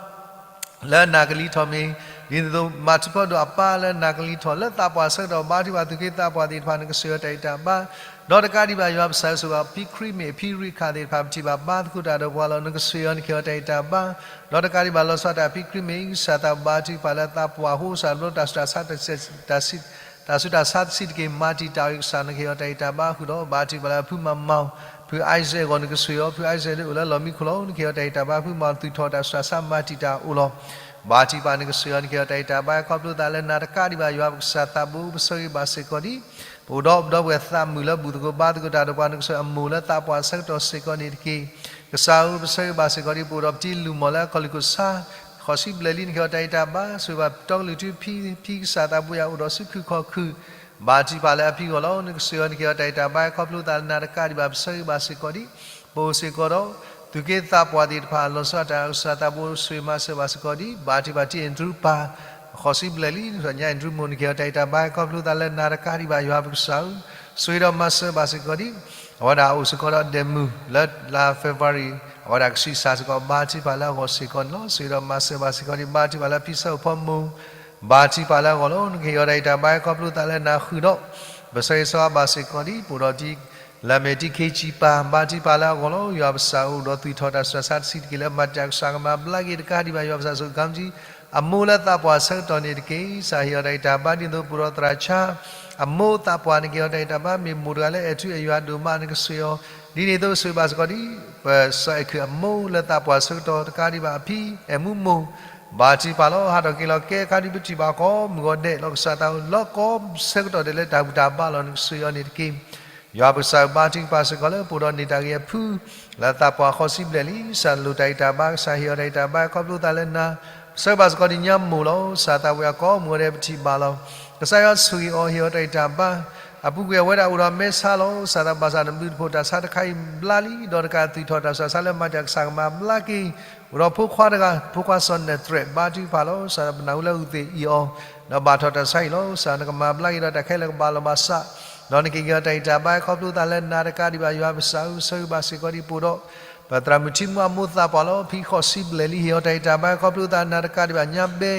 လၢနၤကလံၤထီၣ်မ့ၢ်, ဒ်န့ၣ်အသိး မၤထူၣ်ဖီဒိၣ်အပၢ်လၢနၤကလံၤထီၣ် လၢသးပှၢ်ဆၢကတီၢ် ဘါထုကဖၣ် သူၣ်က့သးပှၢ်သ့ၣ်တဖၣ် နကဆိၣ်ဂ့ၤအီၤတၢ်ဂံၢ်တၢ်ဘါ, ဒီးတကးဒံးဘၣ်ယွၤပကစၢ်ဧၢ ဆိၣ်ဂ့ၤဘၣ်ဖံခရံာ်မ့ၢ် ဖံရ့ၣ်ခၣ်သ့ၣ်တဖၣ် ပထံၣ်ဘၣ်ဘါသကိးတၢ်ဒီးပှၤလီၤ. နကဆိၣ်ဂ့ၤအီၤ နကဟ့ၣ်အီၤတၢ်ဂံၢ်တၢ်ဘါ, ဒီးတကးဒံးဘၣ်လီၤဆီဒၣ်တၢ် ဖံခရံာ်မ့ၢ် ကစၢ်သးဘိ ဘါထုကဖၣ်လၢသးပှၢ်အဃိ ကစၢ်ဘျီတၢ်ဆူးတၢ်ဆါ တၢ်ဆူးတၢ်ဆါတဆံးတက့ၢ် မၤတံာ်တာ်အီၤ ကစၢ် နကဟ့ၣ်အီၤတၢ်ဂံၢ်တၢ်ဘါဃုာ်ဒီး ဘါထုကဖၣ်လၢဖုမၤမၤ ဖုအံစဲးအဂီၢ် နကဆိၣ်ဂ့ၤအီၤ, ဖုအံစဲးဒ်အိၣ်လၢလီၢ်မံခိၣ်လီၤ နကဟ့ၣ်အီၤတၢ်ဂံၢ်တၢ်ဘါ, ဖုမၤ သူၣ်ထီၣ်တၢ်ဆူးတၢ်ဆါ မၤတံာ်တာ်အီၤလီၤ. ဘါထုကဖၣ် နကဆိၣ်ဂ့ၤအီၤ နကဟ့ၣ်အီၤတၢ်ဂံၢ်တၢ်ဘါ ခီဖျိသးလၢနၤတကးဒံးဘၣ်ယွၤပကစၢ်သးဘိ ပဆၢဂ့ၤဘၣ်စ့ၢ်ကီးဒံး ပအိၣ်ဒီးပဒီပုၢ်ဝဲၢ်သးမုာ်လၢဘူၣ်သကိးဘါသကိးတၢ်ဒီးပှၤ နကဆိၣ်ဂ့ၤအမိၢ်လၢသးပှၢ်ဆၢကတီၢ်စ့ၢ်ကီးန့ၣ်တက့ၢ်. ကစၢ်ဧၢ ပဆၢဂ့ၤဘၣ်စ့ၢ်ကီးဒံး ပအိၣ်ဒီးပတံၤလုၢ်မီၢ်လၢအခီၣ်လံၢ်ခိၣ်ဆါ ဃိးဆံဘျဲၣ်လံ နကဟ့ၣ်အီၤတၢ်ဂံၢ်တၢ်ဘါ, ဆိၣ်ဂ့ၤဘၣ်ပတီကလုၢ်ထူဖံ ဖံကစၢ်သးဘိယွၤ အိၣ်ဒီးဆူခုၣ်ခီၣ်ခုၣ်, ဘါထုကဖၣ်လၢအဖံအဂီၢ်လီၤ. နကဆိၣ်ဂ့ၤအီၤ နကဟ့ၣ်အီၤတၢ်ဂံၢ်တၢ်ဘါ ခီဖျိသးလၢနၤတကးဒံးဘၣ် ပဆၢဂ့ၤဘၣ်စ့ၢ်ကီးဒံး ပအိၣ်စ့ၢ်ကီးဒီး သူၣ်က့သးပှၢ်သ့ၣ်တဖၣ် လီၤဆီဒၣ်တၢ် ကစၢ်သးဘိဆိၣ်ဂ့ၤမၤစၢၤဘၣ်စ့ၢ်ကီးဒံး, ဘါထုကဖၣ်တံၤအဲၣ်ဒြူပၢ် ဃိးဆံဘျဲၣ်လံ ညါအဲၣ်ဒြူမိၢ် နကဟ့ၣ်အီၤတၢ်ဂံၢ်တၢ်ဘါ ခီဖျိသးလၢနၤတကးဒံးဘၣ်ယွၤပကစၢ်ဧၢ, ဆိၣ်ဂ့ၤဒီးမၤစၢၤဘၣ်စ့ၢ်ကီးဒံး အဝဲဒၣ်အိၣ်စ့ၢ်ကီးဒီးဒဲးမုၢ်လၢလါ February အဝဲဒၣ်ကဆံးစၢ်စ့ၢ်ကီး ဘါထုကဖၣ်လၢအဂီၢ်စ့ၢ်ကီးန့ၣ်လီၤ. ဆိၣ်ဂ့ၤဒီးမၤစၢၤဘၣ်စ့ၢ်ကီးဒံး ဘါထုကဖၣ်လၢဖံဆၢအိၣ်ဖီမိၢ် ဘါထုကဖၣ်လၢအဂီၢ်လီၤ. နကဟ့ၣ်အီၤတၢ်ဂံၢ်တၢ်ဘါ ခီဖျိသးလၢနၤဃုာ်ဒီး ပဆၢဂ့ၤဆၢဝါဘၣ်စ့ၢ်ကီးဒံး ပအိၣ်ဒီးတံၤ လၢအမ့ၢ်တံၤခ့ကၠံပၢ် ဘါထုကဖၣ်လၢအဂီၢ်လီၤ. ယွၤပကစၢ်အိၣ်ဒီးသူၣ်ထီၣ်တၢ်ဆူးတၢ်ဆါတဆံးတက့ၢ်လၢမၤတံာ်တာ် ကစၢ်ကမၤဘျါက့ၤတကးဒံးဘၣ် ယွၤပကစၢ်ဆိၣ်ဂ့ၤကၤမကၠံ အမိၢ်လၢသးပှၢ်ဆၢကတီၢ်န့ၣ်တက့ၢ်. ကစၢ်ဟ့ၣ်အီၤတၢ်ဂံၢ်တၢ်ဘါ ဒ်န့ၣ်အသိး ပအိၣ်ဒီးသရၣ်ဆါ အမိၢ်သးပှၢ် နကဟ့ၣ်အီၤတၢ်ဂံၢ်တၢ်ဘါ မ့ၢ်မိၢ်တဂၤလၢအဲၣ်ထူအဲၣ်ယွၤဒိၣ်မး နကဆိၣ်ဂ့ၤအီၤ ဒ်န့ၣ်အသိး ဆိၣ်ဂ့ၤဘၣ်စ့ၢ်ကီးဒံး ပစီၤအဲၣ်ခုးအမိၢ်လၢသးပှၢ်ဆၢကတီၢ်တကးဒံးဘၣ် အဖံအဲၣ်မူမိၢ် ဘါထုကဖၣ်လီၤ. ဟးထီၣ်က့ၤလီၤ ကဲခါဒံး ပထံၣ်ဘၣ်ကိးမုၢ်ဂီၤဒဲးလီၤ ကစၢ်သးအိၣ်လၢကီၢ်ဆၢကတီၢ်ဒဲးလၢတၢ်ဘူၣ်တၢ်ဘါလီၤ နကဆိၣ်ဂ့ၤအီၤန့ၣ်တက့ၢ်. ယွၤပကစၢ်ဘါထုကဖၣ်စ့ၢ်ကီးလၢပအိၣ်ဒီးန့ၢ်တၢ်ဂ့ၤအဖု လၢသးပှၢ်ဃိးဆံဘျဲၣ်လံ ကစၢ်လိၣ်တၢ်ဂံၢ်တၢ်ဘါ ကစၢ်ဟ့ၣ်အီၤတၢ်ဂံၢ်တၢ်ဘါ ခီဖျိသးလၢနၤ ပဆၢဂ့ၤဘၣ်စ့ၢ်ကီးဒံးညါမိၢ်လီၤ. ကစၢ်သးဝံၣ်အကိးမုၢ်ဂီၤဒဲး ပထံၣ်ဘၣ်လီၤ ကစၢ်ယွၤဆိၣ်ဂ့ၤအီၤ ဟ့ၣ်အီၤတၢ်ဂံၢ်တၢ်ဘါ အပူၤကွံာ်အဝဲဒၣ်အိၣ်ဒီးမဲဆါလီၤ. ကစၢ်သးဘၣ်ဆၣ်နဘျုးတဖိးတၢ်ဆါတခါအံၤဘျါလံ ဒီးတကးသူၣ်ထီၣ်တၢ်ဆူးတၢ်ဆါလၢမၤတံာ်တာ် ကစၢ်ကမၤဘျါက့ၤ အိၣ်ဒီးဖိခွါတဂၤ ဖိခွါစီၤနၢၣ်သရဲး ဘါထုကဖၣ်လီၤ. ကစၢ်ပနၢ်ဟူလၢအုၣ်သ့ၣ်အံၤအီၤ ဒီးဘၣ်ထီၣ်တၢ်ဆါအံၤလီၤ. ကစၢ်နကမၤဘျါက့ၤဒီးတၢ်ခဲလၢာ်ကဘၣ်လီၤဘၣ်စး ဒီးနကဟ့ၣ်အီၤတၢ်ဂံၢ်တၢ်ဘါ ခီဖျိသးလၢနၤတကးဒံးဘၣ် ယွၤပကစၢ်ဧၢ ပဆၢဂ့ၤဘၣ်စ့ၢ်ကီးဒံး ပအိၣ်ဒီး ပသရၣ်မုၣ်ထံမူအမိၢ်သးပှၢ်လီၤ ဖံဃိးဆံဘျဲၣ်လံ ဟ့ၣ်အီၤတၢ်ဂံၢ်တၢ်ဘါ ခီဖျိသးနၤတကးဒံးဘၣ်ညါဘဲ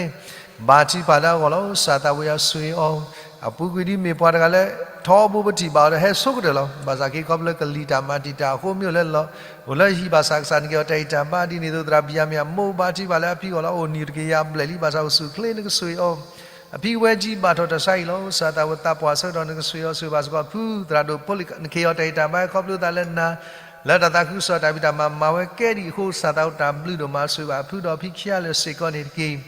ဘါထုကဖၣ်လၢအဂီၢ်လီၤ. ကစၢ်သးဝံၣ်အီၤဆိၣ်ဂ့ၤအီၤ အပူၤကွံာ်ဒ်မ့ၢ်ပှၤတဂၤလၢ ထီဘိပထံၣ်ဘၣ်အီၤဒီးဟဲဆိကတၢၢ်လီၤ. ဘၣ်ဆၣ်က့ၤခီဖျိလၢကလံၤတၢ်မၤတံာ်တာ်အဃိ မ့ၢ်အိၣ်လၢလီၢ် အိၣ်လၢဟံၣ်ဘၣ်ဆၣ် ကစၢ်နကဟ့ၣ်အီၤတၢ်ဂံၢ်တၢ်ဘါ ဒ်န့ၣ်အသိး သရၣ်ဘံၣ်ယၤမံၣ်အမိၢ် ဘါထုကဖၣ်လၢအဖံအဂီၢ်လီၤ. အိၣ်နံၣ်တကယၤဘျဲၣ်လံ ဘၣ်ဆၣ်အိၣ်ဆူၣ်အိၣ်ချ့ နကဆိၣ်ဂ့ၤအီၤ အဖံဝဲကံ ဘၣ်ထီၣ်တၢ်ဆါအံၤလီၤ. ကစၢ်သးဝံၣ်သးပှၢ်ဆၢကတီၢ် နကဆိၣ်ဂ့ၤအီၤ ဆိၣ်ဂ့ၤဘၣ်စ့ၢ်ကီးဖု သရၣ်ဒိၣ်ဖိလ့ၣ် နကဟ့ၣ်အီၤတၢ်ဂံၢ်တၢ်ဘါ ခီဖျိသးလၢနၤ လၢတၢ်သးခုကစီၣ်တၢ်ဖံးတၢ်မၤမၤဝဲကဲဒံးအဃိ ကစၢ်သးဝံၣ်တၢ်ဘျုးဒိၣ်မး ဆိၣ်ဂ့ၤဘၣ်ဖုဒီးဖံခံဂၤလၢာ်စ့ၢ်ကီးန့ၣ်တက့ၢ်.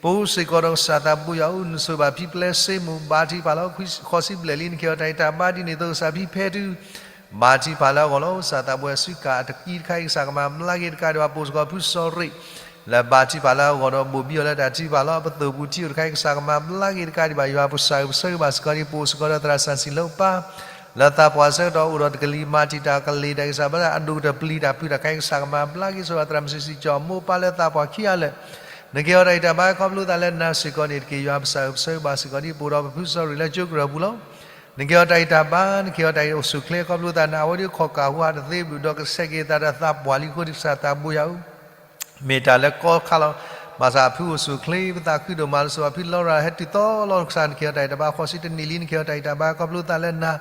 ပအိၣ်စ့ၢ်ကီးဒီးကစၢ်သးဘိယွၤဧၢ နဆိၣ်ဂ့ၤဘၣ်ဖံပျဲစ့မိၢ် ဘါထုကဖၣ်လီၤ. ဃိးဆံဘျဲၣ်လံ နကဟ့ၣ်အီၤတၢ်ဂံၢ်တၢ်ဘါ ဒ်န့ၣ်အသိး ကစၢ်ဖံဖဲတု ဘါထုကဖၣ်လၢအဂီၢ်လီၤ. ကစၢ်သးဘိယွၤစုကၢ်အတကံတခါအံၤ ကစၢ်ကမၤဘျါက့ၤတကးဒံးဘၣ် ပအိၣ်စ့ၢ်ကီးဖုစီၤရ့ၣ် လၢဘါထုကဖၣ်လၢအဂီၢ်ဒီး ဘိၣ်ဘံအီၤလၢတၢ်ထုကဖၣ်လီၤ. ပသိၣ်ပူၤထံအိၣ်တခါအံၤ ကစၢ်ကမၤဘျါက့ၤတကးဒံးဘၣ် ယွၤပကစၢ်ဧၢ ပဆၢဂ့ၤဘၣ်စ့ၢ်ကီးဒံး ပအိၣ်စ့ၢ်ကီးဒီးသရၣ်စီဆှံလၢပၢ် လၢသးပှၢ်ဆၢကတီၢ်အိၣ်ဒီးတကလံၤမၤတံာ်တာ်ကလ့ၤတၢ်ဂ့ၢ်ကစၢ်ဘါ အဒိၣ်ကတၢၢ်ပျံၤတၢ်ဖုးတၢ်ခါအံၤ ကစၢ်ကမၤဘျါက့ၤ ဆိၣ်ဂ့ၤသရၣ်မုၣ်စံးစံးကၠီအမိၢ်ပၢ်လၢသးပှၢ်ခံဂၤလၢာ် နကဟ့ၣ်အီၤတၢ်ဂံၢ်တၢ်ဘါ ခီဖျိသးလၢနၤစ့ၢ်ကီးန့ၣ်တက့ၢ်. ယွၤပကစၢ်ဧၢ ပဆၢဂ့ၤဘၣ်စ့ၢ်ကီးဒံး ပအိၣ်ဒီးပဖုစီၤရ့ၣ်လၢကၠိကရၢၢ်ပူၤလီၤ. နကဟ့ၣ်အီၤတၢ်ဂံၢ်တၢ်ဘါ နကဟ့ၣ်အီၤတၢ်ဂ့ၢ်အိၣ်ဆူၣ်အိၣ်ချ့ ခီဖျိသးနၤ အဝဲဒၣ်ခီၣ်ကၢ်ဟူဟးတသ့ဘျုး ဒီးကဆဲးက့ၤသးဒီးသးပှၢ်လံအဃိ ကစၢ်သးဘိယွၤဧၢ မ့ၢ်တၢ်လၢကီခါလီၤ. ဘၣ်ဆၣ်ဖုအိၣ်ဆူၣ်အိၣ်ချ့ ပသးခုဒိၣ်မးလၢ ဆိၣ်ဂ့ၤဘၣ်ဖုလီၤရၤ ဟဲတုၤသီလီၤ ကစၢ်နကဟ့ၣ်အီၤတၢ်ဂံၢ်တၢ်ဘါ ဃိးဆံတနံၣ်လံ နကဟ့ၣ်အီၤတၢ်ဂံၢ်တၢ်ဘါ ခီဖျိသးလၢနၤ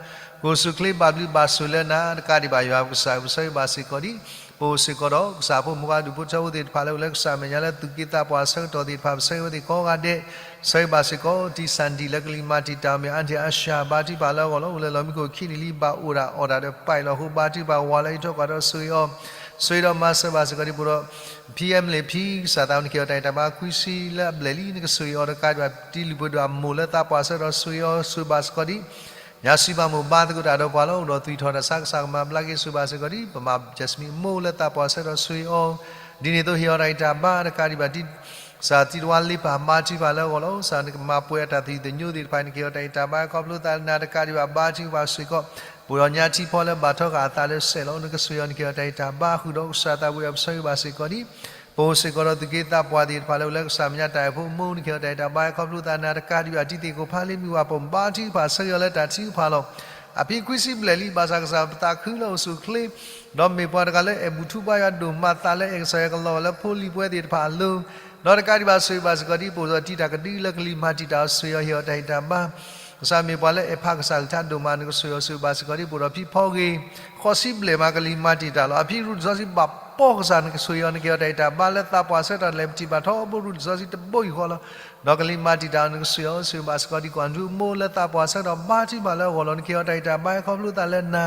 ကအိၣ်ဆူၣ်အိၣ်ချ့ဘၣ်ဘျုးဘၣ်ဆိၣ်လၢနၤ တကးဒံးဘၣ် ယွၤပကစၢ်ဧၢ ပဆၢဂ့ၤဘၣ်စ့ၢ်ကီးဒံး ပအိၣ်စ့ၢ်ကီးဒီး ကစၢ်ဖိမုၣ်ဖိခွါဒူၣ်ဖိထၢဖိသ့ၣ်တဖၣ်လၢအိၣ်လၢကစၢ်မဲာ်ညါလၢ သူၣ်က့သးပှၢ်ဆၢကတီၢ်သ့ၣ်တဖၣ် ပဆၢဂ့ၤဝဲသ့ၣ်ကိးဂၤဒဲး ဆၢဂ့ၤဘၣ်စ့ၢ်ကီး တံၤစၣ်ဒံၣ်လၢကလံၤမၤတံာ်တာ်မ့ၢ် အါတံၢ်အါရှၢ ဘါထုကဖၣ်လၢအဂီၢ်လီၤ. အိၣ်လၢလီၢ်မံခိၣ်ခံနံၣ်လံ ဘၣ်အိၣ်ဒၣ်အီၣ်တၢ်ဒီးပာ်အံၤလီၤအဃိ ဘါထုကဖၣ်ဝၤလၢအံးထွဲကွၢ်ဒီးဆိၣ်ဂ့ၤအီၤ ဆိၣ်ဂ့ၤဒီးမၤစၢၤဘၣ်စ့ၢ်ကီးဒံး ပအိၣ်ဒီး ဖံအဲမလ့ၣ်ဖံ ကစၢ်သးဝံၣ်နကဟ့ၣ်အီၤတၢ်ဂံၢ်တၢ်ဘါ ခွံဆံလၢအဘျဲၣ်လံ နကဆိၣ်ဂ့ၤအီၤတကးဒံးဘၣ် တံၤလုၢ်ပှ့ၤဒိၣ်အမိၢ်လၢသးပှၢ်ဆၢကတီၢ် ဆိၣ်ဂ့ၤအီၤ ဆိၣ်ဂ့ၤဘၣ်စ့ၢ်ကီးဒံး ညါစံးဘၣ်မိၢ်ဘါသကိးတၢ်ဒီးပှၤလီၤ. အိၣ်ဒီးသူၣ်ထီၣ်တၢ်ဆါ ကစၢ်ကမၤဘျါက့ၤ ဆိၣ်ဂ့ၤဘၣ်စ့ၢ်ကီးဒံး ပမၤ Jasmine အမိၢ်လၢသးပှၢ်ဆၢကတီၢ် ဆိၣ်ဂ့ၤအီၤ ဒ်န့ၣ်အသိး ဟ့ၣ်အီၤတၢ်ဂံၢ်တၢ်ဘါတကးဒံးဘၣ် တံၤစၢ်တံၤတဝါလ့ပၢ် ဘါထုကဖၣ်လၢအဂီၢ်လီၤ. ကစၢ်နကမၤပှဲၤအတၢ်သယုၢ်သညိသ့ၣ်တဖၣ် နကဟ့ၣ်အီၤတၢ်ဂံၢ်တၢ်ဘါ ခီဖျိသးလၢနၤတကးဒံးဘၣ် ဘါထုကဖၣ်စ့ၢ်ကီး ပအိၣ်ဒီးညါထံဖီလၢဘၣ်ထီဃာ်အသးလၢစဲးလီၤ. နကဆိၣ်ဂ့ၤအီၤ နကဟ့ၣ်အီၤတၢ်ဂံၢ်တၢ်ဘါဃုာ်ဒီး ကစၢ်သးဝံၣ်အီၤ ပဆၢဂ့ၤဘၣ်စ့ၢ်ကီးဒံး ပအိၣ်စ့ၢ်ကီးဒီးသုးက့သးပှၢ်သ့ၣ်တဖၣ်လၢအိၣ်လၢကစၢ်မဲာ်ညါတၢ်အဲၣ်ဖိမူ နကဟ့ၣ်အီၤတၢ်အဲၣ်တၢ်ဘါ ခီဖျိသးနၤတကးဒံးဘၣ် တံၤသကိးဖးလ့မုၢ်ဝၤပိာ်ဘါထုကဖၣ် ဆၢဂ့ၤအီၤလၢတၢ်ထုကဖၣ်လီၤ. အဖံခွံဆံဘျဲၣ်လံ ဘၣ်ဆၣ်ကစၢ်ပသးခုလၢအိၣ်ဆူၣ်အိၣ်ချ့ ဒီးမ့ၢ်ပှၤတဂၤလၢအဲၣ်ဘူၣ်ထူဘါယွၤဒိၣ်မး သးလၢအဲၣ်ကစၢ်ယွၤကလီၤဂာ်လၢဖိလံၤပဝဲသ့ၣ်တဖၣ်အလိၤ ဒီးတကးဒံးဘၣ်ဆိၣ်ဂ့ၤဘၣ်စ့ၢ်ကီးဒ်ပအိၣ်ဒီးတံၤတၢ်ကဒု လၢကလံၤမၤတံာ်တာ်အီၤ ဆိၣ်ဂ့ၤအီၤဟ့ၣ်အီၤတၢ်အဲၣ်တၢ်ဘါ ကစၢ်မ့ၢ်ပှၤလၢအဲၣ်ဖးကစၢ်အကလုၢ်ကထါဒိၣ်မး နကဆိၣ်ဂ့ၤအီၤဆိၣ်ဂ့ၤဘၣ်စ့ၢ်ကီးဒ်ပအိၣ်ဒီးဖံဖီဂ့ၤ ဃိးဆံဘျဲၣ်မး ကလံၤမၤတံာ်တာ်လီၤ. အဖံရူၢ်တစီဆှံဘၣ်ပိာ်ကစၢ် နကဆိၣ်ဂ့ၤအီၤ နကဟ့ၣ်အီၤတၢ်အဲၣ်တၢ်ဘါလၢသးပှၢ်ဆၢကတီၢ်လဲၤပထံၣ်ဘၣ်ထီဘိရူၢ်တစီဆှံတဘိယူၢ်ဃီလီၤ. ဒီးကလံၤမၤတံာ်တာ်အီၤ နကဆိၣ်ဂ့ၤအီၤဆိၣ်ဂ့ၤဘၣ်စ့ၢ်ကီးဒ်ကွၢ်ဒူမိၢ်လၢသးပှၢ်ဆၢကတီၢ်ဘါထုကဖၣ်လၢအဂီၢ်လီၤ. နကဟ့ၣ်အီၤတၢ်အဲၣ်တၢ်ဘါခီဖျိသးလၢနၤ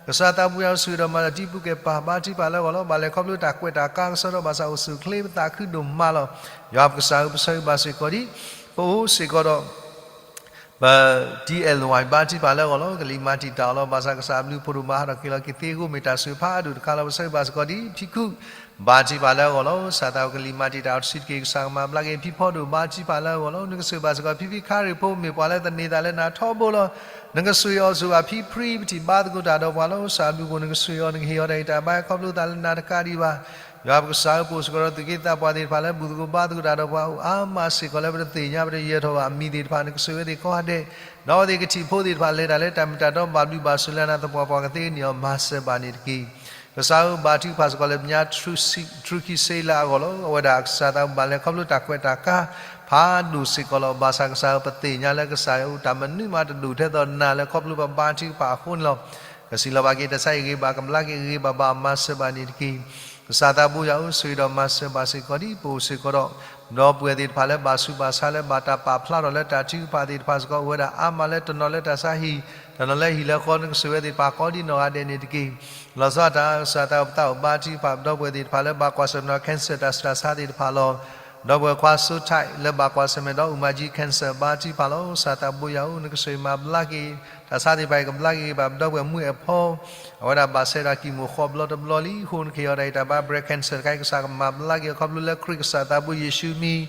ကစၢ်သးဘိယွၤဆိၣ်ဂ့ၤဒီးမၤလၢတံၤပူၤကဲပၤဘါထုကဖၣ်လၢအဂီၢ်လီၤ. ဘၣ်လဲၤခီဖျိတၢ်ကွဲးတၢ်ကါကစီဒီးဘၣ်ဆၣ်အိၣ်ဆူၣ်အိၣ်ချ့ ပသးခုဒိၣ်မးလီၤ. ယွၤပကစၢ်ဧၢ ပဆၢဂ့ၤဘၣ်စ့ၢ်ကီးဒ် ပအိၣ်စ့ၢ်ကီးဒီး ပ တီအဲၣ်လ်ဝဲ ဘါထုကဖၣ်လၢအဂီၢ်လီၤ. ကလံၤမၤတံာ်တာ်အီၤလီၤ. ဘၣ်ဆၣ်ကစၢ်အဘျုးဖှိၣ်ဒိၣ်မး ဟးထီၣ်က့ၤလီၤက့ၤသ့အဃိ မ့ၢ်တၢ်ဆိၣ်ဂ့ၤဖးဒိၣ်တခါလီၤ. ပဆၢဂ့ၤဘၣ်စ့ၢ်ကီးဒ်ဖံခု ဘါထုကဖၣ်လၢအဂီၢ်လီၤ. ကစၢ်သးအိၣ်ကလံၤမၤတံာ်တာ်အီၤတဆံးတက့ၢ် ကစၢ်ကမၤဘျါက့ၤ ဖံဖီဒိၣ်ဘါထုကဖၣ်လၢအဂီၢ်လီၤ. နကဆိၣ်ဂ့ၤဘၣ်စ့ၢ်ကီးဖံဖံခါရ့ၣ်ဖိ မ့ၢ်ပှၤလၢသန့ၤသးလၢနၤထီဘိလီၤ. နကဆိၣ်ဂ့ၤအီၤဆိၣ်ဂ့ၤဘၣ်ဖံဖံ ပထံၣ်ဘါသကိးတၢ်ဒီးပှၤလီၤ. ကစၢ်အဘျုးဖှိၣ် နကဆိၣ်ဂ့ၤအီၤ နကဟ့ၣ်အီၤတၢ်အဲၣ်တၢ်ဘါ ခီဖျိသးလၢနၤတကးဒံးဘၣ် ယွၤပကစၢ်ဧၢ ပအိၣ်စ့ၢ်ကီးဒီးသုးက့သးပှၢ်သ့ၣ်တဖၣ်လၢ ဘူၣ်သကိးဘါသကိးတၢ်ဒီးပှၤအိၣ်အါမးစ့ၢ်ကီးလၢ ပတသ့ၣ်ညါ ပတယၢၤထီၣ်ဘၣ်အမံၤသ့ၣ်တဖၣ် နကဆိၣ်ဂ့ၤဝဲသ့ၣ်ကိးဂၤဒဲး, ဒီးအဝဲသ့ၣ်ကထံၣ်ဖိသ့ၣ်တဖၣ်လဲၤတၢ်လၢတၢ်မ့ၢ်တၢ်တီဘၣ်ဘျုးဘၣ်ဆိၣ်လၢနၤသပှၢ်ပှၢ်ကသ့န့ၣ်အီၤ မၤစၢၤဘၣ်န့ၣ်တက့ၢ်. ကစၢ်ဧၢ ဘါထုကဖၣ်စ့ၢ်ကီးလၢပညါ ထရူခံစ့လးအဂီၢ်လီၤ. အဝဲဒၣ်ကစၢ်သးဘၣ်လဲၤခီဖျိတၢ်ကွဲးတၢ်ကါ ဖးဒိၣ်စ့ၢ်ကီးလီၤ. ဘၣ်ဆၣ်ကစၢ်ဧၢ ပသ့ၣ်ညါလၢကစၢ်ယွၤအိၣ်တၢ်မနုၤမးတဒိၣ်ထဲသိးနၤလၢခီဖျိပဘါထုကဖၣ်အဃိန့ၣ်လီၤ. ကစံးလီၤဘၣ်က့ၤတၢ်ဆါဟံၣ်ဂ့ၤဘၣ်ကဘျါက့ၤဂ့ၤဘၣ်ဘၣ် မၤစၢၤဘၣ်န့ၣ်တက့ၢ်. ကစၢ်သးဘိယွၤဧၢ ဆိၣ်ဂ့ၤဒီးမၤစၢၤဘၣ်စ့ၢ်ကီးဒ်ပအိၣ်စ့ၢ်ကီးဒီး ဒီပုၢ်ဝဲၢ်သ့ၣ်တဖၣ်လၢဘၣ်ဆူးဘၣ်ဆါလၢဘၣ်တၢ်ပာ်ဖျါထီၣ်လၢတၢ်ထုကဖၣ်သ့ၣ်တဖၣ်စ့ၢ်ကီး အိၣ်ဝဲဒၣ်အါမးလၢတနီၤလၢတၢ်ဆါဟံၣ် တနီၤလၢဟံၣ်လၢဃီ နကဆိၣ်ဂ့ၤဝဲသ့ၣ်တဖၣ်ကိးဒ်နီၢ်ဂၤဒဲးန့ၣ်တက့ၢ်. လီၤဆီဒၣ်တၢ် ကစၢ်သးဘိယွၤဧၢ ဘါထုကဖၣ်ပဒီပုၢ်ဝဲၢ်သ့ၣ်တဖၣ်လၢဘၣ်ကွၢ်ဆၢၣ်မဲာ်ဒီး cancer တၢ်ဆူးတၢ်ဆါသ့ၣ်တဖၣ်လီၤ. ဒီပုၢ်ဝဲၢ်ခွါစိထၢၣ်လၢဘၣ်ကွၢ်ဆၢၣ်မဲာ်ဒီး အူမၤကၠံ cancer ဘါထုကဖၣ်လီၤ. ကစၢ်သးဘိယွၤဧၢ နကဆိၣ်ဂ့ၤမၤဘျါက့ၤ တၢ်ဆါသ့ၣ်တဖၣ်အံၤ ကဘျါက့ၤဂ့ၤဘၣ်ပဒီပုၢ်ဝဲၢ်မုၣ်အဲၣ်ဖီ အဝဲဒၣ်ဘၣ်ဆဲးဒီးကံၣ်မိၣ်ဃီဘျီတဘျီလံအဃိ နကဟ့ၣ်အီၤတၢ်အဲၣ်တၢ်ဘါ breast cancer တခါအံၤ ကစၢ်ကမၤဘျါက့ၤအီၤခီဖျိလၢခရံာ်ကစၢ်သးဘိယ့ၣ်ၡူးမံၤ,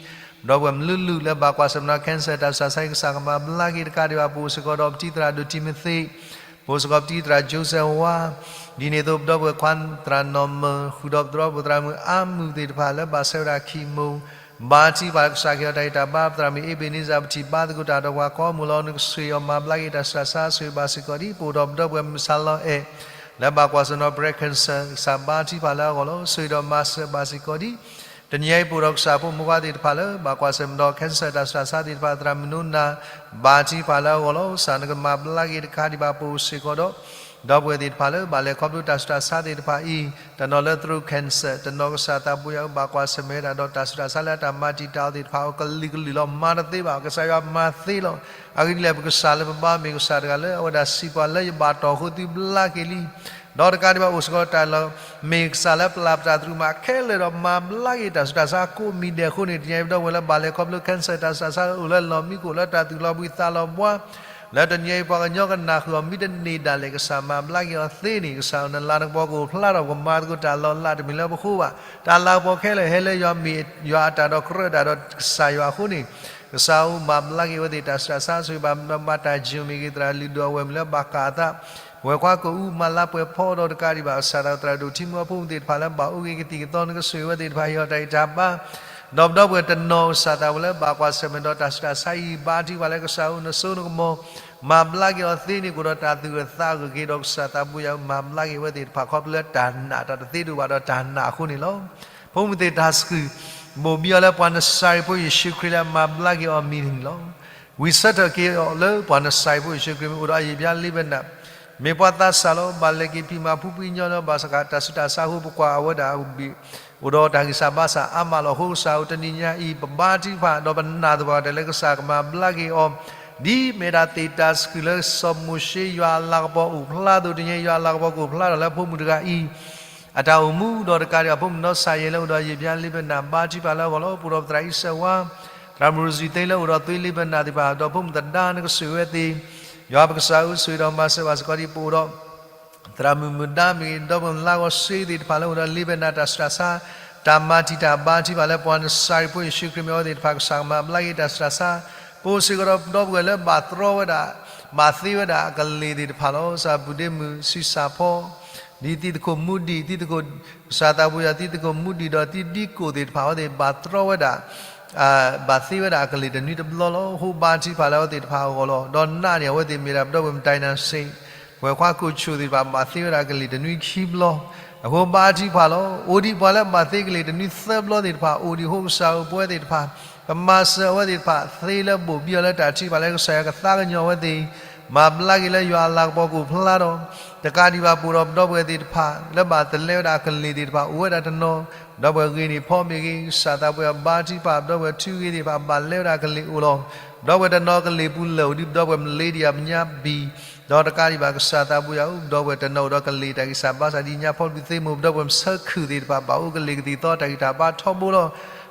ဒီပုၢ်ဝဲၢ်မနုၤလုၢ်လၢဘၣ်ကွၢ်ဆၢၣ်မဲာ်ဒီး cancer တၢ်ဆူးတၢ်ဆါအံၤ ကစၢ်ကမၤဘျါက့ၤတကးဒံးဘၣ် ပအိၣ်စ့ၢ်ကီးဒီးပတံၤသရၣ်ဒိၣ်တံၤမသ့း ပအိၣ်စ့ၢ်ကီးပတံၤသရၣ် Joseph ဝါ, ဒ်န့ၣ်အသိးပဒီပုၢ်ဝဲၢ်ခွါသရၣ်နီၢ်မၢၢ် ဃုာ်ဒီးပသရၣ်ပသရၣ်မုၣ်အါမုၢ်သ့ၣ်တဖၣ်လၢဘၣ်ဆဲးဝဲဒၣ် chemo ဘါထုကဖၣ် ကစၢ်ကဟ့ၣ်အီၤတၢ်ဂံၢ်တၢ်ဘါ ပသရၣ်မုၣ်အ့ဘ့ၤနံစၢၣ် ပထံၣ်ဘါသကိးတၢ်ဒီးပှၤကိးမုၢ်လီၤ. နကဆိၣ်ဂ့ၤအီၤမၤဘျါက့ၤတၢ်ဆူးတၢ်ဆါ ဆိၣ်ဂ့ၤဘၣ်စ့ၢ်ကီးဒ် ပအိၣ်ဒီးပဒီပုၢ်ဝဲၢ်မုၣ်ဆါလီၤအဲၣ် လၢဘၣ်ကွၢ်ဆၢၣ်မဲာ်ဒီး breast cancer ကစၢ်ဘါထုကဖၣ်လၢအဂီၢ်လီၤ. ဆိၣ်ဂ့ၤဒီးမၤစၢၤဘၣ်စ့ၢ်ကီးဒ် တနံၤအံၤပအိၣ်ဒီးကစၢ်ဖိမုၣ်ခွါသ့ၣ်တဖၣ်လၢ ဘၣ်ကွၢ်ဆၢၣ်မဲာ်ဒီး cancer တၢ်ဆူးတၢ်ဆါသ့ၣ်တဖၣ် သရၣ်မုၣ်နိနၤ ဘါထုကဖၣ်လၢအဂီၢ်လီၤ. ကစၢ်နကမၤဘျါက့ၤတကးဒံးဘၣ် ပအိၣ်စ့ၢ်ကီးဒီး ဒီပုၢ်ဝဲၢ်သ့ၣ်တဖၣ်လၢ ဘၣ်လဲၤခီဖျိတၢ်ဆူးတၢ်ဆါသ့ၣ်တဖၣ်အံၤ တနီၤလၢ throat cancer တနီၤ ကစၢ်သးဘိယွၤဧၢ ဘၣ်ကွၢ်ဆၢၣ်မဲာ်ဝဲဒၣ်ဒီးတၢ်ဆူးတၢ်ဆါလၢအတၢ်မၤတံာ်တာ်အီၤသ့ၣ်တဖၣ်အီၤ ကလုာ်ကလုာ်လီၤ မၤတသ့ဘၣ် ကစၢ်ယွၤမၤသ့လီၤ. အဂ့ၢ်ဒ်လဲၣ် ပကစၢ်လၢပဘါမ့ၢ်ကစၢ်တဂၤလၢ အဝဲဒၣ်စံးပှၤလၢယဘၣ်တီၢ်အဃိ သုဘျါက့ၤလံ ဒီးတကးဒံးဘၣ်အိၣ်စ့ၢ်ကီးတၢ်လီၢ် မ့ၢ်ကစၢ်လၢပျၢ်ပတၢ်သရူးမးခဲလၢာ်ဒီး မၤဘျါက့ၤတၢ်ဆူးတၢ်ဆါကိးမံၤဒဲးအဃိန့ၣ် တနံၤအံၤပဒီပုၢ်ဝဲၢ်လၢဘၣ်လဲၤခီဖျိ cancer တၢ်ဆူးတၢ်ဆါ အိၣ်လၢလီၢ်မံခိၣ်လၢတၢ်သူၣ်လီၤဘှံးသးလီၤဘှါ လၢတနံၤအံၤပှၤကညီကနၣ်ဃုာ်အီၤ မ့ၢ်တန့ၢ်ဒၣ်လဲာ် ကစၢ်မၤဘျါက့ၤအီၤသ့န့ၣ် ကစၢ်ဧၢ နလၤနကပီၤကအိၣ်ဖျါထီၣ် ပကမၤသကိးတၢ်လီၤလးတမ့ၢ်လၢပဃိဘၣ် တၢ်လၤကပီၤခဲလၢာ်ဟဲလၢယွၤမ့ၢ်ယွၤအတၢ်ဒီးကြၢးတၢ်ဒီးကစၢ်ယွၤအဃိန့ၣ် ကစၢ်ဧၢ မၤဘျါက့ၤအဝဲသ့ၣ်တၢ်ဆူးတၢ်ဆါ ဆိၣ်ဂ့ၤဘၣ်မၤတၢ်ယိာ်မ့ၢ်ဂ့ၤ သရၣ်လုၢ်ဒိၣ်အဝဲၢ်မ့ၢ်လၢဘၣ်ဃးအသး ပဝဲၢ်ခွါကအိၣ်မၤလါပှဲၤဖီဒီးတကးဒံးဘၣ် ကစၢ်သးသရၣ်ဒိၣ်ထံမူအဖိမုၣ်သ့ၣ်တဖၣ်လၢဘၣ်အိၣ်ဂ့ၤကသံၣ်ကသီ နကဆိၣ်ဂ့ၤဝဲသ့ၣ်တဖၣ် ဟ့ၣ်အီၤတၢ်ဂံၢ်တၢ်ဘါ ဒီးပဒီပုၢ်ဝဲၢ်တနီၤ ကစၢ်သးဝဲလၢဘၣ်ကွၢ်ဆၢၣ်မဲာ်ဒီးတၢ်ဆူးတၢ်ဆါအံၤ ဘါထုကဖၣ်လၢကစၢ်ဧၢ နစိနကမီၤ မၤဘျါက့ၤအီၤသ့န့ၣ် ကအိၣ်ဒီးတၢ်သူၣ်အုးသးအုးက့ၤဒီး ကစၢ်သးဘိယွၤဧၢ မၤဘျါက့ၤဝဲသ့ၣ်တဖၣ် ခီဖျိလၢတၢ်နာ်တၢ်တသ့ဒိၣ်ဘၣ်ဒီးတၢ်နာ်အဃိန့ၣ်လီၤ. ဖိမုၣ်သ့ၣ်တၢ်စူၢ် ဘိၣ်ဘံအီၤလၢပှၤနစၤရ့းဖိယ့ၣ်ၡူးခရံာ်လၢအမၤဘျါက့ၤအီၤအမံၤန့ၣ်လီၤ. ဝံၤဆၢထၢၣ်က့ၤအီၤလၢပှၤနစၤရ့းဖိယ့ၣ်ၡူးခရံာ်မ့ၢ်အိၣ်ဒီးအယံာ်ဘျါလ့ပနၢ် မ့ၢ်ပှၤသးစၢ်လီၤ. ဘၣ်လဲၤက့ၤဖံးမၤဖုဖုညီညီ ဘၣ်ဆၣ်ကတၢ်ဆူးတၢ်ဆါအဃိ ပကွၢ်အဝဲဒၣ် အိၣ်ဒီးတၢ်ဂံၢ်စၢ်ဘါစၢ်အါမးလီၤ. အဃိကစၢ်ဧၢ တနံၤညါအံၤ ပဘါထုကဖၣ် ဒီးပနာ်သပှၢ်တၢၢ်လၢကစၢ်ကမၤဘျါက့ၤအီၤ ဒ်မ့ၢ်ဒၣ်သ့ၣ်တၢ်စူၢ်လၢစီၤမိၤၡ့ယွၤအလၤကပီၤအိၣ်ဖျါအသိး တနံၤညါယွၤအလၤကပီၤကအိၣ်ဖျါထီၣ်လၢဖိမုၣ်တဂၤအံၤ အတၢ်အိၣ်မူ ဒီးတကးဒံးဘၣ်ဖိမုၣ်နီၢ်စၢ်ယဲၢ်လၢအိၣ်ဒီး ယံာ်ဘျါလ့ပနၢ် ဘါထုကဖၣ်လၢအဂီၢ်လီၤ. ပအိၣ်ဒီးပသရၣ်အံၣ်စၢၣ်ဝါ, သရၣ်မုၣ်ရူၢ်စံၣ်သ့လၢအိၣ်ဒီးသွ့လ့ပနၢ်သ့ၣ်တဖၣ် ဒီးဖိမုၣ်သဒါ နကဆိၣ်ဂ့ၤဝဲသ့ၣ်, ယွၤပကစၢ်ဧၢ ဆိၣ်ဂ့ၤဒီးမၤစၢၤဘၣ်စ့ၢ်ကီးဒ်ပအိၣ်ဒီး သရၣ်မုၣ်မုၢ်ဒါမ့ၢ်ဂ့ၤ, ဒီးပလါဂီၤစ့သ့ၣ်တဖၣ်လၢအိၣ်ဒီးလ့ပနၢ်တၢ်ဆူးတၢ်ဆါ, တၢ်မၤတံာ်တာ်ဘါထုကဖၣ်လၢပှၤနစၤရ့းဖိယ့ၣ်ၡူးခရံာ်မ့ၢ်အဝဲသ့ၣ်တဖၣ် ကစၢ်ကမၤဘျါက့ၤတၢ်ဆူးတၢ်ဆါ, ပအိၣ်စ့ၢ်ကီးဒီးပဒီပုၢ်ဝဲၢ်လၢဘၣ်တြီဝဲဒၣ်, ဘၣ်သ့ဝဲဒၣ်အကလ့ၢ်သ့ၣ်တဖၣ်လီၤ. ကစၢ် ပုၢ်ဒ့မုၣ် ဆံးစၢ်ဖီ ဒ်သံသကိးမူဒံး, သံသကိး, ကစၢ်သးပူၤယွၤ သံသကိးမူဒံးဒီးသံဒံကိၣ်သ့ၣ်တဖၣ်အဝဲသ့ၣ် ဘၣ်တြီဝဲဒၣ်, ဘၣ်သ့ဝဲဒၣ်အကလ့ၢ်တနွံတဘျီလီၤ. အဃိဘါထုကဖၣ်လၢအဝဲသ့ၣ်တဖၣ်အဂီၢ်လီၤ. ဒီးနာ်န့ၢ်အဝဲသ့ၣ်မ့ၢ်ဒၣ်ပဒီပုၢ်ဝဲၢ်မတၤနၤစ့ၣ်, ပှဲၤခွါကိၣ်ဆူၣ်သ့ၣ်တဖၣ် ဘၣ်သ့ဝဲဒၣ်အကလ့ၢ်တနွံခံဘျီ. အဃိဘါထုကဖၣ်လီၤ. အိၣ်ဒံးပှၤလၢဘၣ်သ့ကလ့ၢ်တနွံသၢဘျီသ့ၣ်တဖၣ် အိၣ်ဒံးအဃိ ကစၢ်အိၣ်ပဝဲသ့ၣ်တဖၣ် ကမၤစၢၤအဝဲသ့ၣ်တဖၣ် သ့လၢဘိၣ်ဘံအီၤလၢတၢ်ထုကဖၣ်လၢကစၢ်ယွၤကသးကညီၤအဝဲသ့ၣ်, မၤဘျါက့ၤလၢယွၤအလၤကပီၤကအိၣ်ဖျါဒီး, တကးဒံးဘၣ်ပအိၣ်ဒီးပဒီပုၢ်ဝဲၢ်သ့ၣ်တဖၣ် လၢဘၣ်တလဲဝဲဒၣ်အကလ့ၢ်သ့ၣ်တဖၣ် အိၣ်ဝဲဒၣ်တနီၤ, ဒီပုၢ်ဝဲၢ်ဂ့ၤန့ၢ်ဖီမ့ၢ်ဂ့ၤ, ကစၢ်သးပူၤယွၤဘါထုကဖၣ် ပဒီပုၢ်ဝဲၢ်ထူဂ့ၤသ့ၣ်တဖၣ် ဘၣ်လဲဝဲဒၣ်အကလ့ၢ်အိၣ်လီၤ. ပဒီပုၢ်ဝဲၢ်တနီၤကလ့ၢ်ပူၤလၢာ်အိၣ်ဒံး ပဒီပုၢ်ဝဲၢ်မလ့ဒံးအပညါဘံၣ်, ဒီးတကးဒံးဘၣ်ကစၢ်သးပူၤယွၤ ပဒီပုၢ်ဝဲၢ်တနီၤအိၣ်ဒီးကလ့ၢ်တၢ်ဂံၢ်စၢ်ဘါစၢ်ဒ်ညါဖီလူၤသ့မိၢ် ပဒီပုၢ်ဝဲၢ်မဆၢခုၣ်သ့ၣ်တဖၣ် ဘၣ်အိၣ်ကလ့ၢ်ကသံၣ်သီတၢ်ဂံၢ်တၢ်ဘါထီဘိလီၤ.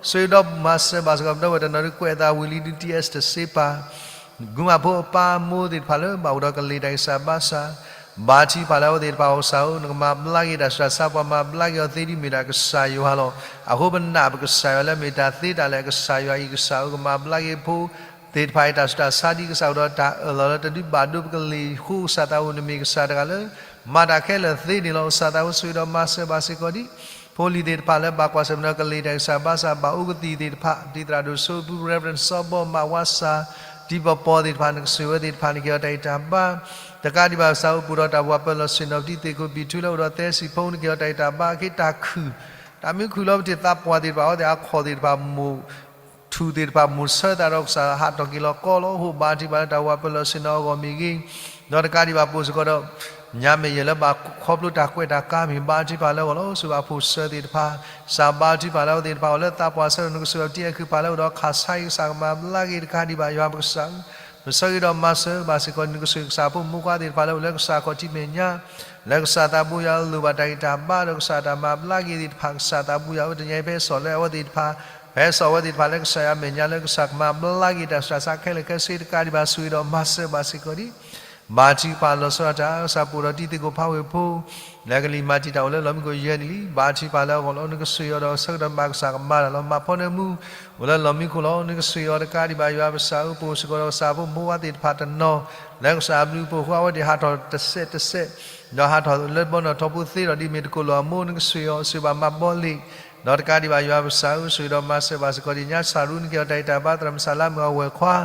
ဆိၣ်ဂ့ၤဒီးမၤစၢၤဘၣ်စ့ၢ်ကီး ပဒီပုၢ်ဝဲၢ်တနီၤဒ်ကွဲးအသးဝံၤလံဒ် တီၣ်အဲး တဆ့ပၢ် ဂုၤမးဖိအပၢ်မိၢ်သ့ၣ်တဖၣ်လၢ ဘၣ်အိၣ်ဒီးကလ့ၢ်တၢ်ဂံၢ်စၢ်ဘါစၢ်, ဘါထုကဖၣ်လၢအဝဲသ့ၣ်တဖၣ်အီၤကစၢ်ဧၢ, နကမၤဘျါက့ၤတၢ်ဆူးတၢ်ဆါ ပှၤမၤဘျါက့ၤအီၤသ့ဒ်မ့ၢ်ဒၣ်ကစၢ်ယွၤလီၤ. အဃိပနာ်ပကစၢ်ယွၤလၢမ့ၢ်တၢ်သ့တၢ်လၢာ်အကစၢ်ယွၤအံၤ ကစၢ်ဧၢ ကမၤဘျါက့ၤဖိသ့ၣ်တဖၣ်အံၤ တၢ်ဆူးတၢ်ဆါဒ်ကစၢ်အိၣ်ဒီးတၢ်အၢၣ်လီၤလၢတဒုးဘၣ်ဒိပကလ့ၢ်အဃိ ကစၢ်သးပူၤနမ့ၢ်ကစၢ်တဂၤလၢ မၤတၢ်ခဲလၢာ်သ့န့ၣ်လီၤ. ကစၢ်သးပူၤဆိၣ်ဂ့ၤဒီးမၤစၢၤဘၣ်စ့ၢ်ကီးဒ် ဖိလံၤသ့ၣ်တဖၣ်လၢဘၣ်ကွၢ်ဆၢၣ်မဲာ်ဒီးကလ့ၢ်တၢ်ဂံၢ်စၢ်ဘါစၢ် ဘၣ်အိၣ်ကသံၣ်သ့ၣ်တဖၣ် တံၤသရၣ်ဒိၣ်စိပူၤ Reverend စီၤဘီ မးဝါစၢ် တံၤပီၤပီၤသ့ၣ်တဖၣ် နကဆိၣ်ဂ့ၤဝဲသ့ၣ်တဖၣ် နကဟ့ၣ်အီၤတၢ်ဂံၢ်တၢ်ဘါ တကးဒံးဘၣ်ကစၢ်အိၣ်ပအိၣ်ဒီးတၢ်ပှၤပၢၤလီၢ်ဆ့ၣ်နီၤ ပတံၤသကိးဘံၣ်ထူလၢအိၣ်ဒီးသဲစံာ်ဖိ နကဟ့ၣ်အီၤတၢ်ဂံၢ်တၢ်ဘါ အခ့တၢ်ခုၣ် တၢ်မ့ၢ်ခုၣ်လီၤပတံၢ်သးပှၢ်သ့ၣ်တဖၣ် အဝဲသ့ၣ်အခီၣ်သ့ၣ်တဖၣ် မိၢ်ထူၣ်သ့ၣ်တဖၣ် မိၢ်ဆၢသးဒီးကစၢ်ဟးထီၣ်က့ၤလီၤကီလီၤ. အဃိဘါထုကဖၣ်လၢတၢ်ပှၤပၢၤလီၢ်ဆ့ၣ်နီၤအဂီၢ်မ့ၢ်ဂ့ၤ, ဒီးတကးဒံးဘၣ်ပအိၣ်စ့ၢ်ကီးဒီး ညါမဲာ်ယဲၢ်လၢဘၣ်ခီဖျိတၢ်ကွဲးတၢ်ကါမ့ၢ် ဘါထုကဖၣ်လၢအဂီၢ်လီၤ. ဆိၣ်ဂ့ၤဘၣ်ဖိၣ်စၢၤသ့ၣ်တဖၣ်, ကစၢ်ဘါထုကဖၣ်လၢအဝဲသ့ၣ်တဖၣ် အိၣ်လၢသးပှၢ်ဆၢထီၣ် နကဆိၣ်ဂ့ၤအီၤတံၤအဲၣ်ခုၣ်ဖးလၢအိၣ်ဒီးခးဆါအံၤ ကစၢ်ကမၤဘျါက့ၤတကးဒံးဘၣ်ယွၤပကစၢ် ပဆိၣ်ဂ့ၤဒီးမၤစၢၤဘၣ်စ့ၢ်ကီး နကဆိၣ်ဂ့ၤကစၢ်ဖိမုၣ်ဖိခွါသ့ၣ်တဖၣ်လၢအိၣ်လၢကစၢ်ခီၣ်ထံးမဲာ်ညါ, လၢကစၢ်သးပူၤယွၤအလိၣ်ဘၣ်တၢ်ဂံၢ်တၢ်ဘါဒီးကစၢ်တၢ်မၤဘျါက့ၤသ့ၣ်တဖၣ် ကစၢ်သးပူၤယွၤဧၢ တနံၤအံၤဖဲစိာ်လၢအဝဲသ့ၣ်တဖၣ်, ဖဲစိာ်အဝဲသ့ၣ်တဖၣ်လၢကစၢ်ယွၤမဲာ်ညါလၢကစၢ်ကမၤဘျါက့ၤတၢ်ဆူးတၢ်ဆါခဲလၢာ်ခဲဆ့ တကးဒံးဘၣ်ဆိၣ်ဂ့ၤဒီးမၤစၢၤဘၣ်စ့ၢ်ကီးဒ် ဘါထုကဖၣ်လီၤဆီဒၣ်တၢ် ကစၢ်ပအိၣ်ဒီးတံၤသကိးဖးဝ့ၢ်ဖိ လၢကလံၤမၤတံာ်တာ်အိၣ်လၢလီၢ်မံခိၣ်ယဲၢ်နံၣ်လံ, ဘါထုကဖၣ်လၢအဂီၢ်လီၤ နကဆိၣ်ဂ့ၤအီၤဒီးဆၢကတီၢ်မၤကစၢ်ကမၤတၢ်လီၤ. မၤဖီနၢမူ အိၣ်လၢလီၢ်မံခိၣ်လီၤ နကဆိၣ်ဂ့ၤအီၤတကးဒံးဘၣ်ယွၤပကစၢ်ဧၢ ပအိၣ်စ့ၢ်ကီးဒီးကစၢ်ဖိမုၣ်ဖိခွါသ့ၣ်တဖၣ်တနီၤ လၢကစၢ်အဘျုးအဖှိၣ်အဃိ အဝဲသ့ၣ်ဟးထီၣ်တစဲးတစဲး ဒီးဟးထီၣ်လၢဘီနီၣ်ထီဘိသ့ဒီးဒ်မ့ၢ်တကိးလီၤအမိၢ် နကဆိၣ်ဂ့ၤအီၤ ဆိၣ်ဂ့ၤဘၣ်မၤဘီလ့ၣ် ဒီးတကးဒံးဘၣ်ယွၤပကစၢ်ဧၢ ဆိၣ်ဂ့ၤဒီးမၤစၢၤဘၣ်စ့ၢ်ကီး ဒ်ညါစၢ်ရူ နကဟ့ၣ်အီၤတၢ်ဂံၢ်တၢ်ဘါ သရၣ်မုၣ်စၢ်လါမုၣ်အဝဲၢ်ခွါ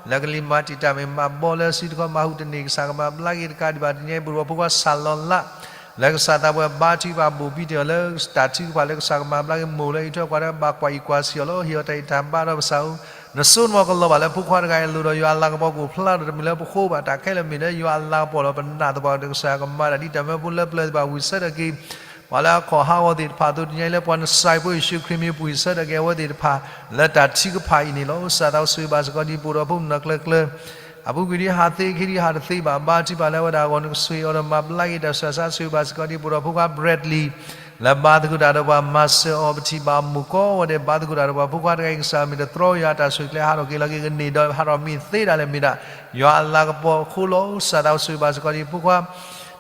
လၢကလံၤမၤတံာ်တာ်မ့ၢ်မၤဘီလၢစုတခီမၤဟူးတန့ၢ် ကစၢ်ကမၤဘျါက့ၤတကးဒံးဘၣ် တနံၤအံၤပအိၣ်ဒီးဖိခွါစၢ်လီၤလး လၢကစၢ်သးပှၢ်ဘါထုကဖၣ်ဘိၣ်ဘံတ့ၢ်အီၤလၢတၢ်ထုကဖၣ်လၢကစၢ်ကမၤဘျါက့ၤမိၢ်လၢအံးထွဲကွၢ်ထွဲ ဘၣ်ကွၢ်အံၤကွၢ်စံးအီၤလၢ ဟ့ၣ်အီၤတၢ်ဂံၢ်တၢ်ဘါဒီးပကစၢ်ဧၢ နစိနမီၤကလီၤဘၣ်လၢဖိခွါတဂၤအံၤအလိၤဒီးယွၤအလၤကပီၤကအိၣ်ဖျါဒီးတမ့ၢ်လၢပဃိဘၣ် တၢ်ခဲလၢာ်မ့ၢ်လၢယွၤအလၤကပီၤလီၤ ပနာ်သပှၢ်ကတၢၢ် ကစၢ်ယွၤကမၤတၢ်ဒ်တၢ်မၢဖိလၢပျၢၤသ့ၣ်တဖၣ်ဝံၤဆၢထၢၣ်က့ၤ ပှၤလၢအခီၣ်ဟးဂီၤသ့ၣ်တဖၣ်အသိး တနံၤအံၤလၢပှၤနစၢ်ဖိယ့ၣ်ၡူးခရံာ်မံၤပူၤ ဆၢထၢၣ်က့ၤအဝဲသ့ၣ်တဖၣ် လၢတၢ်ထုကဖၣ်အံၤန့ၣ်လီၤ. ကစၢ်သးအိၣ်ဆိၣ်ဂ့ၤဘၣ်စ့ၢ်ကီးဒ်ပအိၣ်ဒီးဖိမုၣ်နီၢ်ကျၢၤကျၢၤ အပူၤကွံာ်ဒ်ဟးသ့ ခဲဒ်ဟးတသ့ဘၣ် ဘါထုကဖၣ်လၢအဝဲဒၣ်အဂီၢ် နကဆိၣ်ဂ့ၤအီၤဒီးမၤဘျါက့ၤတၢ်ဆူးတၢ်ဆါ ဆိၣ်ဂ့ၤဘၣ်စ့ၢ်ကီးဒ်ပအိၣ်ဒီးဖိခွါ Bradley လၢဘါသကိးတၢ်ဒီးပှၤမၤစၢၤအီၤ ပထံၣ်ဘၣ်အမိၢ်ကိးဂၤဒဲး ဘါသကိးတၢ်ဒီးပှၤဖိခွါတဂၤအံၤ ကစၢ်မ့ၢ်တတြီယွၤတၢ်ဆိၣ်ဂ့ၤကျဲ ဟးထီၣ်က့ၤလီၤက့ၤကန့ၢ်ဒီးဟးထီၣ်မ့ၢ်သ့ဒၣ်လဲာ်မ့ၢ်ဒၣ် ယွၤအလၤကပီၤအဃိလီၤ. ကစၢ်သးအိၣ်ဆိၣ်ဂ့ၤဘၣ်စ့ၢ်ကီးဒ်ဖိခွါ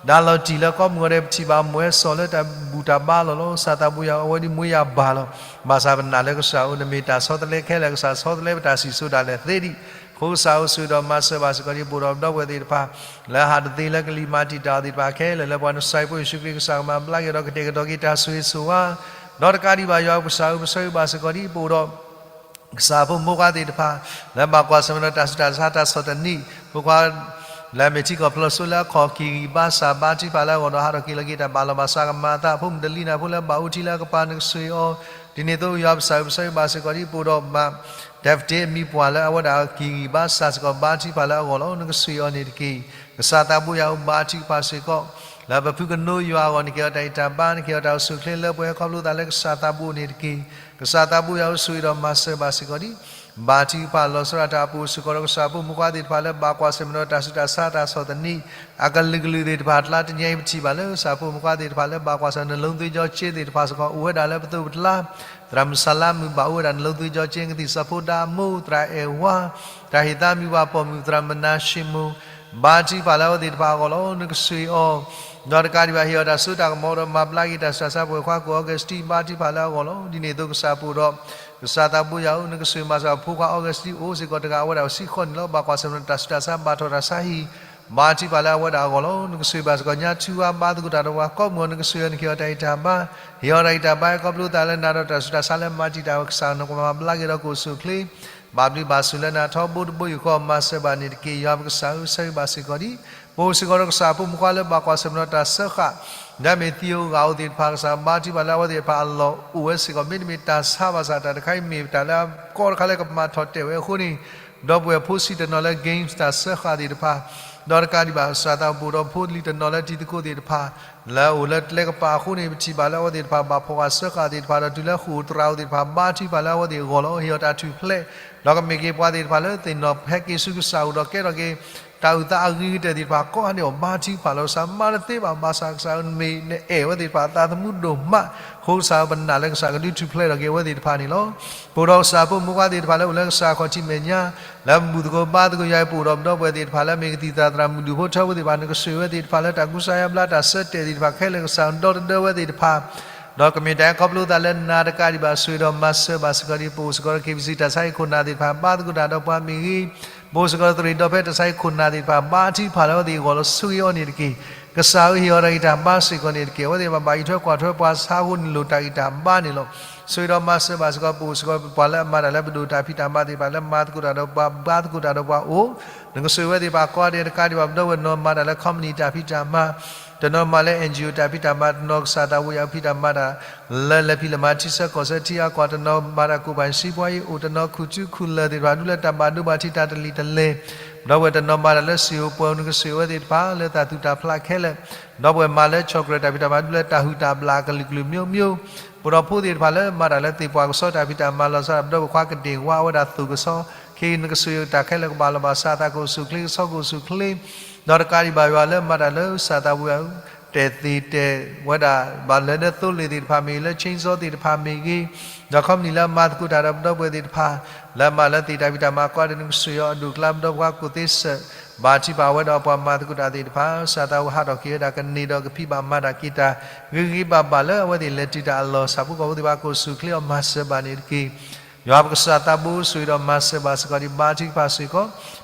ဒါလီၤတံၢ်လၢကီၢ်မုၢ်ဂီၤဒဲး ပထံၣ်ဘၣ်အမိၢ်အဲၣ်စီၤလၢတၢ်ဘူၣ်တၢ်ဘါလီၢ်လီၤ. ကစၢ်သးပူၤယွၤ အဝဲဒ်မိၢ်ယၤဘၣ်လီၤ. ဘၣ်ဆၣ်ပနာ်လၢကစၢ်ဧၢ နမ့ၢ်တၢ်ဆီတလဲခဲလၢာ် ကစၢ်ဆီတလဲပတၢ်စံၣ်စိၤဒၣ်လဲာ်သ့ဒံး အဃိကစၢ်ဧၢဆိၣ်ဂ့ၤဒီးမၤစၢၤဘၣ်စ့ၢ်ကီးဒ်ပအိၣ်ဒီးပဒီပုၢ်ဝဲၢ်သ့ၣ်တဖၣ် လၢအဟးတသ့လၢကလံၤမၤတံာ်တာ်အီၤသ့ၣ်တဖၣ်ခဲလၢာ် လၢပှၤနစၢ်ဖိယ့ၣ်ၡူးခရံာ်ကစၢ်ကမၤဘျါက့ၤဒီးကတဲာ်ကတီၤက့ၤတၢ်ဆိၣ်ဂ့ၤဆိၣ်ဝါ ဒီးတကးဒံးဘၣ်ယွၤကစၢ်ဧၢ ပဆိၣ်ဂ့ၤဘၣ်စ့ၢ်ကီးဒ်ပအိၣ်ဒီး ကစၢ်ဖိမုၣ်ဖိခွါသ့ၣ်တဖၣ် လၢဘၣ်ကွၢ်ဆၢၣ်မဲာ်ဒီးတၢ်ဆူးတၢ်ဆါတၢ်ဆီၣ်သနံး ဖိခွါ လၢအမ့ၢ်ထံကီၢ်ဖျိးစိလၢအခီၣ်က့ၤဂံၢ်ဘါစၢ်ဘါထုကဖၣ်လၢအဂီၢ်ဒီး ဟးထီၣ်က့ၤလီၤက့ၤတၢ်ဘၣ်လီၤဘၣ်စးကမၤအသး ဖိမုၣ်တလံၤနၤဖိလၢဘၣ်အိၣ်ထံလၢအကပၤ နကဆိၣ်ဂ့ၤအီၤ ဒ်န့ၣ်အသိးယွၤကစၢ်ဧၢ ပဆိၣ်ဂ့ၤဘၣ်စ့ၢ်ကီးဒ်ပအိၣ်ဒီးမး တၢ်ဖတ့အမံၤပှၢ်လၢအဝဲဒၣ်က့ၤဂံၢ်ဘါစၢ်စ့ၢ်ကီး ဘါထုကဖၣ်လၢအဂီၢ်လီၤ နကဆိၣ်ဂ့ၤအီၤန့ၣ်တက့ၢ်. ကစၢ်သးဘိယွၤဧၢ ဘါထုကဖၣ်စ့ၢ်ကီး လၢပဖုကနိယွၤအဂီၢ် နကဟ့ၣ်အီၤတၢ်ဂံၢ်တၢ်ဘါ နကဟ့ၣ်အီၤတၢ်အိၣ်ဆူၣ်အိၣ်ချ့လၢပှဲၤခီဖျိသးလၢကစၢ်သးဘိန့ၣ်တက့ၢ်. ကစၢ်သးဘိယွၤဧၢ ဆိၣ်ဂ့ၤဒီးမၤစၢၤဘၣ်စ့ၢ်ကီးဒ် ဘါထုကဖၣ်လီၤဆီဒၣ်တၢ်အပူၤစ့ၢ်ကီးဒီး ကစၢ်ဖိမုၣ်ဖိခွါသ့ၣ်တဖၣ်လၢဘၣ်ကွၢ်ဆၢၣ်မဲာ်ဒီးတၢ်ဆူးတၢ်ဆါတၢ်ဆီၣ်သနံး အကလုာ်ကလုာ်သ့ၣ်တဖၣ်အကျါ တနံၤအံၤပထံၣ်ဘၣ်လၢ ကစၢ်ဖိမုၣ်ဖိခွါသ့ၣ်တဖၣ်လၢဘၣ်ကွၢ်ဆၢၣ်မဲာ် နလိသုကၠီက့သ့ၣ်တဖၣ်စ့ၢ်ကီး အိၣ်ဝဲဒၣ်လၢပသိးပကျါ သရၣ်မုၣ်စၢ်လါမုၣ် ဘၣ်အိၣ်ဝဲဒၣ်နလိသုကၠီက့ ကသံၣ်စီၤဖိဒါအမိၢ် သရၣ်အဲၣ်ဝါ တၢ်ဟ့ၣ်သါမံၤပှၢ်ပိာ်မုၣ် သရၣ်မုၣ်နၤၡ့မိၣ် ဘါထုကဖၣ်လၢအဝဲသ့ၣ်တဖၣ်အဂီၢ်လီၤ. နကဆိၣ်ဂ့ၤအီၤ ဒီးတကးဒံးဘၣ်ဟ့ၣ်အီၤတၢ်စိတၢ်ကမီၤဒီးမၤဘျါက့ၤတၢ်ဆူးတၢ်ဆါ ပှဲၤခွါကိၣ် Augustine ဘါထုကဖၣ်လၢအဂီၢ်လီၤ. ဒ်န့ၣ်အသိးကစၢ်ပအိၣ်ဒီး ကစၢ်သးဘိယွၤဧၢ နကဆိၣ်ဂ့ၤမၤစၢၤ ဖိခွါ Augustine အိၣ်စ့ၢ်ကီးတဂၤ အဝဲဒၣ်အိၣ်ဆံဃိးနံၣ်လီၤ. ဘၣ်ကွၢ်ဆၢၣ်မဲာ်ဒီးတၢ်ဆူးတၢ်ဆါ ဘၣ်ထီၣ်တၢ်ဆါဟံၣ် ဘါထုကဖၣ်လၢအဝဲဒၣ်အဂီၢ်လီၤ. နကဆိၣ်ဂ့ၤဘၣ်စ့ၢ်ကီးညါထူဝါ ဘါသကိးတၢ်ဒီးပှၤ ကိးမုၢ်အီၤ နကဆိၣ်ဂ့ၤအီၤ နကဟ့ၣ်အီၤတၢ်ဂံၢ်တၢ်ဘါ, ဟ့ၣ်အီၤတၢ်ဂံၢ်တၢ်ဘါ ခီဖျိသးလၢနၤဒီးတၢ်ဆူးတၢ်ဆါလၢမၤတံာ်တာ်ဝဲကစၢ် နကဘၣ်မၤဘျါက့ၤဒီးကအိၣ်ဆူၣ်အိၣ်ချ့ ဘၣ်ဘျုးဘၣ်ဆိၣ်လၢနၤထီဘိတဘိယူၢ်ဃီ မၤစၢၤဘၣ်န့ၣ်တက့ၢ်. ယွၤပကစၢ်ဧၢ ဆၢဂ့ၤဘၣ်စ့ၢ်ကီးဒံး ပအိၣ်စ့ၢ်ကီးဒီးကစၢ်အဖိမုၣ်ခွါလၢဘၣ်ကွၢ်ဆၢၣ်မဲာ်ဒီးတၢ်စၢဃာ် ဒီးမ့ၢ်သံဧိၤဂၤဧိၤသ့ၣ်တဖၣ် ကစၢ်ဘါထုကဖၣ်လၢအဝဲသ့ၣ်တဖၣ်အလီၢ်အိၣ်ဝဲစ့ၢ်ကီး မ့တမ့ၢ်တၢ်ဆါဘၣ်ဆၣ် တၢ်တခါအံၤမ့ၢ်တၢ်လၢအကီတခါလၢကမၤထီၣ်တဲာ်ဝဲအဃိန့ၣ် ဒီပုၢ်ဝဲၢ်ဖိဆံးတနီၤလၢ games တၢ်စၢဃာ်သ့ၣ်တဖၣ် ဒီးတကးဒံးဘၣ် ကစၢ်သးပူၤဒီးဖိလံၤတနီၤလၢတံၤသကိးသ့ၣ်တဖၣ် လၢအအိၣ်လၢကျဲကပၤအဃိန့ၣ် ပထံၣ်ဘၣ်လၢအဝဲသ့ၣ်တဖၣ် ဘၣ်ဖှီၣ်ဃာ်စၢဃာ်သ့ၣ်တဖၣ်ဒီးတုၤလၢဃိာ်သရၣ်ဧိၤသ့ၣ်တဖၣ် ဘါထုကဖၣ်လၢအဝဲသ့ၣ်အဂီၢ်လီၤ. ဟ့ၣ်အီၤတၢ်ထူၣ်ဖျဲး ဒီးကမ့ၢ်က့ၤပှၤသ့ၣ်တဖၣ်လၢသ့ၣ်နီၣ်ဟဲက့ၤဆူကစၢ်အအိၣ်ဒီးကဲထီၣ်က့ၤ တၢ်အုၣ်သးအဂ့ၤကတၢၢ်သ့ၣ်တဖၣ် ကိးဂၤဒဲးအီၤ ဘါထုကဖၣ်လီၤ. ကစၢ်မၤတသ့ဘၣ် ဘၣ်ဆၣ်ကစၢ်ဧၢ နမ့ၢ်နအဲၣ်အဝဲသ့ၣ်တဖၣ်အသးသမူဒိၣ်မး အဃိကစၢ်ဧၢ ပနာ်လၢကစၢ်ကဒုးထူၣ်ဖျဲးထီၣ်က့ၤအဝဲသ့ၣ်တဖၣ်န့ၣ်လီၤ. ပအိၣ်ဒီးကစၢ်အဖိမုၣ်ခွါသ့ၣ်တဖၣ်လၢအိၣ်လၢကစၢ်ခီၣ်ထံးမဲာ်ညါ လၢဘူၣ်သကိးဘါသကိးယွၤအံၤ ပအိၣ်ဒီးပဒီပုၢ်ဝဲၢ်သ့ၣ်တဖၣ်လၢအမ့ၢ်ကသံၣ်သရၣ်သရၣ်မုၣ်ဒူၣ်ဖိထၢဖိသ့ၣ်တဖၣ် နကဆိၣ်ဂ့ၤဝဲသ့ၣ်တဖၣ်လၢတၢ်ကူစါယါဘျါတၢ်ဆၢတဲာ်သ့ၣ်တဖၣ်ခဲလၢာ် ကစၢ်ဒီတဒၢဝဲသ့ၣ်တဖၣ် ဒီးကမ့ၢ်တၢ်ခီဖျိသးလၢနၤတကးဒံးဘၣ် ဆိၣ်ဂ့ၤဒီးမၤစၢၤဘၣ်စ့ၢ်ကီးဒံး ပအိၣ်စ့ၢ်ကီးဒီး KBC တၢ်ဆါဟံၣ်ခိၣ်နၢ်သ့ၣ်တဖၣ် ဘါသကိးတၢ်ဒီးပှၤမ့ၢ်ဂ့ၤ ပအိၣ်စ့ၢ်ကီးဒီးသရၣ်ဒီဖဲတၢ်ဆါဟံၣ်ခိၣ်နၢ်သ့ၣ်တဖၣ် ဘါထုကဖၣ်လၢအဝဲသ့ၣ်အဂီၢ်လီၤ ဆိၣ်ဂ့ၤအီၤန့ၣ်တက့ၢ်. ကစၢ်ဧၢ ဟ့ၣ်အီၤတၢ်ဂံၢ်တၢ်ဘါစ့ၢ်ကီးန့ၣ်တက့ၢ်. အဝဲသ့ၣ်ဘၣ်ဘၣ်ယံၤထွဲကွၢ်ထွဲပှၤဆါအဃိန့ၣ် လိၣ်တၢ်ဂံၢ်တၢ်ဘါန့ၣ်လီၤ. ဆိၣ်ဂ့ၤဒီးမၤစၢၤဘၣ်စ့ၢ်ကီး ပအိၣ်စ့ၢ်ကီးပှၤလၢအမၤတၢ်လၢပဒိၣ်တၢ်ဖံးတၢ်မၤသ့ၣ်တဖၣ်လၢမၤသကိးတၢ်ဒီးပှၤ ဘါသကိးတၢ်ဒီးပှၤအိၣ် နကဆိၣ်ဂ့ၤဝဲသ့ၣ်တဖၣ်ကိးဂၤဒဲးတကးဒံးဘၣ် ပဒီပုၢ်ဝဲၢ်တနီၤမၤတၢ်လၢ company တၢ်ဖံးတၢ်မၤ တနီၤမၤလၢ NGO တၢ်ဖံးတၢ်မၤ တနီၤကစၢ်သးပူၤယွၤအဖံးတၢ်မၤတၢ် လၢလဲၤဖံးလဲၤမၤထံဆၢကီၢ်ဆၢထံအါကွၢ် တနီၤမၤတၢ် ကိၣ်ပၤစံပှၤအံၤအိၣ် တနီၤခူၣ်စုခူၣ်လၢၢ်သ့ၣ်တဖၣ် ဒူလၢတၢ်ဘၣ်ဒိဘၣ်ထံးတၢ်တလံၤတလဲၢ် ပဒီပုၢ်ဝဲၢ်တနီၤမၤတၢ်လၢစံၣ်ဧိၤပှဲၤဧိၤ နကဆိၣ်ဂ့ၤဝဲသ့ၣ်တဖၣ်လၢတၢ်သူၣ်တၢ်ဖျးခဲလၢာ် ပဒီပုၢ်ဝဲၢ်မၤလၢ chocolate တၢ်ဖံးတၢ်မၤ ဒူလၢတၢ်ဟုၣ်တၢ်ဘျၣ်အကလုာ်ကလုာ်မျိုးမျိုး ပဒီပုၢ်ဝဲၢ်သ့ၣ်တဖၣ်လၢမၤတၢ်လၢသ့ၣ်ပှၢ်ကဆီတၢ်ဖံးတၢ်မၤလီၤဆီ ပဒီပုၢ်ဝဲၢ်ခွါကဒ့ၣ်ဝါဝဲဒၣ်သိၣ်ကဆီ ခဲအံၤနကဆိၣ်ဂ့ၤတၢ်ခဲလၢာ်ကဘၣ်လီၤဘၣ်စး သးကအိၣ်ဆူၣ်ချ့ ကဆီကအိၣ်ဆူၣ်ချ့ ဒီးတကးဒံးဘၣ်ယွၤလၢမၤတၢ်လၢကစၢ်သးပူၤယွၤ တဲာ်သ့ၣ်တဲာ်ဝဲဒၣ် ဘၣ်လဲၤလၢသိလ့ၣ်သ့ၣ်တဖၣ်မ့ၢ်ဂ့ၤ လၢ chainsaw သ့ၣ်တဖၣ်မ့ၢ်ဂ့ၤ ဒီး company လၢအမၤသကိးတၢ်ဒီးပဒီပုၢ်ဝဲၢ်သ့ၣ်တဖၣ် လၢအမၤလၢသ့ၣ်တၢ်ဖံးတၢ်မၤကိးဂၤဒဲး နကဆိၣ်ဂ့ၤအီၤအဒိၣ်အကျါ ပဒီပုၢ်ဝဲၢ်ခွါကူၣ်သ့စၢၣ် ဘါထုကဖၣ်ဝဲဒီးပှၤမၤသကိးတၢ်သ့ၣ်တဖၣ် ကစၢ်သးပူၤဟးထီၣ်က့ၤဝဲဒၣ်ကန့ၢ်ဒီးကဖံးဘၣ်မၤတၢ်က့ၤတၢ် ဂ့ၤဂ့ၤဘၣ်ဘၣ်လၢအဝဲသ့ၣ်လဲၤတုၤတၢ်အလီၢ် ဆၣ်ဖိကီၢ်ဖိသ့ၣ်တဖၣ်ကအိၣ်ဆူၣ်ချ့အီၤ မၤစၢၤဘၣ်န့ၣ်တက့ၢ်. ယွၤပကစၢ်သးဘိ ဆိၣ်ဂ့ၤဒီးမၤစၢၤဘၣ်စ့ၢ်ကီးဒံး ဘါထုကဖၣ်စ့ၢ်ကီး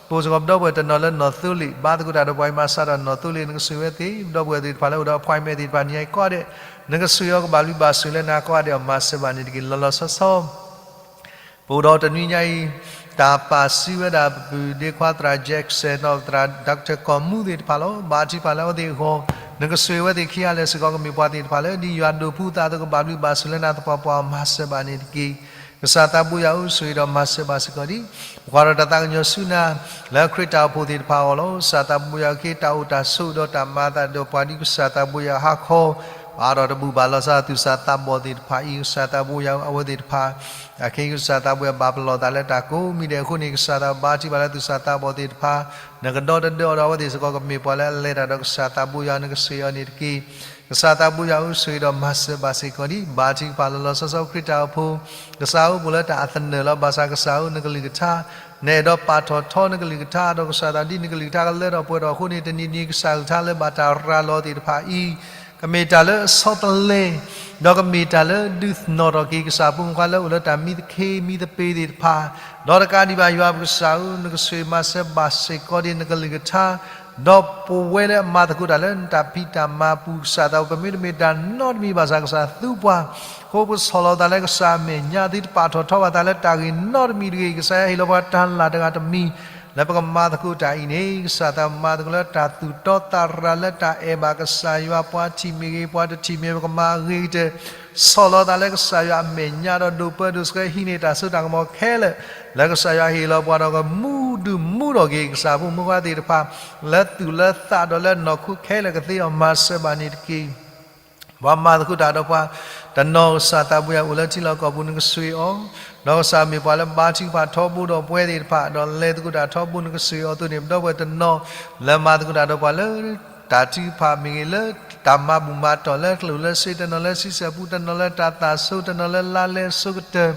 ပအိၣ်စ့ၢ်ကီးပဒီပုၢ်ဝဲၢ်တနီၤလၢနီၢ်သိလ့ၣ် ဘါသကိးတၢ်ဒီးပှၤအံၤမၤစးထီၣ်နီၢ်သိလ့ၣ် နကဆိၣ်ဂ့ၤဝဲသ့ၣ် ပဒီပုၢ်ဝဲၢ်သ့ၣ်တဖၣ်လၢအိၣ်ဒီး appointment သ့ၣ်တဖၣ်န့ၣ်အံၤကိးဂၤဒဲး နကဆိၣ်ဂ့ၤအီၤကဘၣ်ဘျုးဘၣ်ဆိၣ်လၢနၤကိးဂၤဒဲးအီၤ မၤစၢၤဘၣ်န့ၣ်တက့ၢ် လီၤလီၤဆီဆီ ပအိၣ်ဒီးတနွံညါအံၤ တၢ်ပာ်စုဝဲဒၣ်ပပုၢ်ဒ့ခွါသရၣ် Jackson ဒီးသရၣ် Doctor ကီၢ်မူသ့ၣ်တဖၣ်လီၤ. ဘါထုကဖၣ်လၢအဝဲသ့ၣ်အဂီၢ် နကဆိၣ်ဂ့ၤဝဲသ့ၣ်ခံဂၤလၢာ်စ့ၢ်ကီး ကမ့ၢ်ပှၤသ့ၣ်တဖၣ်လၢဒ်ယွၤဒိးပူသးအသိး ကဘၣ်ဘျုးဘၣ်ဆိၣ်လၢနၤသပှၢ်ပှၢ်အီၤ မၤစၢၤဘၣ်န့ၣ်တက့ၢ်. ကစၢ်သးဘိယွၤဧၢ ဆိၣ်ဂ့ၤဒီးမၤစၢၤဘၣ်စ့ၢ်ကီးဒံး ပကွၢ်ဒီးတၢ်သးကညီၤဆူနၤ လၢခရံာ်တၢ်အိၣ်ဖှိၣ်သ့ၣ်တဖၣ်အဂီၢ်လီၤ. ကစၢ်သးဘိယွၤဧၢ က့ၤတၢ်အိၣ်တၢ်ဆိးဒီးတၢ်မၤအသးဒီးပှၤဒ်ကစၢ်သးဘိယွၤဟးခီ ဘၣ်ဒီးတဘူၣ်ဘၣ်လီၤစၢ် သူၣ်စၢ်သးဘီၣ်သ့ၣ်တဖၣ်အံၤ ကစၢ်သးဘိယွၤဧၢ အဝဲသ့ၣ်တဖၣ် အခဲအံၤကစၢ်သးဘိယွၤ ဘၣ်ပလီၢ်သးလၢတၢ်ကိးမံၤဒဲးအဃိန့ၣ် ကစၢ်သးဘိယွၤ ဘါထုကဖၣ်လၢသူၣ်စၢ်သးဘီၣ်သ့ၣ်တဖၣ် နကဒီတဒၢအီၤဒီးအဝဲသ့ၣ်စ့ၢ်ကီး ကမ့ၢ်ပှၤလၢအလဲၤတၢ်ဒီးကစၢ်သးဘိယွၤ နကဆိၣ်ဂ့ၤအီၤန့ၣ်တက့ၢ်. ကစၢ်သးဘိယွၤဧၢ ဆိၣ်ဂ့ၤဒီးမၤစၢၤဘၣ်စ့ၢ်ကီးဒံး ဘါထုကဖၣ်လီၤလီၤဆီဆီခရံာ်တၢ်အိၣ်ဖှိၣ် ကစၢ်ဧၢ ပအိၣ်လၢတၢ်အသနၢၣ်လီၤ. ဘၣ်ဆၣ်ကစၢ်ဧၢ နကလုၢ်ကထါ နအဲၣ်ဒိးပာ်ထီၣ်ထီနကလုၢ်ကထါ ဒီးကစၢ်သးဒ်နကလုၢ်ကထါကလၢထီၣ်ပှဲၤထီၣ်အဃိန့ၣ် တနံၤနံၤကစၢ်ကလုၢ်ကထါလၢဘၣ်တၢ်ရၤလီၤသ့ၣ်တဖၣ်အံၤ ကမ့ၢ်တၢ်လၢအဆီတလဲ ဒီးကမ့ၢ်တၢ်လၢဒုးသနီၣ်ထီၣ်က့ၤ ကစၢ်ဖိမုၣ်ဖိခွါလၢအိၣ်လၢတၢ်မံသခ့မံသပ့ၤသ့ၣ်တဖၣ် ဒီးတကးဒံးဘၣ်ယွၤပကစၢ်ဧၢ နကဆိၣ်ဂ့ၤမၤစၢၤဘၣ်စ့ၢ်ကီးဒံးနကလုၢ်ကထါ ဒီးပဝဲလၢအမၤသကိးတၢ်လၢနတၢ်ဖံးတၢ်မၤအပူၤ ကစၢ်သးဘိ ပမ့တမ့ၢ်တၢ်နီတမံၤဘၣ်ဆၣ် ကစၢ်သူပှၤ အဃိပဆီၣ်လီၤသးလၢကစၢ်အမဲာ်ညါ သုတပာ်ထီၣ်ထီဘၣ်သးလၢတၢ်ဂ့ၢ်နီတမံၤတဂ့ၤ ကစၢ်ယွၤဟ့ၣ်လီၤပှၤတၢ်လၢ်တဂၤတမံၤ လၢပကမၤသကိးတၢ်အံၤန့ၣ် ကစၢ်သးဘိမၤသကိးလၢတၢ်သူၣ်တီသးရၤလၢတၢ်အဲၣ်ဘၣ်ကစၢ်ယွၤ ပှၤထံၣ်မ့ၢ်ဂ့ၤ ပှၤတထံၣ်မ့ၢ် ပကမၤအဂ့ၤကတၢၢ် ဆီၣ်လီၤသးလၢကစၢ်ယွၤအမဲာ်ညါဒီးဒိၣ်ပၢဒိၣ်ဆှၢ ဟံးန့ၢ်တၢ်စိတၢ်ကမီၤခဲလၢာ် လၢကစၢ်ယွၤဟ့ၣ်လီၤပှၤဒီးကမူဒုၣ်မူထီၣ်က့ၤ ကစၢ်ဖိမုၣ်ဖိခွါသ့ၣ်တဖၣ် လၢသူၣ်လၢသးဒီးလၢနီၢ်ခိခဲလၢာ်ကသ့အီၤ မၤစၢၤဘၣ်န့ၣ်တက့ၢ်. ပှၤမၤသကိးတၢ်ဒီးပှၤ တနီၤကစၢ်သးဘိယွၤအိၣ်လၢထံလီၢ်ကီၢ်ပူၤ နကဆိၣ်ဂ့ၤအီၤ, ဒီးကစၢ်မ့ၢ်ပှၤလၢဘါထုကဖၣ်ထီဘိဒီးပဝဲသ့ၣ်တဖၣ် ဒီးလဲၤသကိးတၢ်ထီဘိ နကဆိၣ်ဂ့ၤအီၤအသိးန့ၣ် ပဒီပုၢ်ဝဲၢ်တနီၤ လၢမၤသကိးတၢ်ဒီးပှၤလၢ တၢ်ထုကဖၣ်မ့ၢ်ဂ့ၤ လၢတၢ်မၤဘူၣ်မၤတီၢ်လၢကျိၣ်လၢစ့ တနီၤလၢဆံဆဲၣ်ပူ တနီၤလၢတၢ်သးဆိ တနီၤလၢလါလဲစိကတၢၢ်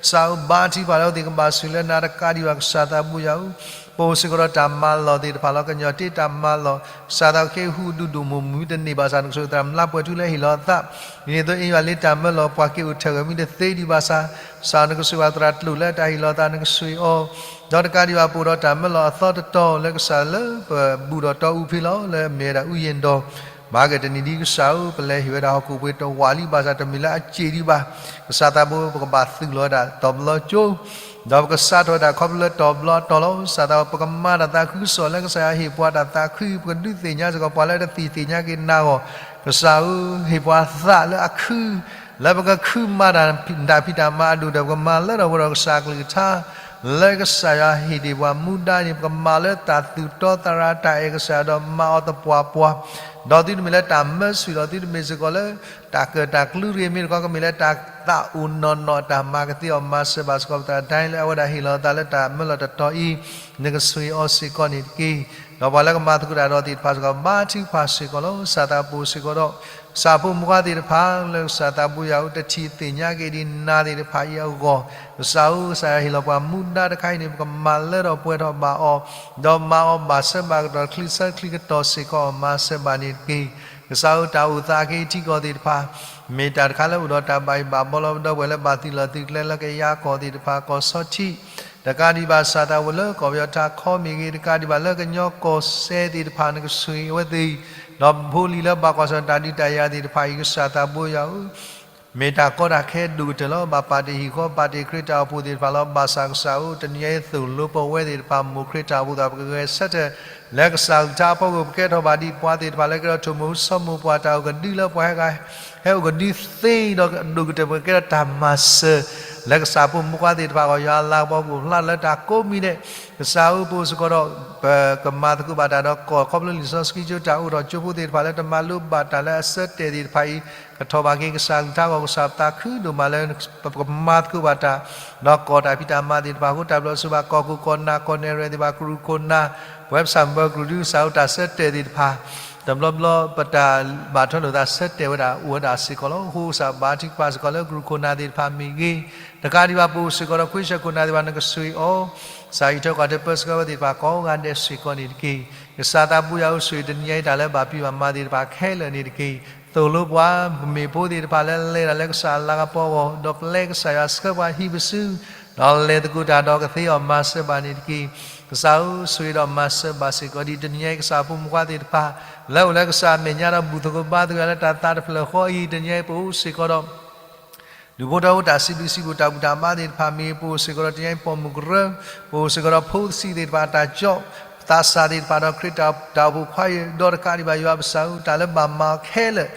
ကစၢ်ဧၢဘါထုကဖၣ်လၢအဝဲသ့ၣ်ကဘၣ်ဆိၣ်လၢနၤတကးဒံးဘၣ် ကစၢ်သးဘိယွၤဧၢ, ပအိၣ်စ့ၢ်ကီးဒီးတၢ်မၤလီၢ်သ့ၣ်တဖၣ်လီၤ ကညီၤတ့တၢ်မၤလီၢ် ကစၢ်သးခဲအံၤဟူးဒုးဒိၣ်မိၢ်မုၢ်တန့ၢ်ဘၣ်ဆၣ် နကဆိၣ်သရၣ်မျးပှဲၤထူလၢဟ့ၣ်လီၤအသး, ဒ်န့ၣ်အသိးအ့ၣ်ယွၤလံတၢ်မၢလီၤ ပှၤက့ၤအိၣ်ထၢၣ်ဂၢၢ်မ့ၢ်တသ့ဒံးဘၣ်ဆၣ်, ကစၢ်နကဆိၣ်ဘၣ်သရၣ်ကျိၣ်လၢတၢ်ဟ့ၣ်လီၤအသး နကဆိၣ်အီၤ ဒီးတကးဒံးဘၣ် ပအိၣ်ဒီးတၢ်မၢလီၤအသီတတီၤလၢကစၢ်လၢပဘူၣ်ဒီးတီအူဖဲလီၤ လၢအမ့ၢ်ဝဲဒၣ်အူယ့ၣ်ဒီး, မၤက့ၤတနံၤဒ်ကစၢ်ဧၢ, ပလဲၤဟ့ၣ်ဝဲဒၣ်ဟီၣ်ခိၣ်ပှ့ၤတဝးလံ ဘၣ်ဆၣ်တမ့ၢ်လၢအစ့ၣ်ဒံးဘၣ်. ကစၢ်သးဘိ ပကဘၣ်သူၣ်လီၤဝဲဒၣ်တီၤဘျီကၠိ ဒီးပကစးထီၣ်ဝဲဒၣ်ခီဖျိလၢတီၤဘျီတီၤလီၤ. ကစၢ်သးဘိ ပကမၤတၢ်သးခုကစီၣ်လၢကစၢ်ယွၤဟ့ၣ်ပှၤတၢ်သးခု, ပကဒုးသ့ၣ်ညါစ့ၢ်ကီးပှၤလၢတသ့ၣ်ညါက့ၤနၤအဂီၢ်, ကစၢ်ဧၢ, ဟ့ၣ်ပှၤသးလၢအခု လၢပကခုမၤတၢ်ဖံးတၢ်မၤအဒိၣ်ဒီး ပကမၤလၢထီၣ်ပှဲၤထီၣ်ကစၢ်အကလုၢ်ကထါ လၢကစၢ်ယွၤဟ့ၣ်ဒံးပှၤမူဒါန့ၣ် ပကမၤလၢတၢ်သူၣ်တီသရၣ်တၢ်အဲၣ်ကစၢ်ဒီးမၤအီၤသပှၢ်ပှၢ်, ဒီးသုတမ့ၢ်လၢတၢ်မၢဆူၣ်ဒီး သုတမ့ၢ်စ့ၢ်ကီးလၢတၢ်ကၢၣ်တၢ်ကျူတဂ့ၤ, မ့ၢ်တခီကမ့ၢ်လၢတၢ်သးအိၣ်နီၢ်နီၢ် တၢ်မၤကသ့အီၤမၤစၢၤဘၣ်စ့ၢ်ကီးပတၢ်ဒဲလၢအဝဲဒၣ်ဟ့ၣ်လီၤသးလၢတၢ်မၢလီၤတတီၤအံၤ, နကဆှ့အီၤစ့ၢ်ကီးန့ၣ်တက့ၢ်. ဒီးပှၤလၢကမၤသကိးတၢ်ဒီးသ့ၣ်တဖၣ်စ့ၢ်ကီး ဘါထုကဖၣ်စ့ၢ်ကီးလီၤ. ကစၢ်သးဘိစ့ၢ်ကီးဒီး ကစၢ်ဖိမုၣ်ဖိခွါသ့ၣ်တဖၣ် လၢကစၢ်သးဘိယွၤဧၢ တထံၣ်သ့ၣ်ညါက့ၤဒံးနၤသ့ၣ်တဖၣ်အံၤအဂီၢ်, ကစၢ်ဧၢ, ကစၢ်ယွၤဟ့ၣ်လီၤပှၤမူဒါတခါအံၤန့ၣ် ပကမၤလၢထီၣ်ပှဲၤထီၣ်ဘၣ်အီၤ, ဒီးမၤအီၤဘၣ်ဆၢဘၣ်ကတီၢ် ချံဆၢချံကတီၢ်စ့ၢ်ကီး မၤစၢၤဘၣ်န့ၣ်တက့ၢ်. ကစၢ်ဧၢ, တၢ်အိၣ်သးက့ၤထံကီၢ်သ့ၣ်တဖၣ် မ့ၢ်တၢ်တခါလၢအိၣ်ဒီးတၢ်ဘၣ်ယိၣ်ဘၣ်ဘီလီၤ. ပဒီပုၢ်ဝဲၢ်လၢဘၣ်သုးလီၢ်သုးကျဲလၢကယၤကီၢ်သ့ၣ်တဖၣ် ကီၢ်ဆီထံး, တကးဒံးဘၣ် ကစၢ်သးဘိ လၢကီၢ်ပယီၤထးခီမ့ၢ်ဂ့ၤ, တကးဒံးဘၣ်လၢကညီကီၢ်စဲၣ်သ့ၣ်တဖၣ် နကဆှ့အဝဲသ့ၣ်, ဒီးဖိလံၤလၢဘၣ်ကွၢ်ဆၢၣ်တၢ်ဒုးတၢ်ယၤသ့ၣ်တဖၣ်အံၤ ကစၢ်သးဘိယွၤဧၢ, မ့ၢ်တၢ်ကီတၢ်ခဲဒိၣ်ကတၢၢ်လီၤ. ဘၣ်ပာ်တ့ၢ်ဟံၣ်ဃီ ပာ်တ့ၢ်ခရံာ်တၢ်အိၣ်ဖှိၣ်သ့ၣ်တဖၣ်လီၤ. ဘၣ်ဆၣ်ကစၢ်ဧၢ, တနံၤအံၤသိၣ်လိပဝဲသ့ၣ်တဖၣ် မိၢ်ခရံာ်တၢ်အိၣ်ဖှိၣ်သ့ၣ်တဖၣ် ပကဂဲၤဆၢထၢၣ် လၢကစၢ်အကလုၢ်ကထါအဖီခိၣ် ပကဲထီၣ်ဘၣ်ဒ်ပှၤသ့ၣ်တဖၣ်လၢကဲထီၣ်ထိၣ်မူၤစီၤမူၤ ပှၤတၢ်အိၣ်ကဒုလၢပှၤဟဲဂၤ ဟဲအိၣ်ကဒုသ့ဒီးကဒိၣ်ကတၢၢ် ပကကဲထီၣ်တၢ်မၤစၢၤ လၢကစၢ်ဖိမုၣ်ဖိခွါသ့ၣ်တဖၣ်အဂီၢ် ယွၤအလၤကပီၤကအိၣ်ဖျါလၢတၢ်ကိးမံၤဒဲး, ကစၢ်ဧၢ, ပအိၣ်စ့ၢ်ကီးဒီး ပကမၤသကိးဘၣ်တၢ်ဒီးကီၢ် ခီဖျိလံာ်စီဆှံကၠိတၢ်အိၣ်ထီၣ်ကၠိဖိသ့ၣ်တဖၣ်လၢတမၤလိဘၣ်တၢ်လၢအဆၢတဲာ်သ့ၣ်တဖၣ်အံၤ ကထီၣ်ဘၣ်က့ၤကစၢ်အကလုၢ်ကထါအဂီၢ် ကစၢ်ပသးခုဒိၣ်မးလၢ ပကမၤသကိးဘၣ်တၢ် ဒီးကီၢ်တၢ်ဖံးတၢ်မၤသ့ၣ်တဖၣ်အဃိ တၢ်ဘျၢစီၤဘၣ် ကီၢ်ခိၣ်ကီၢ်နၢ် ကီၢ်နဲၣ်ရွဲၣ်သ့ၣ်တဖၣ် ကရူၢ်ခိၣ်နၢ် ပဝဲပဆၣ်မုၢ်ပၢၤကရူၢ်ဒု ကစၢ်ဧၢ တၢ်ဆၢတဲာ်သ့ၣ်တဖၣ် တဘျီဘျီပတၢ်ဘၣ်ထွဲလိာ်သးဆၢတဲာ်ဝဲဒၣ်အိၣ်ဝဲဒၣ်စ့ၢ်ကီးလီၤ. အဃိကစၢ်ဘါထုကဖၣ်စ့ၢ်ကီးလၢကရူၢ်ခိၣ်နၢ်သ့ၣ်တဖၣ်မ့ၢ်ဂ့ၤ, တကးဒံးဘၣ်ပအိၣ်စ့ၢ်ကီးဒီးခွံဆၢၣ်ခိၣ်နၢ်သ့ၣ်တဖၣ် နကဆှ့အီၤ ကစၢ်အံးထွဲကွၢ်ထွဲပၢဆှၢဝဲသ့ၣ်တဖၣ်ကိးဂၤဒဲးစ့ၢ်ကီးန့ၣ်တက့ၢ်. ကစၢ်သးဘိယွၤဧၢ ဆှ့တနံၤအံၤတၢ်လၢဘၣ်ဖံးဘၣ်မၤသ့ၣ်တဖၣ်ခဲလၢာ်န့ၣ်တက့ၢ်. သိၣ်လိပှၤ ပမ့ၢ်ဖိသ့ၣ်တဖၣ်လၢလဲၤတၢ်လၢကစၢ်အလၤကပီၤအဂီၢ် ဒီးပျဲကစၢ်ယွၤဆှၢပှၤဟံးပစု ဒီးလဲၤသကိးတၢ်ဒီးကသ့အီၤမၤစၢၤဘၣ်န့ၣ်တက့ၢ်. ကစၢ်ဧၢ ဆှ့ဒီးမၤစၢၤဘၣ်စ့ၢ်ကီးဒ်တနံၤအံၤ ကစၢ်ဖိမုၣ်ဖိခွါသ့ၣ်တဖၣ် လၢအိၣ်လၢကစၢ်အမဲာ်ညါဒီးဘူၣ်သကိးဘါသကိးလၢတၢ်သးတဖျၢၣ်ဃီအံၤ တနံၤအံၤပအိၣ်စ့ၢ်ကီးဒီး ဒူၣ်ဖိထၢဖိတၢ်စံးဘျုးစံးဖှိၣ်တၢ်ဘူၣ်တၢ်ဘါသ့ၣ်တဖၣ်မ့ၢ်ဂ့ၤ ပအိၣ်စ့ၢ်ကီးဒီးတနံၤအံၤပိာ်မုၣ်ကရၢ, ပအိၣ်စ့ၢ်ကီးဒီးဖိသၣ်ဆံးသ့ၣ်တဖၣ်အတၢ်ကၠီၣ်, သးစၢ်သ့ၣ်တဖၣ်ဒီးခရံာ်တၢ်အိၣ်ဖှိၣ်ခွါအံၤ ဒီးတကးဒံးဘၣ်ယွၤပစၢ်ဧၢ တၢ်လၢဘၣ်မၤအီၤခဲလၢာ်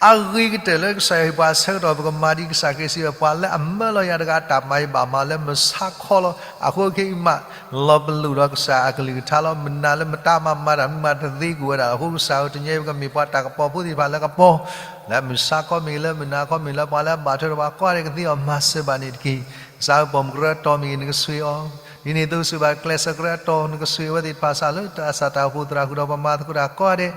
အဂ့ၤကတၢၢ်လၢကစၢ်ယွၤဟ့ၣ်ပှၤအဆၢကတီၢ် ပကမၤဒ်ကစၢ်ခရံာ်စံးဝဲ ပှၤလၢအမၢလီၤယၤတဂၤ တၢ်မၤအံၤဘၣ်မၤလၢမုၢ်ဆါခီလီၤ. အဃိခဲအံၤမး လီၤပလိာ်ဒီးကစၢ်အကလုၢ်ကထါလီၤ. မုၢ်နၤလၢမတၤမၤမၤတၢ်မနုၤမးတသ့ကွံာ်ဝဲဒၣ်. အဃိကစၢ်ဧၢ တနံၤအံၤပကမ့ၢ်ပှၤတၢ်ကပီၤဖိသ့ၣ်တဖၣ်လၢကပီၤ လၢမုၢ်ဆါခီမ့ၢ်ဂ့ၤ လၢမုၢ်နၤခီမ့ၢ်ဂ့ၤ လၢပှၤလၢအဘၣ်ထွဲဒီးပှၤကိးဂၤဒဲးကသ့အီၤ မၤစၢၤဘၣ်န့ၣ်တက့ၢ်. ကစၢ်ဧၢ ပိာ်မုၣ်ကရၢအတီၤမ့ၢ်ဂ့ၤ နကဆှ့အီၤ ဒ်န့ၣ်အသိးစံးဘၣ်ကျဲးစၢးကရၢအတီၤ နကဆှ့အဝဲသ့ၣ်တဖၣ်စးလၢတၢ်စၢ်တၢ်အိၣ်ဖှိၣ်သရၣ်ဃုာ်ဒီးပမၤသကိးတၢ်ကိးဂၤဒဲး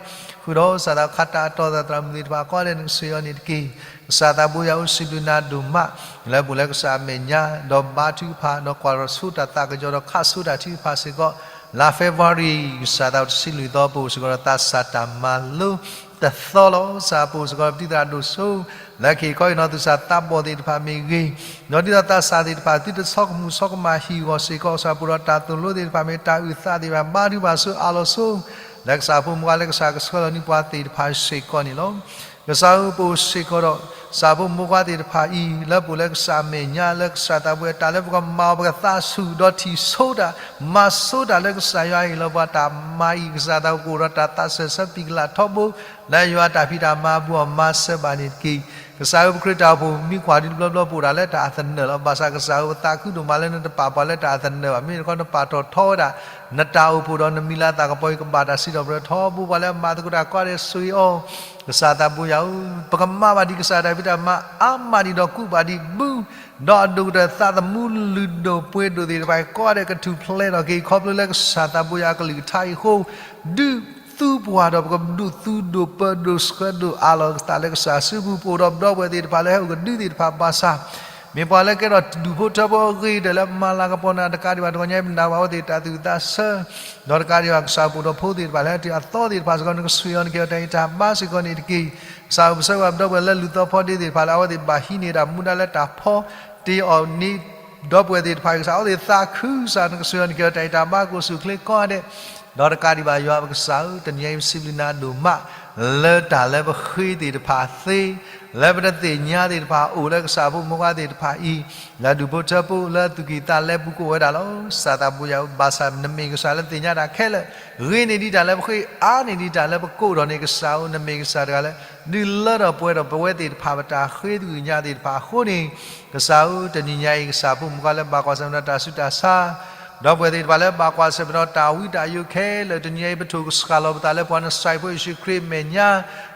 ဃုာ်ဒီးစးသးခးတၢ်အတီၤသရၣ်သရၣ်မုၣ်သ့ၣ်တဖၣ်ကိးဂၤဒဲး နကဆှ့အီၤန့ၣ်တက့ၢ်. ကစၢ်သးဘိယွၤဧၢ စံးဘျုးနၤဒိၣ်မး လၢပအိၣ်လၢကစၢ်အမဲာ်ညါ ဒီးဘါထုကဖၣ် ဒီးကွၢ်ထီၣ်ဆိတၢ်သးကညီၤဒီးခးဆိတၢ်ထုကဖၣ်စ့ၢ်ကီး လါ February ကစၢ်သးဘိတဆံလွံၢ်သီ ပအိၣ်စ့ၢ်ကီးဒီးသးစၢ်တၢ်မၤလိတသီလီၤ. ကစၢ်ပအိၣ်စ့ၢ်ကီးဒီးပတံၤသရၣ်ဒိၣ်စိ လၢကဟ့ၣ်ခီဟ့ၣ်နီၤသူၣ်စၢ်သးဘီၣ်သ့ၣ်တဖၣ်မ့ၢ်ဂ့ၤ, ဒီးဒ်သိးသးစၢ်သ့ၣ်တဖၣ် သုတဆီကမူၣ်ဆီကမၣ်ဟံၣ်အဂီၢ်စ့ၢ်ကီး ကစၢ်ပအိၣ်ဒီးတၢ်သိၣ်လိသ့ၣ်တဖၣ်မ့ၢ်တၢ်အုၣ်သးသ့ၣ်တဖၣ် ဘါထုကဖၣ်ဆိအးလီၤဆိ လၢကစၢ်ဖိမုၣ်ဖိခွါလၢကစၢ်ကဆှၢလီၤန့ၢ်ပှၤသ့ၣ်တဖၣ်စ့ၢ်ကီးန့ၣ်လီၤ. ကစၢ်ဧၢ ပအိၣ်စ့ၢ်ကီးဒီး ကစၢ်ဖိမုၣ်ဖိခွါသ့ၣ်တဖၣ်အံၤ လၢပအိၣ်လၢကစၢ်အမဲာ်ညါ လၢကစၢ်သးဘိ တၢ်လၢပကမၤအီၤ ပကသးဆူၣ်ဒီးထံၣ်ဆိတၢ် မၤဆိတၢ်လၢကစၢ်ယွၤဟ့ၣ်လီၤပှၤတၢ်မၤအံၤ ကစၢ်သးဘိ ပအိၣ်ဒီးတၢ်သးစၢၢ်ဆၢပံၤကလၢ်ထီဘိ လၢယွၤတၢ်ဖံးတၢ်မၤအပူၤအီၤ မၤစၢၤဘၣ်န့ၣ်တက့ၢ်. ကစၢ်ဧၢ ပခရံာ်တၢ်အိၣ်ဖှိၣ် မ့ၢ်ကွၢ်ဒ်တဘျီဘျီ ပအိၣ်ဒၣ်လၢတၢ်အသနၢၣ်လီၤ. ဘၣ်ဆၣ်ကစၢ်ဧၢ ပသးခုဒိၣ်မးလၢနတပာ်ပှၤလၢတၢ်အသနၢၣ်ဘၣ်. မ့ၢ်တခီ နပာ်ထီၣ်ထီဝဲဒၣ် နတၢ်အိၣ်ဖှိၣ်ဒီးနမံၤလၤသးကပီၤအံၤ ကဘၣ်တၢ်စံးထီၣ်ပတြၢၤထီဘိ ပှၤလၢအမၤသကိးတၢ်ကိးဂၤဒဲး ဆိၣ်ဂ့ၤအီၤ ကစၢ်သးဘိယွၤဧၢ, ပကမၤဘၣ်ဒ်ကစၢ်တၢ်ဖံးတၢ်မၤအါမးဒံးဒီးကူးဘၣ်ဒံးဘု ဒီးအဒိၣ်ကတၢၢ်သးသမူလုၢ်ဒိၣ်ပှ့ၤဒိၣ်သ့ၣ်တဖၣ် ကိးဂၤဒဲးကထူၣ်ဖျဲးထီၣ်က့ၤ ခီဖျိလၢကစၢ်သးဘိယွၤအကလုၢ်ကထါအံၤအဃိ ဒုးသူပှၤဒီးပကဒုးသူဒိၣ်ပၢဒိၣ်ဆှၢဒိၣ်အးလီၤသးလၢကစၢ်စုပူၤ ပအိၣ်ဒီးပဒီပုၢ်ဝဲၢ်သ့ၣ်တဖၣ်လၢဟဲအိၣ်ကဒုသ့ၣ်တဖၣ်ဘၣ်ဆၣ် မ့ၢ်ပှၤလၢကဲထီၣ်ဒူၣ်ဖိထၢဖိအဂ့ၤကတၢၢ်လၢမၤလၤကပီၤနၤတကးဒံးဘၣ် တဂီၤညါအံၤ ပနာ်ဘၣ်အဝဲသ့ၣ်တၢ်သူၣ်သးဆၢ ဒီးတကးဒံးဘၣ် ကစၢ်ပအိၣ်ဒီးဖိသ့ၣ်တဖၣ်လၢဟဲတုၤအသီသ့ၣ်တဖၣ်စ့ၢ်ကီး နကဆှၢအီၤ နကဟ့ၣ်အီၤတၢ်ဂံၢ်တၢ်ဘါစ့ၢ်ကီးန့ၣ်တက့ၢ်. ကစၢ်ဧၢ ပဆၢဂ့ၤဘၣ်ပဒီပုၢ်ဝဲၢ်လၢလူၤသီဖီဒ့သ့ၣ်တဖၣ်လၢအဝဲသ့ၣ်ဘၣ်ဟံးန့ၢ်ဒၣ်မူဒါလၢတၢ်ဖီတ့အီၤန့ၣ် ဒီပုၢ်ဝဲၢ်သ့ၣ်တဖၣ်အံၤကစၢ် အဝဲသ့ၣ်သးခုကစၢ် နကစၢ်ယွၤ နကဲထီၣ်တၢ်အံၤတၢ်ဘါ ကအိၣ်ဆူၣ်အိၣ်ချ့ကိးဂၤဒဲး, ဒီးတကးဒံးဘၣ်ယွၤပကစၢ်ဧၢ, တနံၤအံၤပစံးဘျုးနၤဒိၣ်မး လၢတၢ်လၢပဃ့သ့ၣ်တဖၣ်သ့, လၢပတသ့ၣ်ညါသ့ၣ်တဖၣ်အိၣ်လၢကစၢ်ဖိမုၣ်ဖိခွါသ့ၣ်တဖၣ်အံၤ, လၢဒူၣ်ဖိထၢဖိလၢသူၣ်ကံၢ်သးလဲပူၤကအိၣ်ဝဲဒၣ်လီၤ. ကစၢ်သးဘိယွၤဧၢ, ဘၣ်ဆၣ်နမ့ၢ်ကစၢ်လၢသ့ၣ်ညါတၢ်ခဲလၢာ်, ဂ့ၤန့ၢ်ဒံးတၢ်လၢပဃ့ အါန့ၢ်ဒံးတၢ်လၢပကိးထီၣ်န့ၣ် ကစၢ်ဧၢ, နမ့ၢ်ကစၢ်တဂၤလၢ ဒုးလၢထီၣ်ပှဲၤထီၣ်ပဝဲသ့ၣ်တဖၣ်ပတၢ်ဃ့သကွံၢ်ညါသ့ၣ်တဖၣ်အဃိန့ၣ်, ကစၢ်ဧၢ, တနံၤညါအံၤ ကစၢ်ဖိမုၣ်ဖိခွါလၢဘၣ်ကွၢ်ဆၢၣ်မဲာ်ဒီးတၢ်ဆူးတၢ်ဆါ, ဒီပုၢ်ဝဲၢ်သ့ၣ်တဖၣ်လၢဘၣ်ကွၢ်ဆၢၣ်မဲာ်ဒီးတၢ်ဝံတၢ်ယိးခဲလၢာ်, တနံၤအံၤပထိၣ်ကဆှၣ်လီၤပသးလၢပှၤနစၢ်ဖိယ့ၣ်ၡူးခရံာ်အမဲာ်ညါ,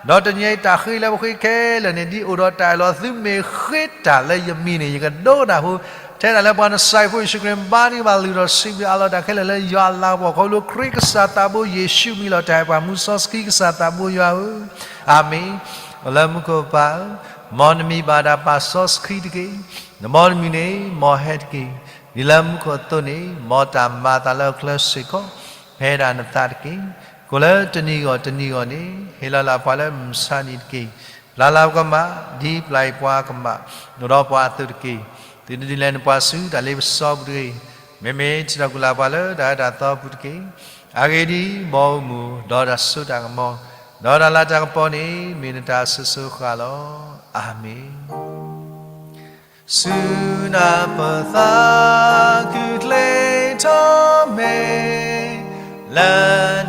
ဒီးတနံၤအံၤတၢ်ဃ့လၢပဃ့ခဲလၢာ်န့ၣ် ဒ်အိၣ်ဒီးတၢ်အၢၣ်လီၤ သုမ့ၢ်ဃ့တၢ်လၢယမံၤန့ၣ် ယကဒိကနၣ်ဖိ, ထဲဒၣ်လၢပှၤနစၢ်ဖိယ့ၣ်ၡူးခရံာ် ဘါထုကဖၣ်လုၢ်ထီၣ်စံးဘျုးအးလီၤတၢ်ခဲလၢာ်လၢယွၤအလၤကပီၤ ခီဖျိခရံာ်ကစၢ်သးဘိယ့ၣ်ၡူးအမံၤလီၤ. တၢ်အဲၣ်ပှၤမူစီဆှံကစၢ်သးဘိယွၤဧၢ, အၤမ့ၣ်. အိၣ်လၢမူခိၣ်ပၢ်ဧၢ, မ်နမံၤဘၣ်တၢ်ပာ်စီဆှံတက့ၢ်. နဘီနမုၢ်န့ၣ် မ်ဟဲတက့ၢ်. ဒ်လၢမူခိၣ်အသိးန့ၣ် မ်တၢ်မၤအသးလၢဟီၣ်ခိၣ်ချၢစ့ၢ်ကီး ဖဲဒၣ်နသးတက့ၢ်. ကိၣ်လၢတနံၤဂီၢ်တနံၤဂီၢ်န့ၣ် ဟ့ၣ်လီၤလၢပှၤလၢမုၢ်ဆါနံၤတက့ၢ်. ပျၢ်လၢပကမၣ် ဒ်ပျၢ်အံၤပှၤကမၣ် အိၣ်ဒီးပှၤအသိးတက့ၢ်. သုတဒုးလဲၤနပှၤဆူတၢ်လ့ပစီပူၤတဂ့ၤ. မ့မ့ၢ်ထံၣ်ထီၣ်ကွံာ်လၢပှၤလၢတၢ်အၢတၢ်သီပူၤတက့ၢ်. အဂ့ၢ်ဒ်အံၤ, မ်အိၣ်မူဒီးတၢ်စိတၢ်ကမီၤ, ဒီးတၢ်လၤတၢ်ကပီၤန့ၣ် မ့ၢ်နတၢ်အစိၤစိၤအဃၣ်လီၤ. အၤမ့ၣ်. ဆူနၢ်ပၢၢ်သးခုကျဲထီၣ်မဲာ်, လၢ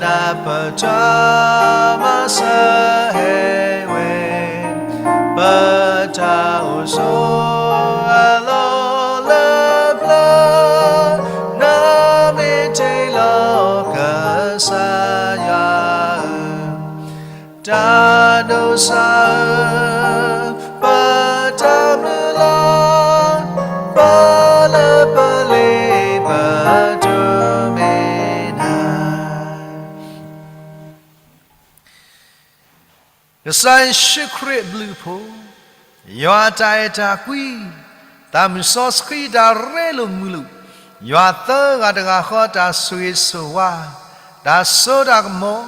နၢ်ပၢၢ်တၢ်မၤစၢၤဟဲဝဲ, ပတၢ်အိၣ်ဆိးအလီၢ်လၢပျၢၤ, နမ့ၢ်တ့လီၤကစၢ်ယွၤဧၢ, တၢ်ဒိးစၢ်ဧၢ, ပတၢ်မုၢ်လၢ်, ပလၢပလ့ပတိၢ်မ့ၢ်နၤ. ကစၢ်ယ့ၣ်ၡူးခရံာ်အဘျုးအဖှိၣ်, ယွၤအတၢ်အဲၣ်တၢ်ကွံ, သးမုၢ်စီဆှံတၢ်ရ့လိာ်မုာ်လိာ်, ယွၤသၢဂၤတဂၤဃီတၢ်ဆိၣ်ဂ့ၤဆိၣ်ဝါ, တၢ်စိတၢ်ကမီၤ,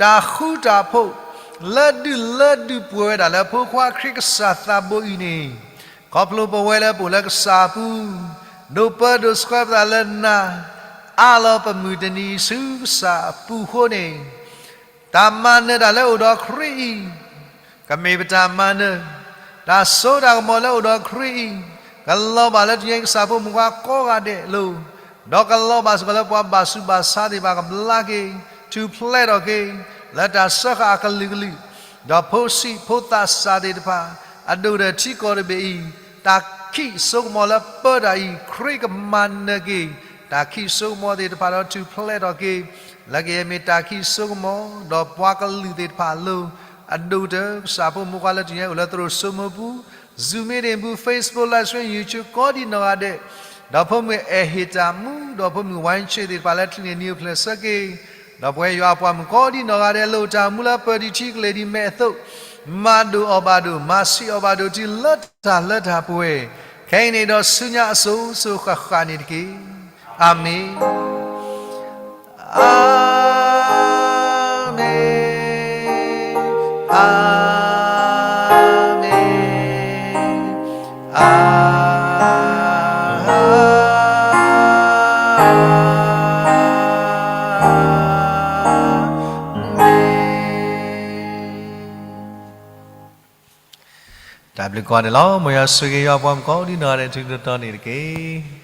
တၢ်ဃူတၢ်ဖိး, လၢဒုးလၢဒုးပှဲၤဝဲဒၣ်လၢဖိခွါခရံာ်ကစၢ်သးဘိအံၤန့ၣ်, ခီဖျိပဝဲလၢပအိၣ်လၢကစၢ်အပူၤ, ဒိးပၢဒိးဆှၢပသးလၢနၤ, အးလီၤပမုၢ်တနံၤဆူကစၢ်အပူၤအဃိန့ၣ်, တၢ်မၤနၢၤတၢ်လၢအိၣ်ဒီးခရံာ်အံၤ, ကမ့ၢ်ပတၢ်မၤနၢၤ, တၢ်စိတၢ်ကမီၤလၢအိၣ်ဒီးခရံာ်အံၤ, ကလီၤဘၣ်လၢတနံၤအံၤကစၢ်ဖိမုၣ်ဖိခွါကိးဂၤဒဲးအလိၤ, ဒီးကလီၤဘၣ်စ့ၢ်ကီးလၢပှၤဘၣ်ဆူးဘၣ်ဆါသ့ၣ်တဖၣ်ကဘျါက့ၤ, ထူၣ်ဖျဲးထီၣ်က့ၤ, လၢတၢ်စၢဃာ်အကလုာ်ကလုာ်, ဒီးဖိဆံးဖိသးစၢ်သ့ၣ်တဖၣ်, အဒိၣ်ဒီးထံကီၢ်တဘ့ၣ်အံၤ, တၢ်ခံးစိကမီၤလၢပၢတၢ်အံၤ, ခရံာ်ကမၤနၢၤက့ၤ, တၢ်ခံးစိကမီၤသ့ၣ်တဖၣ်ဒီးထူၣ်ဖျဲးထီၣ်က့ၤ, လၢကယဲၢ်မ့ၢ်တၢ်ခံးစိကမီၤ, ဒီးပှၤကလုာ်သ့ၣ်တဖၣ်အလိၤ, အဒိၣ်ကတၢၢ်ကစၢ်ဖိမုၣ်ဖိခွါလၢတနံၤအံၤအိၣ်လၢသရိာ်စိမိပူၤ, Zoom meeting ပူၤ, Facebook Live Stream, YouTube ကိးဒံးနီၢ်ဂၤဒဲး, ဒီးဖိမုၣ်အဲၣ်ဟ့ၣ်တၢ်မူ, ဒီးဖိမုၣ်ဝါဆံးသ့ၣ်တဖၣ်လၢချံးန့ၢ်နံၤအိၣ်ဖျဲၣ်ဆၢက့ၤ, ဒီးပဝဲယွၤအပှၤမုၣ်ကိးဒံးနီၢ်ဂၤဒဲး လၢအိၣ်တၢ်မူလၢပၢၤဒံးထံကလဲၤဒံးမဲာ်အသိး, မၤဒိၣ်အီၣ်ဘၣ်ဒိၣ်, မၤဆံးအီၣ်ဘၣ်ဒိၣ်တုၤလၢတၢ်လၢတၢ်ပှဲၤ, ခဲအံၤန့ၣ်ဒီးဆူညါအစိၤစိၤဃၣ်ဃၣ်န့ၣ်တက့ၢ်. အၤမ့ၣ်, အၤမ့ၣ်, အၤမ့ၣ်, အၤမ့ၣ်. တၢ်ဘျုးကိးဂၤဒဲးလီၤ. မ်ယွၤဆိၣ်ဂ့ၤယွၤပှၤမုၣ်ကိးဒံးနီၢ်ဂၤဒဲး ထူးထူးတီၤတီၤန့ၣ်တက့ၢ်.